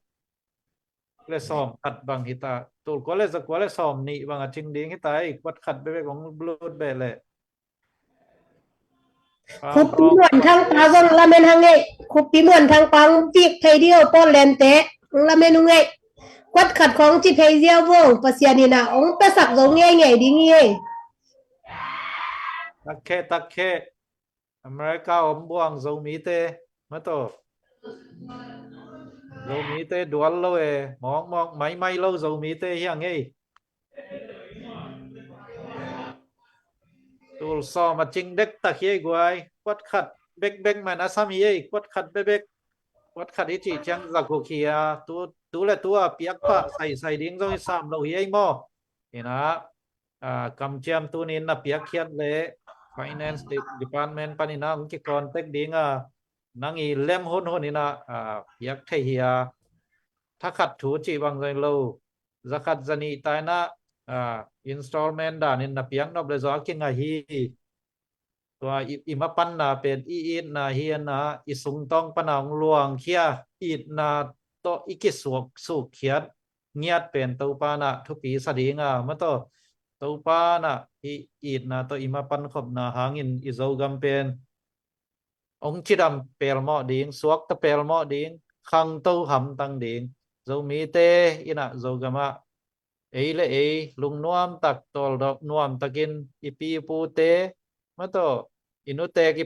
le sawm khat bang hi ta, tul kua le za kua le sawm nih bang a cing ding hi ta ei, kuat khat bekbek hong lut beh leh. Khup pi muan thang pa zong lamen hang ei, khup pi muan thang pa hong vik thei ding o, Portland te hong lamen hong ei. Kuat khat khong ci phei ziau vong, Pasian in a hong pesak zo ngeingei ding hi ei. Takkhe, takkhe. America om buang Zomite, mataw. Zomite dual lo e, mawkmawk maimai lo Zomite hiang ei. Tul sawm a cing dektak hi ei guai, kuat khat bekbek man a sam hi ei, kuat khat bekbek. Kuat khat i cih ciang za guk hi a, tu, tu le tu a piak pah saisai ding zong i sam lo hi ei maw. Hi na, ah, kamciam tuni in na piakkhiat le finance de-, department panin a hong kicontact ding a, nang i lem hunhun in a, ah, piak thei hi a, thakhat thu cih bang zong lo, zakhat zanih ta in a, ah, installment dan in na piak nop le zaw a kinga hi. Tua i, i mapanna pen i itna hi a, i sungtawng pana hong luangkhia itna tawh i kisuak sukkhiat ngiat pen Topa na thupi sa ding a, mataw. Topa na i itna tawh i mapan khopna hangin i Zogam pen hong cidam pelmawh ding, suakta pelmawh ding, khangto hamtang ding. Zomite in a Zogam ah ei le ei lungnuam tak, tawldawk nuam takin i pi i pute, mataw, i nutek i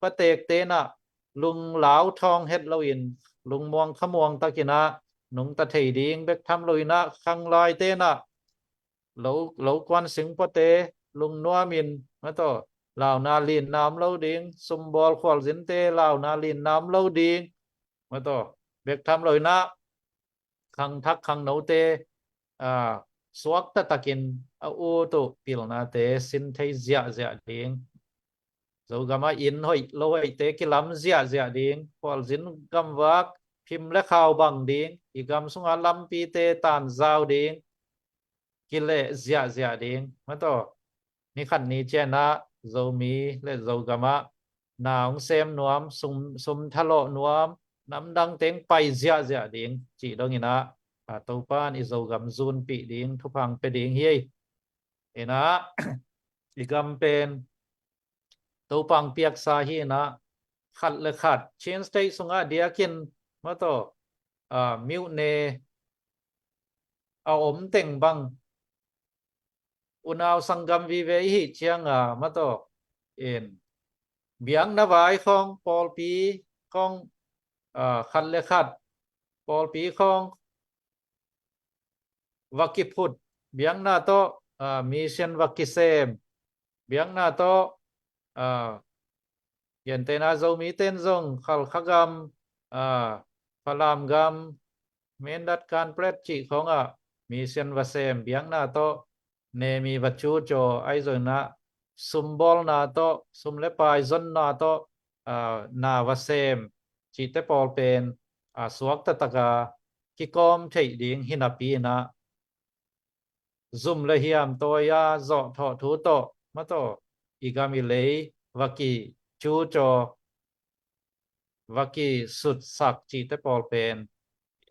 patekte in a lunglau thawng het loin lungmuang khamuang takin a nungta thei ding bek tham lo in a, khanglaite in a lo, lo kuan singpuate lungnuamin, mataw, launa linna om lo ding, sumbawl khualzinte launa linna om lo ding, mataw, bek tham lo in a, khangthak khangnote, ah, suakta takin a ut uh pilnate sin thei ziahziah ding. Zogam ah inn hoih lo hoihte kilam ziahziah ding. Khualzin gamvak phim le khau bang ding. I gam sungah lampite tanzau ding. Kileh ziahziah ding. Mataw, ni khat ni ciang a Zomi le Zogam ah na hong sem nuam, sum, sum thalawh nuam, namdang teng pai ziahziah ding cih dong in a, a, Topa in i Zogam zunpih ding thupha hong pia ding hi ei. In a, i gam pen Topa hong piaksa hi in a, khat le khat Chin State sungah diakin, mataw, a, myone a om teng bang unau sanggam vive i hih ciang a, mataw, in biakna vai khawng, pawlpi khawng, ah, khat le khat pawlpi khawng va kiphut, biakna tawh, ah, mission va kisem, biakna tawh, ah, gentehna Zomite in zong Khalkha gam, ah, Falam gam, Mindat, Kanpetlet cih khawngah mission va sem, biakna tawh Nemi va cucaw, ahi zongin a sumbawlna tawh, sum le pai zonna tawh, ah, na va sem cihte pawl pen, ah, suakta taka kikawm theih ding hi napi in a, zum le hiam tawi a zawhthawh thu tawh, mataw, i gam i lei va kicucaw, va kisutsak cihte pawl pen,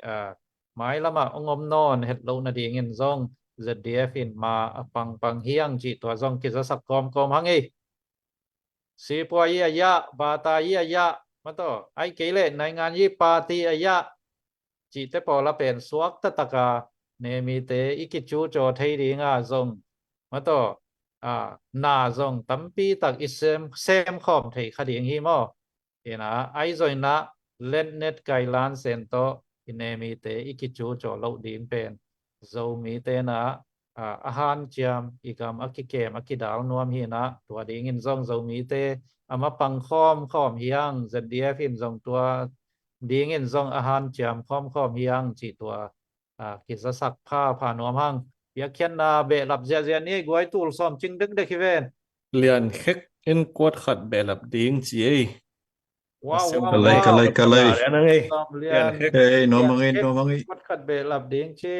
ah, mailamah hong om nawn het loh nadingin zong Z D F in ma a pangpang hi hang cih tua zong kizasak kawmkawm hang ei. Sipuai i a yah, bata i a yah, mataw, ahi kei leh naingan i party a yah cihte pawl a pen suakta taka Nemite i kicucaw thei dinga zong, mataw, ah, na zong tampi tak i sem, sem khawm thei kha ding hi maw. Ina, ahi zongin a letnet kailan sen tawh i Nemite i kicucaw loh ding pen Zomite na, ah, a hanciam, i gam a kikem, a kidal nuam hi na, tua dingin zong Zomite a mapang khawmkhawm hi hang, Z D F in zong tua dingin zong a hanciam khawmkhawm hi hang cih tua, ah, kizasak phapha nuam hang. Piakkhiatna behlap ziahziah ni ei guai, tul sawm cing dekdek hi ven. Lian khek in kuat khat behlap ding ci ei. Wow, wow, ka lei, wow, ka lei, ka lei. Lian hang ei. Sawm lian. Lian khek. Ei, nuam hang ei, nuam hang ei. Kuat khat behlap ding ci.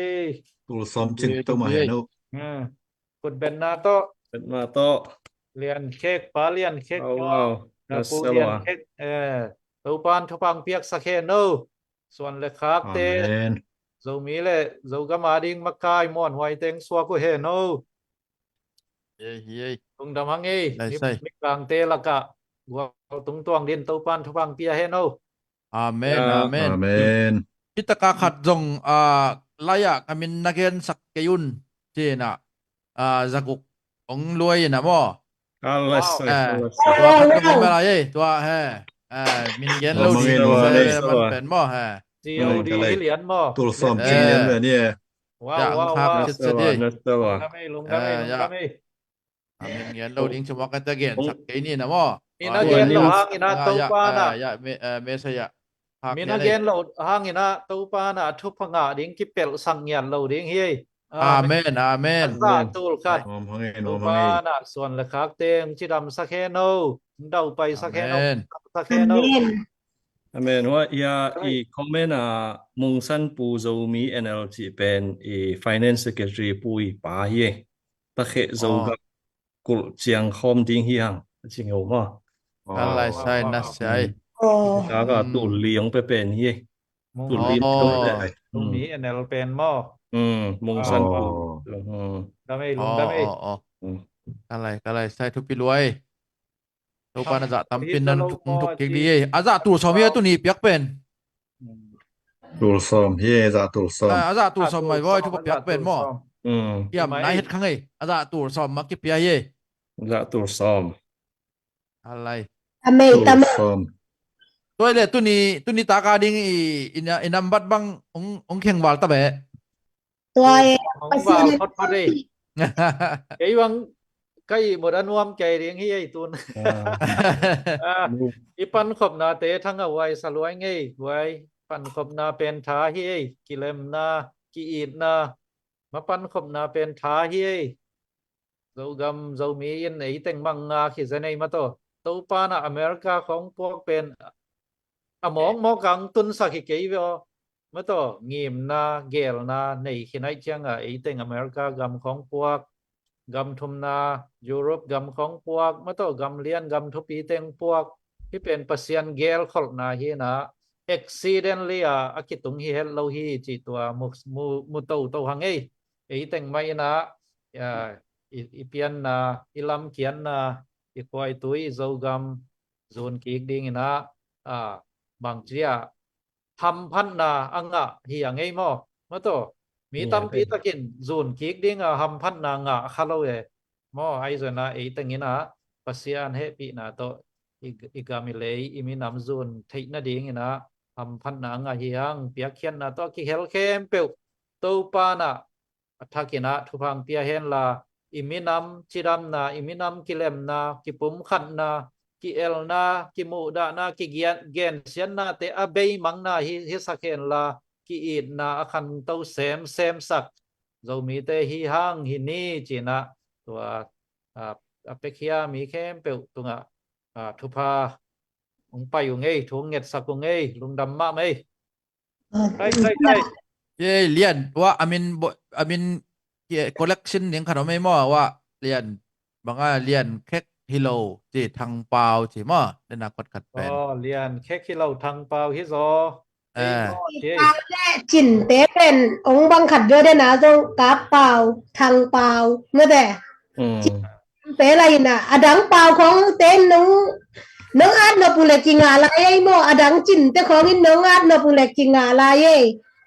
Tul sawm cing to ma hei no. Hmm. Kut benna tawh. Benna tawh. Lian Khek, Pa Lian Khek, Au, au. Na pu Lian Khek, eh, Topan thupha piaksak hen o. Suan le khakte, Amen. Zomi le Zogam a ding makai muanhuai teng suak uh hen o. Ei, ei. Lungdam hang ei. Lai sai. Mikangte lakah gual tungtuang din Topan thupha pia hen o. Amen, ya, amen. Amen. Hih taka khat zong, ah, lai-ah ka min na gensak kei un, ci-in ah, ah, zaguk hong luai in ah maw. Ka lai sai, eh, ka lai sai. Tua khat zong hong bel lai ei, tua he. Eh, min gen lo ding, man pen maw he. Tulsawm cin lian ve ni e. Wow, wow, wow. Lungdam ei, lungdam ei, lungdam ei. A min gen lo ding ci mawk a, ta gensak kei ni na maw. Mi na gen lo hangin ah Topa na. Mi na gen lo hangin ah Topa na thupha ngah ding, kipelhsak ngiat lo ding hi ei. Amen, amen. A zah tul khat. Topa na suan le khakte hong cidamsak hen o. Hong daupaisak hen o. Hong cidamsak hen o. Amen. Amen. Hua, ya, i comment a Mungsan Pu Zomi N L cih pen i Finance Secretary pu i pa hi e. Takheh Zogam kulh ciang khawm ding hi hang, a ci ngeu maw. Ka lai sai na sai. Taka tul li hong pe pen hi e. Tul li hong pe pen. Zomi N L pen maw. Mungsan Pu. Lungdam ei, lungdam ei. Ka lai, ka lai sai, thupi luai. Topa na zah tampi na thuk, thuk kik dih ei. A zah tul sawm hi a tuni piak pen. Tul sawm hi ei, zah tul sawm. A zah tul sawm mai voi, thupha piak pen maw. Kiam nai het khang ei. A zah tul sawm mah kipia hi ei. Zah tul sawm. A lai. Tul sawm. Tua le tuni, tuni taka ding i, i nambat bang hong, hong khengval ta beh. Tua e, Pasian in phot phot ei. Kei bang ka ihmut a nuam kei ding hi ei tun. I pankhopnate thangah huai sa luai ngei, huai pankhopna pen tha hi ei, kilemna, ki-itna, ma pankhopna pen tha hi ei. Zogam, Zomi in ei teng mang nga khi zen ei mataw. Topa na America khong puak pen a mawkmawk ang tunsak hi kei ve aw. Mataw, ngimna, gelna nei khi naih cianga ei teng America gam khong puak, gam thumna, Europe gam khong puak, mataw, gam lian, gam thupi teng puak. Hi pen Pasian gelkholhna hi na, accidentally a, a kitung hi het lo hi ci tua mu, mu, mu toto hang ei. Ei teng mah ina, i, i pianna, i lamkiatna, i khuaitui, i Zogam zun kik ding ina, a, bangci a hamphatna a ngah hi a ngei maw? Mataw, mi tampi takin zun kik dinga hamphatna ngah kha lo e. Maw, ahi zona ei teng ina Pasian hehpihna tawh i, i gam i lei, i minam zun theih nading ina hamphatna a ngah hi hang, piakkhiatna tawh a kikhel khempeuh Topa na a thakin ah thupha pia henla, i minam cidamna, i minam kilemna, kipumkhatna, ki-elna, kimuhdahna, kigen, gensiatnate a beimangna hi, hisak henla, ki-itna a khanto semsemsak Zomite hi hang hi ni, ci-in ah tua, a, a piakhia mi khempeuh tungah, a, thupha hong pai uh ngei, thu hong ngetsak uh ngei, lungdam mahmah ei. Kai, kai, kai. Ye, Lian, wa, I mean, bo-, I mean, ye, collection ning khat om ei maw, wa, Lian, banga Lian Khek hi lo, ci Thang Pau, ci maw, den a kot khat pen. Oh, Lian Khek hi lo, Thang Pau hi zaw. Eh. Ei maw, ci. Pau le Cinte pen, ong bang khat bia den a zong Kap Pau, Thang Pau, maw te. Mm. Te la ina, a dang Pau khong te nong, nong at nop uh le kingah lai ei maw, a dang Cinte khong in nong at nop uh le kingah lai ei.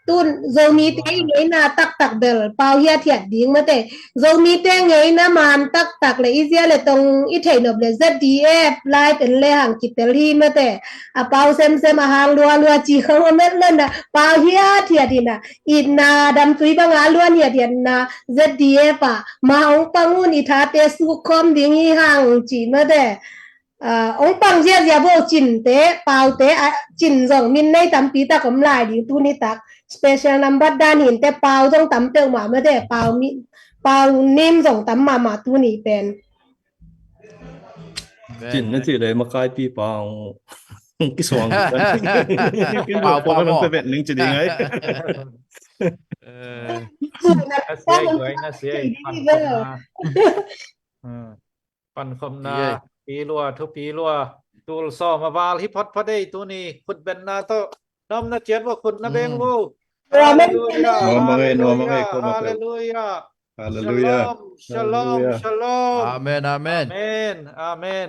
Tun Zomite i ngeina taktak bel Pau hiathiat ding maw te. Zomite ngeina man taktak le i zia le tong i theih nop le Z D F lai pen le hang kitel hi maw te. A Pau semsem a hang lualua ci khong a met lon a Pau hiathiat ina. Itna dam tui banga luan hiathiatna Z D F a, ma ong pang un i thate suk khawm ding hi hang ci maw te. Ah, ong pang ziazia bo Cinte, Paute, ah, Cin zong min nei tampi tak om lai ding tuni tak. Special number dan hinte Pau zong tam peuhmah maw te, Pau mi, Pau nim zong tam mahmah tuni pen. Cin na cih leh makaipi Pau kisuang. Pau, Pau maw. Pen ning ci ding ai. Eh. Nasiai, guai, nasiai. Hmm. Pankhopna thupi lua, thupi lua. Tul sawm a val hi photphot ei. Tuni khutbetna tawh na omna ciat vua khut na beng vua. Halleluia. Halleluia. Halleluia. Shalom. Shalom. Shalom. Amen. Amen. Amen. Amen.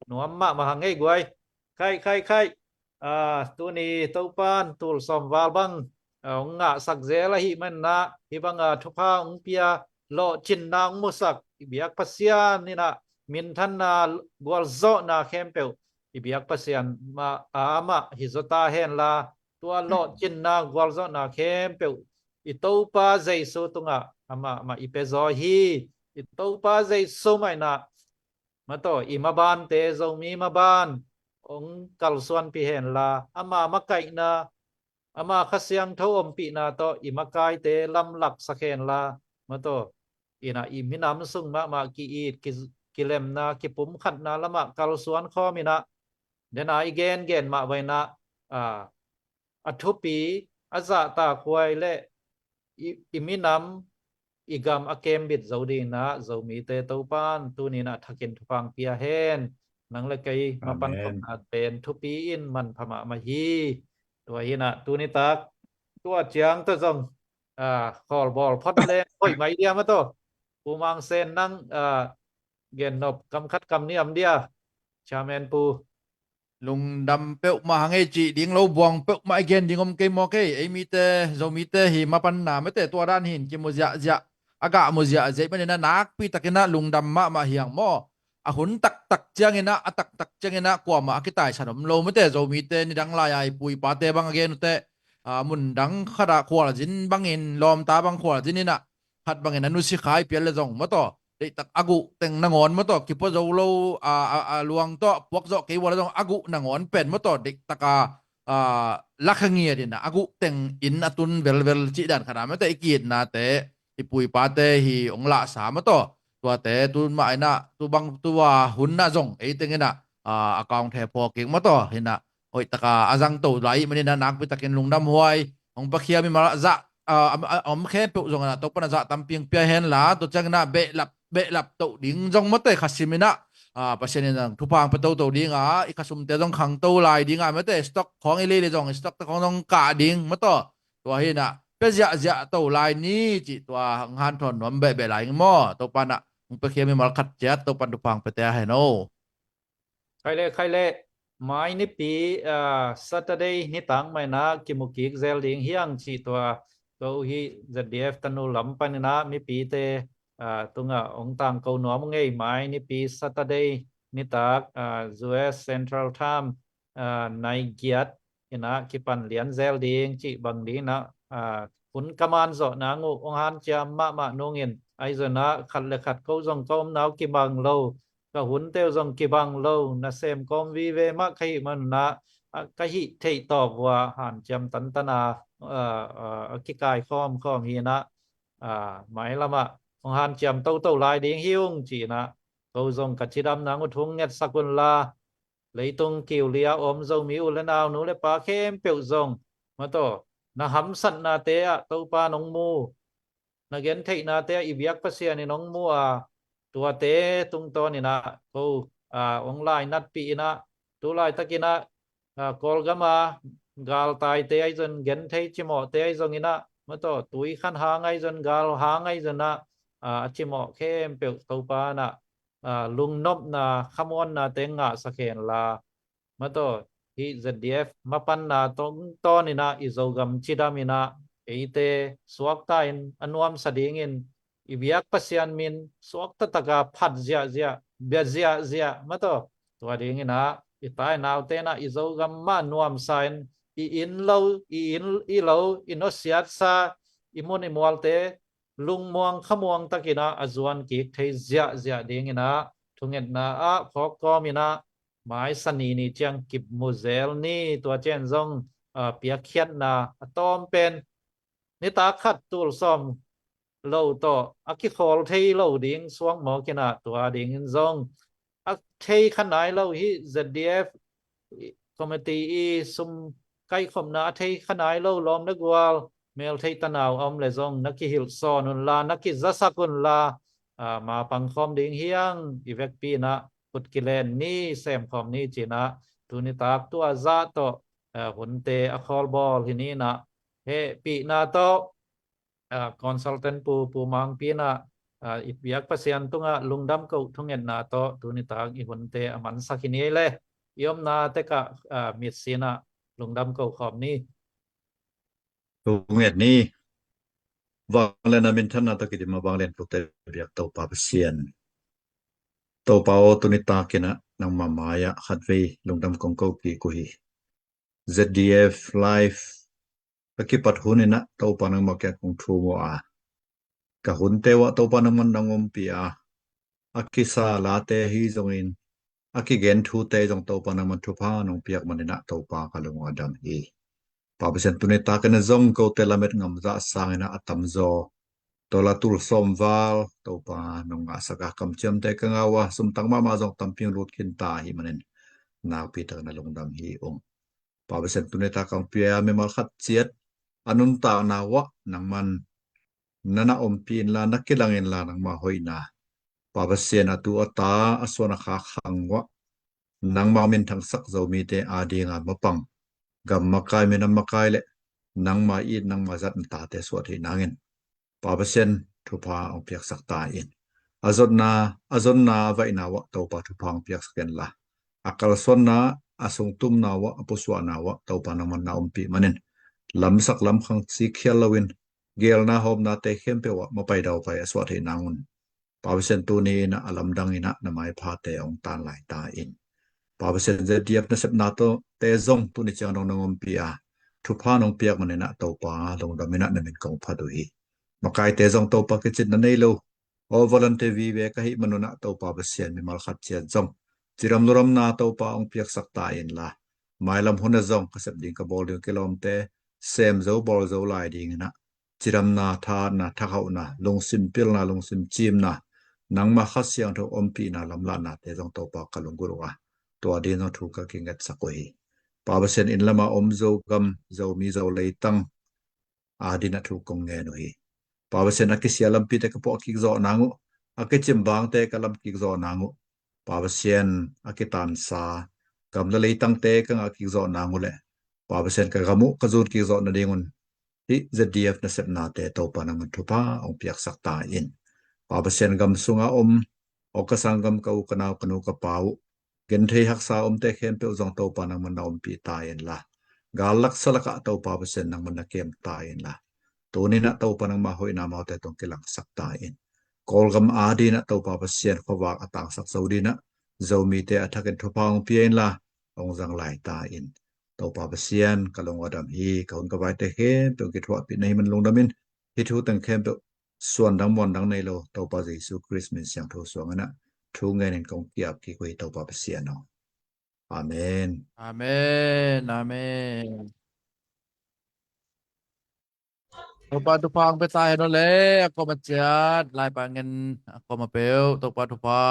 Nuam mahmah hang ei guai. Khai, khai, khai. Ah, tuni Topan tul sawm val bang, ah, hong ngahsak zel ahih manin ah, hih bang, ah, thupha hong pia, lawhcinna hong musak i biak Pasian in ah, minthanna, gualzawhna khempeuh i biak Pasian mah, ah, amah hi zaw ta henla, tua lawhcinna gualzawhna khempeuh i Topa Jesu tungah amah mah i pia zaw hi. I Topa Jesu mah in ah, mataw, i mabante, Zomi maban hong kalsuanpih henla, ama makaihna, ama Kha Siangtho ompihna tawh i makaite lamlaksak henla, mataw, in ah i minam sung mahmah ki-it, ki-, kilemna, kipumkhatna lamah kalsuan khawm in ah, den a i gengen mah vai in ah, a, a thupi, a zahtakhuai le i, i minam, i gam a kembit zo dingin ah, Zomite Topan tuni in ah thakin thupha hong pia hen. Nang le kei mapan khopna pen thupi in manpha mahmah hi. Tua hi in ah tuni tak, tua ciang tawh zong, ah, khawlbawl phot leng hoih mai dia mataw. Pu Mang Sen nang, ah, gennop kam khat kam nih om dia. Chairman Pu. Lungdam peuhmah hang ei cih ding lo, buang peuhmah i gen ding om kei maw kei. Ei mite, Zomite hi mapanna mate tua dan hin kimu ziahziah, a gah mu ziahziah i manin ah nakpi takin ah lungdam mahmah hi hang maw. A hun taktak ciangin ah, a taktak ciangin ah kuamah a kitaisan om lo mate. Zomite nidang lai-a i pu i pate bang a gen uh teh, a, mundang khatah khualzin bangin, lawmta bang khualzin in ah, khat bangin a nusia kha i pial le zong mataw, deihtak a guh teng nangawn mataw, kipua zo lo, a, a, a luang tawh puak zawh kei vua le zong a guh nangawn pen mataw, deihtak a, a, lakha ngiat in a guh teng in a tun velvel cih dan khat a mate, i ki-itnate, i pu i pate hi hong lahsa mataw. Tuate tu mah in ah, tu bang tua hun ah zong ei teng in ah, a, a kawng the phaw kik mataw, hi in ah hoih taka a zangto lai i hih manin ah nakpi takin lungdam huai. Hong pakhia mimal ah zah, a, a, a, om khempeuh zong in ah Topan a zah tampi hong pia henla, tua ciangin ah behlap, behlap toh ding zong mate, khasim in ah, a, Pasian in zong thupha hong pia toto ding a, i khasumte zong khangto lai ding a mate, stock khawng i lei le zong, stock te khawng zong kah ding mataw. Tua hi in ah pia ziahziah to lai ni cih tua hong hanthawn nuam behbeh lai ing maw. Topan ah hong pakhia mimal khat ciat Topan thupha hong piate a hen o. Khai le, khai le, mai nipi, ah, Saturday nitak mah in ah kimu kik zel ding hi hang cih tua, ko hih Z D F tanu lam panin ah mipite, ah, tungah hong tangko nuam ung ei. Mai nipi Saturday nitak, ah, U S Central Time, ah, nai giat in ah kipan lian zel ding cih bang ding in ah, ah, hun ka man zawh nang uh hong hanciam mahmah nungin, ahi zongin ah khat le khat ko zong ka omna uh kibang lo, ka hunte uh zong kibang lo, nasem kawm vive mah ka hih manin ah, ah, ka hih theih tawp uh a hanciam tantan a, ah, ah, a kikai khawmkhawm hi in ah, ah, mailam ah hong hanciam toto lai ding hi ung ci in ah, ko zong ka cidam nang uh thu hong ngetsak un la, leitung kiu li a om Zomi u le nau, nu le pa khempeuh zong, mataw, na hamsatnate ah Topa nong mu, na gentheihnate ah i biak Pasian in hong mu a, tuate tungtawn in ah ko, a, hong lainatpih in ah, tu laitakin ah, a, Kawlgam a galtaite ahi zong, genthei cimawhte ahi zongin ah, mataw, tui khan hang ahi zong, gal hang ahi zong ah, a, a cimawh khempeuh Topa in ah, a, lungnopna, khamuannate ngahsak hen la, mataw, hih Z D F mapanna tungtawn in ah i Zogam cidam in ah eite suakta in a nuamsa dingin i biak Pasian min suakta taka phat ziahziah, bia ziahziah, mataw, tua ding in ah i tai naute in ah i Zogam mah nuamsa in, i inn lo, i inn, i lo, i nusiatsa, i mun i mualte lungmuang khamuang takin ah a zuan kik thei ziahziah ding in ah thungetna ah phawk kawm in ah mai Sani ni ciang kimu zel ni. Tua ciang zong, a, piakkhiatna a tawm pen nitak khat tul sawm lo tawh a kikhawl thei lo ding suak mawk in ah, tua dingin zong a thei kha nai lo hih Z D F committee i sum kaikhopna a thei kha nai lo lawm le gual, mel theih tanau a om le zong na kihilh sawn un la, na kizasak un la, ah, ma pangkhawm ding hi hang, i vekpi in ah khut kilen ni, semkhawm ni ci-in ah tuni tak tua zah tawh, ah, hunte a khawlbawl hi ni in ah, hehpihna tawh, ah, consultant Pu, Pu Mangpi in ah, ah, i biak Pasian tungah lungdam ko thungetna tawh tuni tak i hunte a mansak hi ni ei le. I omna tek ah, ah, mitsi in ah lungdam ko khawm ni. Thunget ni. Vanglian a minthanna tawh kidim a vanglian tlukte biak Topa Pasian. Topa aw, tuni tak in ah nangma mai-ah khatvei lungdam kong ko kik uh hi. Z D F Live ka kipat hun in ah Topa nangma kiang kong thum uh a, ka hunte uah Topa nangman nang ompih a, a kisa late hi zongin, a kigen thute zong Topa nangman thupha nong piak man in ah Topa ka lung a dam hi. Pa Pasian, tuni tak in ah zong kote lamet ngam zah sang in ah a tamzaw tawh la tul sawm val Topa nong ngahsak a, kamciamte ka ngah uh a, sumtang mahmah zong tampi hong lut khin ta ahih manin nakpi takin na lungdam hi ung. Pa Pasian, tuni tak kong pia mimal khat ciat a nuntakna uah nangman na na ompih inla, na kilang inla, nangma hoihna, Pa Pasian, a tu a ta, a suan a khak khang uah nangma minthangsak Zomite adinga mapang, gam makai, minam makai le nangma it, nangma zat na tate suah theih nangin Pa Pasian, thupha hong piaksak ta in. A zotna, a zonna, a vaihna uah Topa thupha hong piaksak inla, a kalsuanna, a sungtumna uah, a pusuahna uah Topa nangman na ompih manin lamsak lamkhang sik khial loin, geelna hawmnate khempeuh ah mapai daupai a suah theih nangun Pa Pasian, tuni in ah a lamdang in ah na maiphate hong tan lai ta in. Pa Pasian, Z D F nasepna tawh te zong tuni ciang dong nong ompih a, thupha nong piak man in ah Topa lungdam in ah na min kong phat uh hi. Makaite zong Topa kicitna nei lo, aw volunteer vive ka hih manun ah Topa Pasian, mimal khat ciat zong cidam luramna Topa hong piaksak ta inla, mailam hun ah zong ka sep ding ka bawl ding kilawmte sem zo bawl zo lai ding in ah cidamna, thahatna, thakhauhna, lungsim pilna, lungsim cimna, nangma Kha Siangtho ompihna lamlahnate zong Topa ka lunggulh uh a, tua ding zong thu ka kingetsak uh hi. Pa Pasian, inn lama om Zogam, Zomi, Zo leitang adin ah thu kong ngen uh hi. Pa Pasian, a kisia lampite ka puah kik zawh nang uh, a kicim bangte ka lam kik zawh nang uh, Pa Pasian, a kitansa gam le leitangte ka ngah kik zawh nang uh le, Pa Pasian, ka gam uh ka zun kik zawh nadingun hih Z D F nasepnate Topa nangman thupha hong piaksak ta in. Pa Pasian, gam sunga om, awka sanggam ka u ka nau ka nu ka pa uh, genthei haksa omte khempeuh zong Topa nangman na ompih ta inla, gal laksa lakah Topa Pasian nangman na kem ta inla, tuni in ah Topa nangma hoihna amaute tawh kilangsak ta in. Kawlgam adin ah Topa Pasian, khuavak a tangsak zo ding in ah Zomite a thakin thupha hong pia inla, hong zang lai ta in. Topa Pasian, ka lung a dam hi, ka hun ka vaite khempeuh kithuahpih na hih man lungdam in, hih thu teng khempeuh suandang muandang nei lo Topa Jesu Khrist min siangtho suang in ah thu ngenin kong ki-ap kik uh hi, Topa Pasian aw. Amen. Amen. Amen. Topa thupha hong pia ta hen aw le, a kuama ciat, laipa ngen, a kuama peuh, Topa thupha.